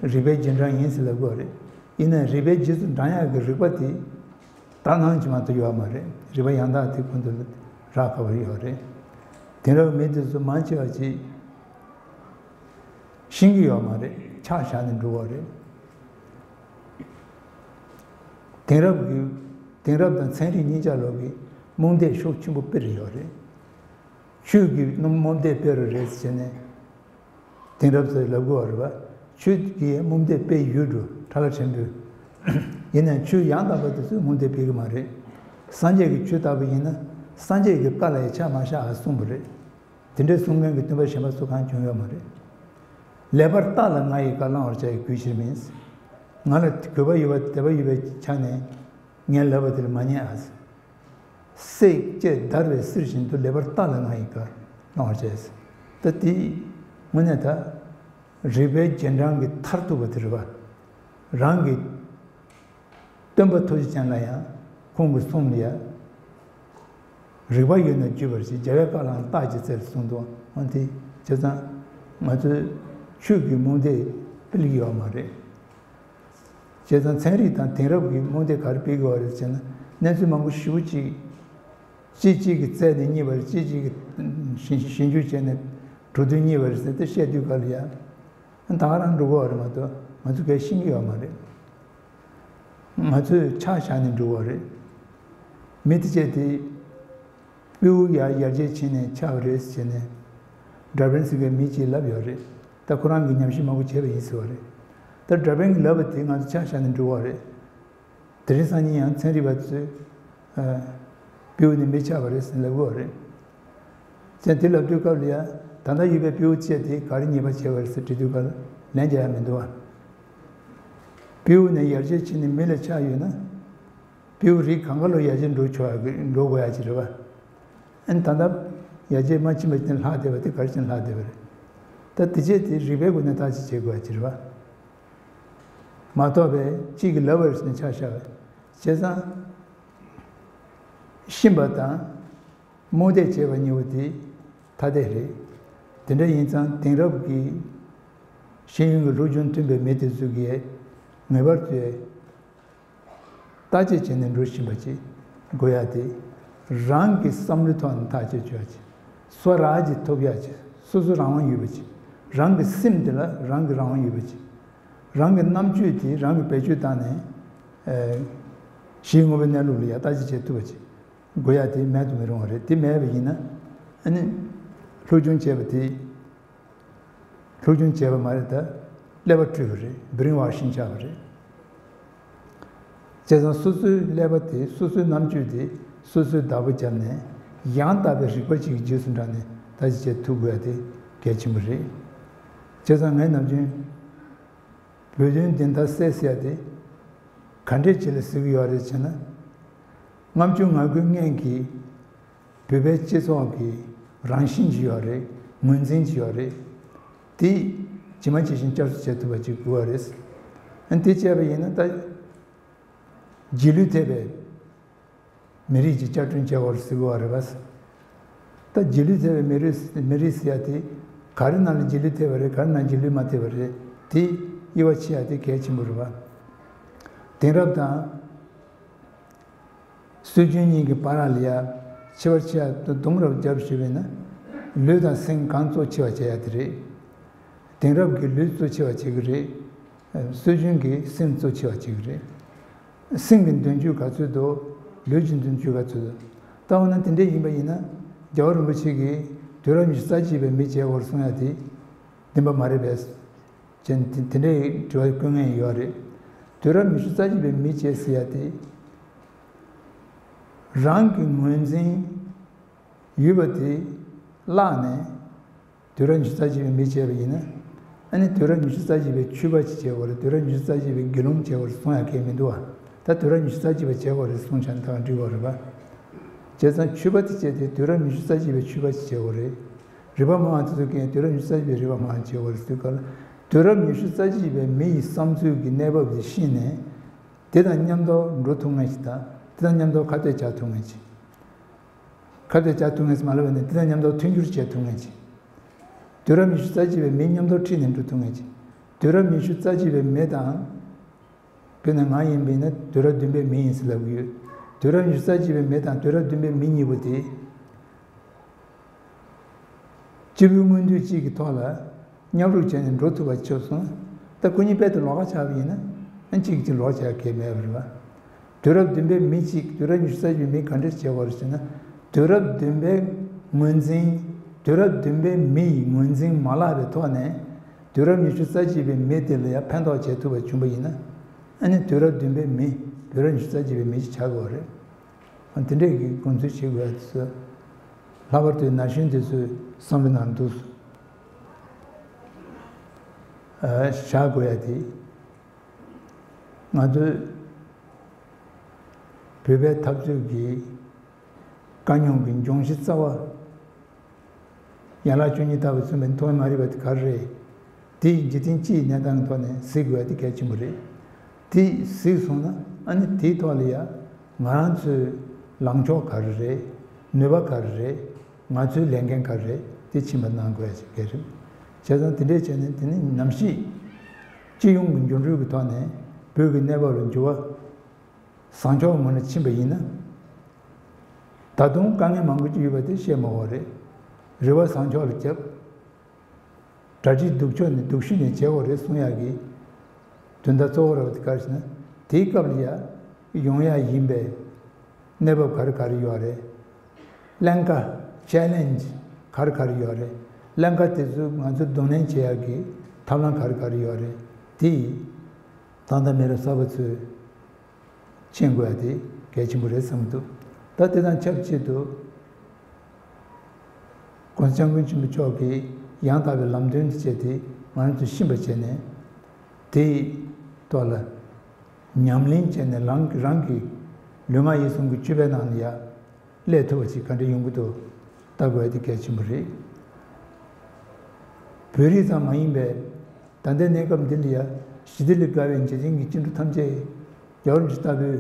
རི་རིགས་པའི་རྗེས་འབྲང་ཡིན་ཟེར་ལབ་གི་ཡོད་རེད། ཡིན་ནའང་རིགས་པའི་རྗེས་སུ་འབྲང་ཡག་གི་རིག་པ་དེ་དག་སྣང་གཅིག་མ་གཏོགས་ཡོད་མ་རེད། རིག་པ་ཡང་དག་དེ་ཁོང་ཚོ་ལ་རག་དཀའ་བ་ཡོད་རེད། དེང་རབས་མི་དེ་ཚོ་མང་ཆེ་བ་ཅིག་ཤེས་ཀྱི་ཡོད་མ་རེད། ཆག་བཞག་ནས་འགྲོ་བ་རེད། དེང་རབས་ཀྱི་དེང་རབས་དང་ཚན་རིག་གཉིས་ཆ་ལོག་གི་རྨོངས་དད་ཤུགས་ཆེན་པོ་སྤེལ་རེ་ཡོད་རེད། ཆོས་ཀྱི་རྨོངས་དད་སྤེལ་རེ་རེད་ཟེར་ནས་དེང་རབས་ཚོས་ལབ་དགོས་པ་རེད་པ། ཆོས་ཀྱི་རྨོངས་དད་སྤེལ་ཡོད་འགྲོ་ཁྲ་ལ་ཕྲན་བུ། ཡིན་ནའང་ཆོས་ཡང་དག་པ་དེ་ཚོས་རྨོངས་དད་སྤེལ་གི་མ་རེད། སངས་རྒྱས་ཀྱི་ཆོས་ལྟ་བུ་ཡིན་ན་སངས་རྒྱས་ཀྱི་བཀའ་ལ་ཡང་ཆག་མ་བཞག་ཨ་གསུངས་པ་རེད། དེ་འདྲའི་གསུང་མཁན་གྱི་སྟོན་པ་གཞན་པ་སུ་གང་བྱུང་ཡོད་མ་རེད། ལེགས་པར་བརྟགས་ལ་ང་ཡི་བཀའ་བླང་བར་བྱ་ཡི་གུས་ཕྱིར་མིན། ང་ལ་དགོས་པ་ཡོད་པ་དད་པ་ཡོད་པའི་ཆ་ནས་ངས་ལབ་པ་དེ་ལ་མ་ཉན་ཨ། བསྲེགས་བཅད་བརྡར་བའི་གསེར་བཞིན་དུ་ལེགས་པར་བརྟགས་ལ་ང་ཡི་བཀའ་བླང་བར་བྱ་ཡི། ད་དེ་དངོས་གནས་ད་རིགས་པའི་རྗེས་འབྲང་གི་མཐར་ཐུག་པ་དེ་རེད་པ། རང་གི་སྟོན་པ་ཐུགས་རྗེ་ཅན་ལ་ཡང་ཁོང་གི་གསུང་ལ་ཡང་རིགས་པ་ཡོད་ན་བརྒྱུད་པར་བྱེད། རྒྱལ་བའི་བཀའ་བླང་རྟགས་ཀྱི་རྩལ་གསུངས་འདུག་འོན་ཏེ་བྱས་ཙང་ང་ཚོས་ཆོས་ཀྱི་རྨོངས་དད་སྤེལ་གྱི་ཡོད་མ་རེད། བྱས་ཙང་ཚན་རིག་དང་དེང་རབས་ཀྱི་རྨོངས་དད་ག་རེ་སྤེལ་གྱི་ཡོད་རེད་ཟེར་ན་གནས་ཚུལ་མང་པོ་ཞེ་པོ་ཅིག་གཅིག་གཅིག་གིས་བཙལ་ནས་རྙེད་པ་རེད། གཅིག་གཅིག་གིས་ཞིབ་ཞིབ་འཇུག་བྱས་ནས་གྲོས་བསྡུར་རྙེད་པ་རེད་ཟེར་ཏེ་བཤད་དུས་ག་ལ་ཡང་ད་ག་རང་འགྲོ་གི་ཡོད་རེད་མ་གཏོགས་ང་ཚོ་གས་ཤེས་ཀྱི་ཡོད་མ་རེད། ང་ཚོས་ཆག་བཞག་ནས་འགྲོ་བ་རེད། མི་དེ་བྱས་ཏེ་སྤྲེའུ་ཡར་ཡར་རྒྱས་ཕྱིན་ནས་ཆགས་པ་རེད་ཟེར་ནས་ཌར་ཝིན་ཟེར་མཁན་མི་གཅིག་ལབ་ཡོད་རེད། ད་ཁོ་རང་གིས་ཉམས་ཞིབ་མང་པོ་བྱས་པ་ཡིན་ཟེར་བ་རེད། ད་ཌར་ཝིན་གྱིས་ལབ་པ་དེ་ང་ཚོ་ཆག་བཞག་ནས་འགྲོ་བ་རེད། དེ་རིང་སང་ཉིན་ཡང་ཚན་རིག་པ་ཚོས་ཨ། སྤྲེའུ་ནི་མི་ཆགས་པ་རེད་ཟེར་ལབ་ཡོད་རེད། ཚན་དེ་ལབ་དུས་སྐབས་ལ་ཡང་ད་ལྟ་ཡོད་པའི་སྤྲེའུ་བཅས་དེ་ག་རེ་ཉེས་པ་བྱས་པ་རེད་ཟེར་དྲིས་དུས་སྐབས་ལན་རྒྱག་ཡ་མི་འདུག་བ། སྤྲེའུ་ནས་ཡར་རྒྱས་ཕྱིན་ནས་མི་ལ་ཆགས་ཡོད་ན། སྤྲེའུ་རིགས་གང་ག་ལོ་ཡར་རྒྱས་འགྲོ་ཆོག་ཡ་གི་འགྲོ་དགོས་ཡ་ཅིག་རེད་བ། ཨ་ནི་ད་ལྟ་ཡར་རྒྱས་མ་ཕྱིན་པ་ཅིག་ལྷག་བསྡད་པ་དེ་ག་རེ་བྱས་ནས་ལྷག་བསྡད་པ་རེད། ད་དེ་བྱས་དེ་རིགས་པའི་སྒོ་ནས་བརྟག་དཔྱད་བྱེད་དགོས་ཡ་ཅིག་རེད་བ། མ་གཏོགས་པའི་གཅིག་གིས་ལབ་པ་རེད་ཟེར་ནས་ཆ་བཞག་པ་བྱས་ཙང་། ཤེས་པ་དང་། རྨོངས་དད་བྱེད་པ་གཉིས་པོ་དེ་ཐ་དད་རེད། དེ་འདྲ་ཡིན་ཙང་དེང་རབས་ཀྱི་ཤེས་ཡོན་གྱི་སློབ་སྦྱོང་ཐོན་པའི་མི་དེ་ཚོ་གིས་ངེས་པར་དུ་བརྟག་དཔྱད་བྱས་ནས་འགྲོ་བཞིན་པ་ཅིག་དགོས་ཡ་དེ། རང་གི་བསམ་བློའི་ཐོག་ནས་བརྟག་དཔྱད་བྱེད་ཡ་ཅིག་སོ་རང་གིས་ཐོབ་ཡ་ཅིག་སོ་སོ་རང་དབང་ཡོད་པ་ཅིག་རང་གི་སེམས་དེ་ལ་རང་གི་རང་དབང་ཡོད་པ་ཅིག་རང་གི་རྣམ་དཔྱོད་དེ་རང་གིས་བེད་སྤྱོད་བཏང་ནས་ཨ། གཞི་དངོས་པོའི་གནས་ལུགས་ལ་ཡ་བརྟག་དཔྱད་བྱེད་ཐུབ་པ་ཅིག་དགོས་ཡ་དེ་མེད་དུ་མི་རུང་བ་རེད། དེ་མེད་པ་ཡིན་ན་ཨ་ནི་སློབ་སྦྱོང་བྱས་པ་དེ་སློབ་སྦྱོང་བྱས་པ་མ་རེད། ད་ཀླད་པ་བཀྲུས་པ་རེད། བི་རེན་ཝ་ཤིང་ཆགས་པ་རེད། བྱས་ཙང་སོ་སོའི་ཀླད་པ་དེ་སོ་སོའི་རྣམ་དཔྱོད་དེ་སོ་སོའི་བདག་པོ་བརྒྱབ་ནས་ཡང་དག་པའི་རིག་པ་ཅིག་གི་རྗེས་སུ་འབྲངས་ནས་བརྟག་དཔྱད་བྱེད་ཐུབ་དགོས་ཡ་དེ་གལ་ཆེན་པོ་རེད། བྱས་ཙང་ངས་ནམ་རྒྱུན། བོད་དོན་བདེན་མཐའ་གསལ་ཟེར་ཡ་དེ་ག་འདྲས་བྱས་ལ་ཟེར་གྱི་ཡོད་རེད་ཟེར་ན། ལྔ་བཅུ་ང་དགུའི་སྔོན་གྱི་བོད་པའི་སྤྱི་ཚོགས་ཀྱི་རང་བཞིན་ཅིག་ཡོད་རེད། ངོས་འཛིན་ཅིག་ཡོད་རེད། དེ་ཇི་མ་ཇི་བཞིན་བསྐྱར་གསོ་བྱེད་ཐུབ་པ་ཅིག་དགོས་པ་རེད། ཨ་ནི་དེ་བྱས་པ་ཡིན་ན་ད་རྗེས་ལུས་ཐེབས་པའི་མི་རིགས་ཀྱི་བསྐྱར་སྐྲུན་བྱེད་དགོས་ཟེར་གྱི་ཡོད་རེད་པ། ད་རྗེས་ལུས་ཐེབས་པའི་མི་རིགས་མི་རིགས་ཟེར་ཡ་དེ་ག་རེ་ནང་ལ་རྗེས་ལུས་ཐེབས་པ་རེད། ག་རེ་ནང་རྗེས་ལུས་མ་ཐེབས་པ་རེད། དེ་དབྱེ་བ་ཕྱེ་ཡ་དེ་གལ་ཆེན་པོ་རེད་པ། དེང་རབས་དང་སྲོལ་རྒྱུན་གཉིས་ཀྱི་བར་ལ་ཡ་ཕྱེ་བར་ཕྱེ་ཡ་དུམ་རབ་རྒྱབ་ཞུས་པས་ན་ལུས་དང་སེམས་གང་གཙོ་ཆེ་བ་བྱེད་ཡ་དེ་རེད། དེང་རབས་ཀྱི་ལུས་གཙོ་ཆེ་བ་བྱེད་ཀྱི་རེད། སྲོལ་རྒྱུན་གྱི་སེམས་གཙོ་ཆེ་བ་བྱེད་ཀྱི་རེད། སེམས་ཀྱི་མདུན་སྐྱོད་ག་ཚོད་འདུག་ལུས་ཀྱི་མདུན་སྐྱོད་ག་ཚོད་འདུག་ད་འོ་ན་དེ་འདྲ་ཡིན་པ་ཡིན་ན་རྒྱལ་བ་རིན་པོ་ཆེ་གིས་དུས་རབས་ཉི་ཤུ་རྩ་གཅིག་པའི་མི་བྱེད་དགོས་གསུང་ཡ་དེ་བདེན་པ་མ་རེད་པས། ཅན་དེ་དེ་འདྲའི་དྲི་བ་བཀོད་མཁན་ཡོད་རེད། དུས་རབས་ཉི་ཤུ་རྩ་གཅིག་པའི་མི་བྱེད་ཟེར་ཡ་དེ་རང་གི་ངོས་འཛིན་ཡོད་པ་དེ་བརླག་ནས། དུས་རབས་ཉི་ཤུ་རྩ་གཅིག་པའི་མི་བྱས་པ་ཡིན་ན། ཨ་ནི་དུས་རབས་ཉི་ཤུ་རྩ་གཅིག་པའི་ཆོས་པ་ཅིག་བྱེད་དགོས་རེད། དུས་རབས་ཉི་ཤུ་རྩ་གཅིག་པའི་དགེ་སློང་བྱེད་དགོས་རེད་གསུང་ཡ་གང་ཡང་མི་འདུག་བ། ད་དུས་རབས་ཉི་ཤུ་རྩ་གཅིག་པ་བྱེད་དགོས་རེད་གསུང་བྱས་ན་ད་ག་འགྲིག་གི་རེད་པ། བྱས་ཙང་ཆོས་པ་དེ་བྱས་ཏེ་དུས་རབས་ཉི་ཤུ་རྩ་གཅིག་པའི་ཆོས་པ་ཅིག་བྱེད་དགོས་རེད། རིག་པ་མང་བ་དེ་ཚོ་གིས་དུས་རབས་ཉི་ཤུ་རྩ་གཅིག་པའི་རིག་པ་མང་བ་བྱེད་དགོས་རེད་ཟེར་དུས་སྐབས་ལ། དུས་རབས་ཉི་ཤུ་རྩ་གཅིག་པའི་མི་ཡི་བསམ་ཚུལ་གྱི་གནས་བབ་དེ་ཤེས་ནས། དེ་དང་མཉམ་དུ་འགྲོ་ཐུབ་མཁན་ཞིག་དང་དེ་དང་མཉམ་དུ་ཁ་གཏད་བཅག་ཐུབ་མཁན་ཞིག་ཁ་གཏད་བཅག་ཐུབ་མཁན་ཞིག་མ་ལབ་པ་ནས་དེ་དང་མཉམ་དུ་མཐུན་འགྱུར་བྱེད་ཐུབ་མཁན་ཞིག་དུས་རབས་ཉི་ཤུ་རྩ་གཅིག་པའི་མི་མཉམ་དུ་ཁྲིད་ནས་འགྲོ་ཐུབ་མཁན་ཞིག་དུས་རབས་ཉི་ཤུ་རྩ་གཅིག་པའི་མི་དང་། དཔེར་ན་ང་ཡིན་པ་ཡིན་ན་དུས་རབས་བདུན་པའི་མི་ཡིན་ཟེར་ལབ་ཀྱི་ཡོད། དུས་རབས་ཉི་ཤུ་རྩ་གཅིག་པའི་མི་དང་དུས་རབས་བདུན་པའི་མི་གཉིས་པོ་དེ། སྤྱི་པའི་མངོན་འདོད་གཅིག་གི་ཐོག་ལ་མཉམ་རུབ་བྱས་ནས་འགྲོ་ཐུབ་པ་ཆགས་སོང་། ད་ཁོ་གཉིས་རྦད་དེ་ལོགས་ཀ་ཆགས་པ་ཡིན་ན་ཨ་གཅིག་གཅིག་ལོགས་ཆགས་གལ་མེད་པ་རེད་པ། དུས་རབས་བདུན་པའི་མི་གཅིག་དུས་རབས་ཉི་ཤུ་རྩ་གཅིག་པའི་མི་ག་འདྲ་བྱེད་དགོས་རེད་ཟེར་ན། དུས་རབས་བདུན་པའི་ངོས་འཛིན། དུས་རབས་བདུན་པའི་མི་ཡི་ངོས་འཛིན་མ་བརླག་པའི་ཐོག་ནས་དུས་རབས་ཉི་ཤུ་རྩ་གཅིག་པའི་མི་དེ་ལ་ཡང་ཕན་ཐོགས་བྱེད་ཐུབ་པ་བྱུང་པ་ཡིན་ན། ཨ་ནི་དུས་རབས་བདུན་པའི་མི་དུས་རབས་ཉི་ཤུ་རྩ་གཅིག་པའི་མི་ཞིག་ཆགས་དགོས་པ་རེད། ཨ་དེ་འདྲས་ཀྱི་དགོངས་ཚུལ་བྱེད་དགོས་ཡ་དེ་ཚོ། ལྷག་པར་དུ་ན་གཞོན་དེ་ཚོས་བསམ་བློ་ནང་འདུག་བཞག་དགོས་ཡ་དེ། ང་ཚོའི་བོད་པའི་འཐབ་རྩོད་ཀྱི་དཀའ་རྙོག་གི་འབྱུང་གཞི་རྩ་བ། ཡན་ལག་བཅུ་གཉིས་ལྟ་བུ་མཚོན་པའི་མཐོ་དམའ་རིག་པ་དེ་ག་རེ་རེད། དེ་འཇིག་རྟེན་སྤྱིའི་གནས་སྟངས་ཀྱི་ཐོག་ནས་གཟིགས་དགོས་ཡ་དེ་གལ་ཆེན་པོ་རེད། དེ་གཟིགས་སོང་ན་ཨ་ནི་དེའི་ཐོག་ལ་ཡ་ང་རང་ཚོའི་ལངས་ཕྱོགས་ག་རེ་རེད། ནུས་པ་ག་རེ་རེད། ང་ཚོའི་ལས་འགན་ག་རེ་རེད་དེ་ཕྱིན་པ་གནང་དགོས་ཡ་ཞིག་གལ་རེད། བྱས་ཙང་དེ་འདྲས་བྱས་ནས་དེ་ནི་ནམ་ཞིག་སྤྱི་ཡོངས་ཀྱི་འགྱུར་འགྲོས་ཀྱི་ཐོག་ནས་བོད་ཀྱི་གནས་བབ་ལ་འགྱུར་བ་བཟང་ཕྱོགས་ངོས་ནས་ཕྱིན་པ་ཡིན་ན། ད་དུང་དཀའ་ངལ་མང་པོ་ཅིག་ཡོད་པ་དེ་བཤད་མ་དགོས་རེད། རེ་བ་བཟང་ཕྱོགས་ལ་བརྒྱབ། གྲ་སྒྲིག་སྡུག་ཕྱོགས་ནས་སྡུག་ཤོས་ནས་བྱེད་དགོས་རེད་གསུང་ཡག་གི་དོན་དག་གཙོ་བོ་ར་བ་དེ་ག་རེ་ཟེར་ན། དེའི་སྐབས་ལ་ཡ་ཡོང་ཡ་ཡིན་པའི་གནས་བབ་ག་རེ་ག་རེ་ཡོད་རེད། ཀླན་ཀ་ཆེ་ལེན་ཇི་ག་རེ་ག་རེ་ཡོད་རེད། ཀླན་ཀ་དེ་ཚོ་ང་ཚོ་གདོང་ལེན་བྱེད་ཡག་གི་ཐབས་ལམ་ག་རེ་ག་རེ་ཡོད་རེད། དེ་ད་ལྟ་མི་རབས་གསར་པ་ཚོས་མཁྱེན་དགོས་ཡ་དེ་གལ་ཆེན་པོ་རེད་བསམ་གྱི་འདུག་ད་དེ་དང་ཆབས་ཅིག་ཏུ་༸གོང་ས་༸སྐྱབས་མགོན་ཆེན་པོ་མཆོག་གིས་ཡང་དག་པའི་ལམ་སྟོན་དུ་བྱས་ཏེ་ང་རང་ཚོས་ཤེས་པར་བྱས་ནས་དེའི་ཐོག་ལ་ཉམས་ལེན་བྱས་ནས་རང་གི་རང་གི་ལུས་ངག་ཡིད་གསུམ་གྱི་སྤྱོད་པའི་ནང་ལ་ཡ་སླེབས་ཐུབ་པ་ཞིག་ག་འདྲ་ཡོང་གི་འདུག་ལྟ་དགོས་ཡ་དེ་གལ་ཆེན་པོ་རེད། བོད་རིགས་ཙམ་མ་ཡིན་པའི་ད་ལྟའི་གནས་སྐབས་འདི་ལ་ཡ་ཞི་བདེ་ལས་བརྒལ་བའི་འཇིག་རྟེན་གྱི་སྐྱེ་འགྲོ་ཐམས་ཅད་རྒྱལ་བ་རིན་པོ་ཆེ་ལྟ་བུའི་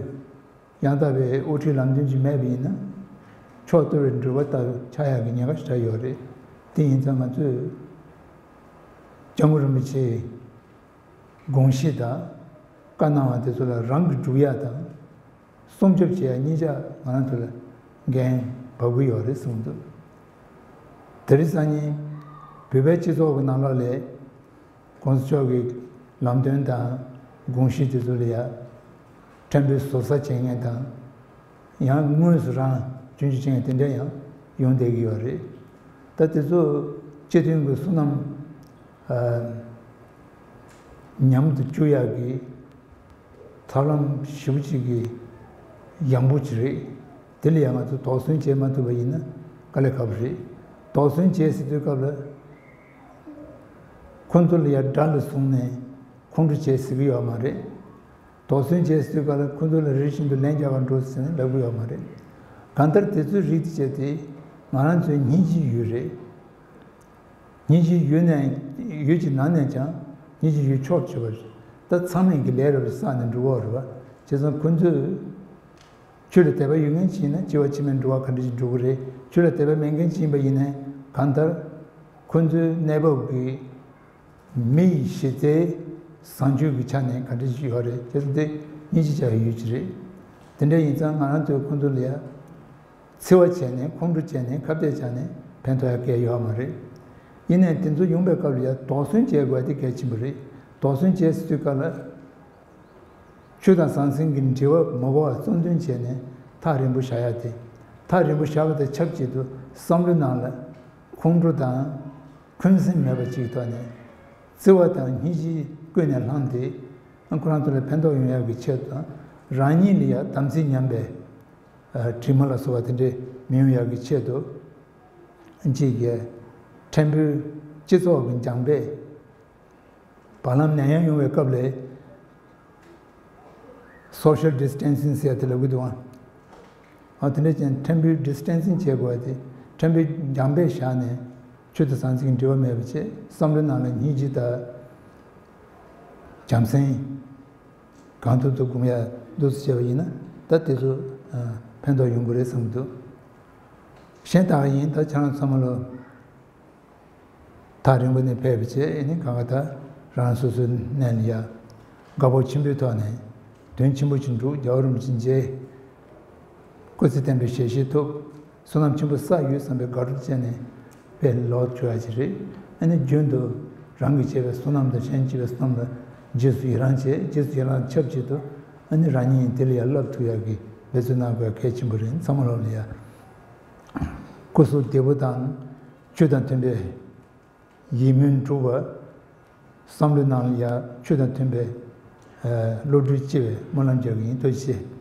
ཡང་དག་པའི་དབུ་ཁྲིད་ལམ་སྟོན་ཅིག་མེད་པ་ཡིན་ན། ཕྱོགས་གཏོར་བའི་འགྲུལ་པ་ལྟ་བུ་ཆགས་ཡག་གི་ཉེན་ཁ་ཞེ་དྲག་ཡོད་རེད། དེ་ཡིན་ཙང་ང་ཚོས་༸སྐྱབས་མགོན་རིན་པོ་ཆེའི་དགོངས་གཞི་དང་བཀའ་གནང་བ་དེ་ཚོ་ལ་རང་གིས་སྒྲུབ་ཡག་དང་སྲུང་སྐྱོབ་བྱེད་ཡག་གཉིས་ཆ་ང་རང་ཚོ་ལ་འགན་བབས་ཀྱི་ཡོད་རེད་གསུངས་འདུག་དེ་རིང་སང་ཉིན་བོད་པའི་སྤྱི་ཚོགས་ཀྱི་ནང་ལོགས་ལ་༸གོང་ས་མཆོག་གི་ལམ་སྟོན་དང་དགོངས་གཞི་དེ་ཚོ་ལ་ཡ་ཕྲན་བུ་ཟུར་ཟ་བྱེད་མཁན་དང་། ཡང་དངོས་སུ་རང་སྐྱོན་བརྗོད་བྱེད་མཁན་དེ་འདྲ་ཡང་ཡོང་བསྡད་ཀྱི་ཡོད་རེད། ད་དེ་ཚོ་སྤྱི་མཐུན་གྱི་བསོད་ནམས་ཨ་ཉམས་སུ་བཅུག་ཡག་གི་ཐབས་ལམ་ཞེ་པོ་ཅིག་གི་ཡང་པོ་ཅིག་རེད། དེ་ལ་ཡང་ང་ཚོ་དོགས་ཟོན་བྱེད་མ་ཐུབ་པ་ཡིན་ན་དཀའ་ལས་ཁག་པོ་རེད། དོགས་ཟོན་བྱེད་ཟེར་དུས་སྐབས་ལ་ཁོ་ཚོ་ལ་ཡ་དགྲ་ལ་བཟུང་ནས་ཁོང་ཁྲོ་བྱེད་ཟེར་གྱི་ཡོད་མ་རེད། དོགས་ཟོན་བྱེད་ཟེར་དུས་སྐབས་ལ་ཁོ་ཚོ་ལ་རེ་རེ་བཞིན་དུ་ལན་རྒྱག་གར་འགྲོ་ཟེར་ནས་ལབ་ཀྱི་ཡོད་མ་རེད། གང་ལྟར་དེ་ཚོའི་རིགས་དེ་བྱས་ཏེ་ང་རང་ཚོའི་སྙིང་རྗེའི་ཡུལ་རེད། སྙིང་རྗེའི་ཡུལ་ནས་ཡུལ་གྱི་ནང་ནས་ཀྱང་སྙིང་རྗེའི་ཡུལ་ཕྱོགས་ཆོད་པ་རེད། ད་ཚང་མས་ཀྱི་ལས་རབ་བསགས་ནས་འགྲོ་གི་ཡོད་རེད་བ། བྱས་ཙང་ཁོ་ཚོས་ཆོས་ལ་དད་པ་ཡོད་མཁན་ཅིག་ཡིན་ན་སྐྱེ་བ་ཕྱི་མའི་འགྲོ་བ་ག་འདྲ་ཞིག་འགྲོ་གི་རེད། ཆོས་ལ་དད་པ་མེད་མཁན་ཅིག་ཡིན་པ་ཡིན་ནའི་གང་ལྟར་ཁོ་ཚོའི་གནས་བབ་ཀྱི་མི་ཡི་གཞི་རྩའི་བཟང་སྤྱོད་ཀྱི་ཆ་ནས་ག་འདྲ་ཞིག་ཡོད་རེད། བྱས་ཙང་དེ་སྙིང་རྗེ་ཆགས་ཡོད་ཀྱི་རེད། དེ་འདྲ་ཡིན་ཙང་ང་རང་ཚོས་ཁོ་ཚོ་ལ་ཡ་འཚེ་བ་བྱས་ནས་ཁོང་ཁྲོ་བྱས་ནས་ཁ་གཏད་བཅག་ནས་ཕན་ཐོགས་ཡ་གལ་ཡོད་མ་རེད། ཡིན་ནའི་དེ་ཚོ་ཡོང་པའི་སྐབས་ལ་ཡ་དོགས་ཟོན་བྱེད་དགོས་ཡ་དེ་གལ་ཆེན་པོ་རེད། དོགས་ཟོན་བྱེད་ཟེར་དུས་སྐབས་ལ་ཆོས་དང་ཟང་ཟིང་གི་འབྲེལ་བ་མ་གོ་བ་གཙོ་འདོན་བྱས་ནས་ཐག་རིང་པོ་བཞག་ཡ་དེ། ཐག་རིང་པོ་བཞག་པ་དང་ཆབས་ཅིག་ཏུ་བསམ་བློའི་ནང་ལ་ཁོང་ཁྲོ་དང་འཁོན་སེམས་མེད་པ་ཅིག་ཐོག་ནས་བརྩེ་བ་དང་སྙིང་རྗེ་ཀུན་ནས་བསླངས་ཏེ་ཁོ་རང་ཚོ་ལ་ཕན་ཐོགས་ཡོང་ཡག་གི་ཆེད་དུ་དང་རང་ཉིད་ལ་ཡ་དམ་ཚིག་ཉམས་པའི་དྲི་མ་ལ་སོགས་པ་དེ་འདྲས་མི་ཡོང་ཡག་གི་ཆེད་དུ་གཅིག་གིས་ཕྲན་བུ་སྤྱི་ཚོགས་ཀྱི་རྒྱང་འབེབས། བར་ལམ་ནད་ཡམས་ཡོང་བའི་སྐབས་ལ་social distancing ཟེར་ཡ་དེ་ལབ་ཀྱི་འདུག་ཨང་། ཨ་དེ་འདྲ་ཅན་ཕྲན་བུའི་distancing བྱེད་དགོས་པ་དེ་ཕྲན་བུའི་རྒྱང་འབེབས་བཞག་ནས་ཆོས་དང་ཟང་ཟིང་གི་འབྲེལ་བ་མེད་པ་བྱས་བསམ་བློའི་ནང་ལ་སྙིང་རྗེ་དང་བྱམས་སེམས་གང་ཐུབ་ཐུབ་སྒོམ་ཡ་འདུག་སེ་བྱས་པ་ཡིན་ན་ད་དེ་ཚོ་ཕན་ཐོགས་ཡོང་གི་རེད་བསམ་གྱི་འདུག་གཞན་དག་ཡིན་ད་ཁྱེད་རང་ཚང་མ་ལོ། ཐག་རིང་པོ་ནས་ཕེབས་པ་བྱས་ཨེ་ནི་གང་ག་ད་རང་སོ་སོའི་གནས་ལ་ཡ། དགའ་སྤོབས་ཆེན་པོའི་ཐོག་ནས་དོན་ཆེན་པོ་ཅིག་འགྲུབ། རྒྱལ་བ་རིན་པོ་ཆེ་མཇལ། སྐུ་ཚེ་བརྟན་པའི་ཞལ་བཞེས་ཐོབ། བསོད་ནམས་ཆེན་པོ་བསགས་ཡོད་བསམ་པའི་དགའ་སྤྲོ་བཅས་ནས་དཔེ་ལོག་བཅུག་ཡ་ཅིག་རེད། ཨ་ནི་རྒྱུན་དུ་རང་གིས་བྱས་པའི་བསོད་ནམས་དང་གཞན་བྱས་པའི་བསོད་ནམས་ལ་རྗེས་སུ་ཡི་རང་བྱས། རྗེས་སུ་ཡི་རང་ཆབས་ཅིག་ཏུ་ཨ་ནི་རང་ཉིད་དེ་ལ་ཡང་བསླབ་ཐུབ་ཡག་གི་འབད་བརྩོན་གནང་དགོས་ཡ་གལ་ཆེན་པོ་རེད། ཚང་མ་ལོག་ལ་ཡ། སྐུ་གཟུགས་བདེ་པོ་དང་ཆོས་དང་མཐུན་པའི་ཡིད་སྨོན་འགྲུབ་པ། བསམ་བློའི་ནང་ལ་ཡང་ཆོས་དང་མཐུན་པའི་བློ་གྲོས་སྐྱེ་བའི་སྨོན་ལམ་རྒྱག་གི་ཡིན། ཐུགས་རྗེ་ཆེ།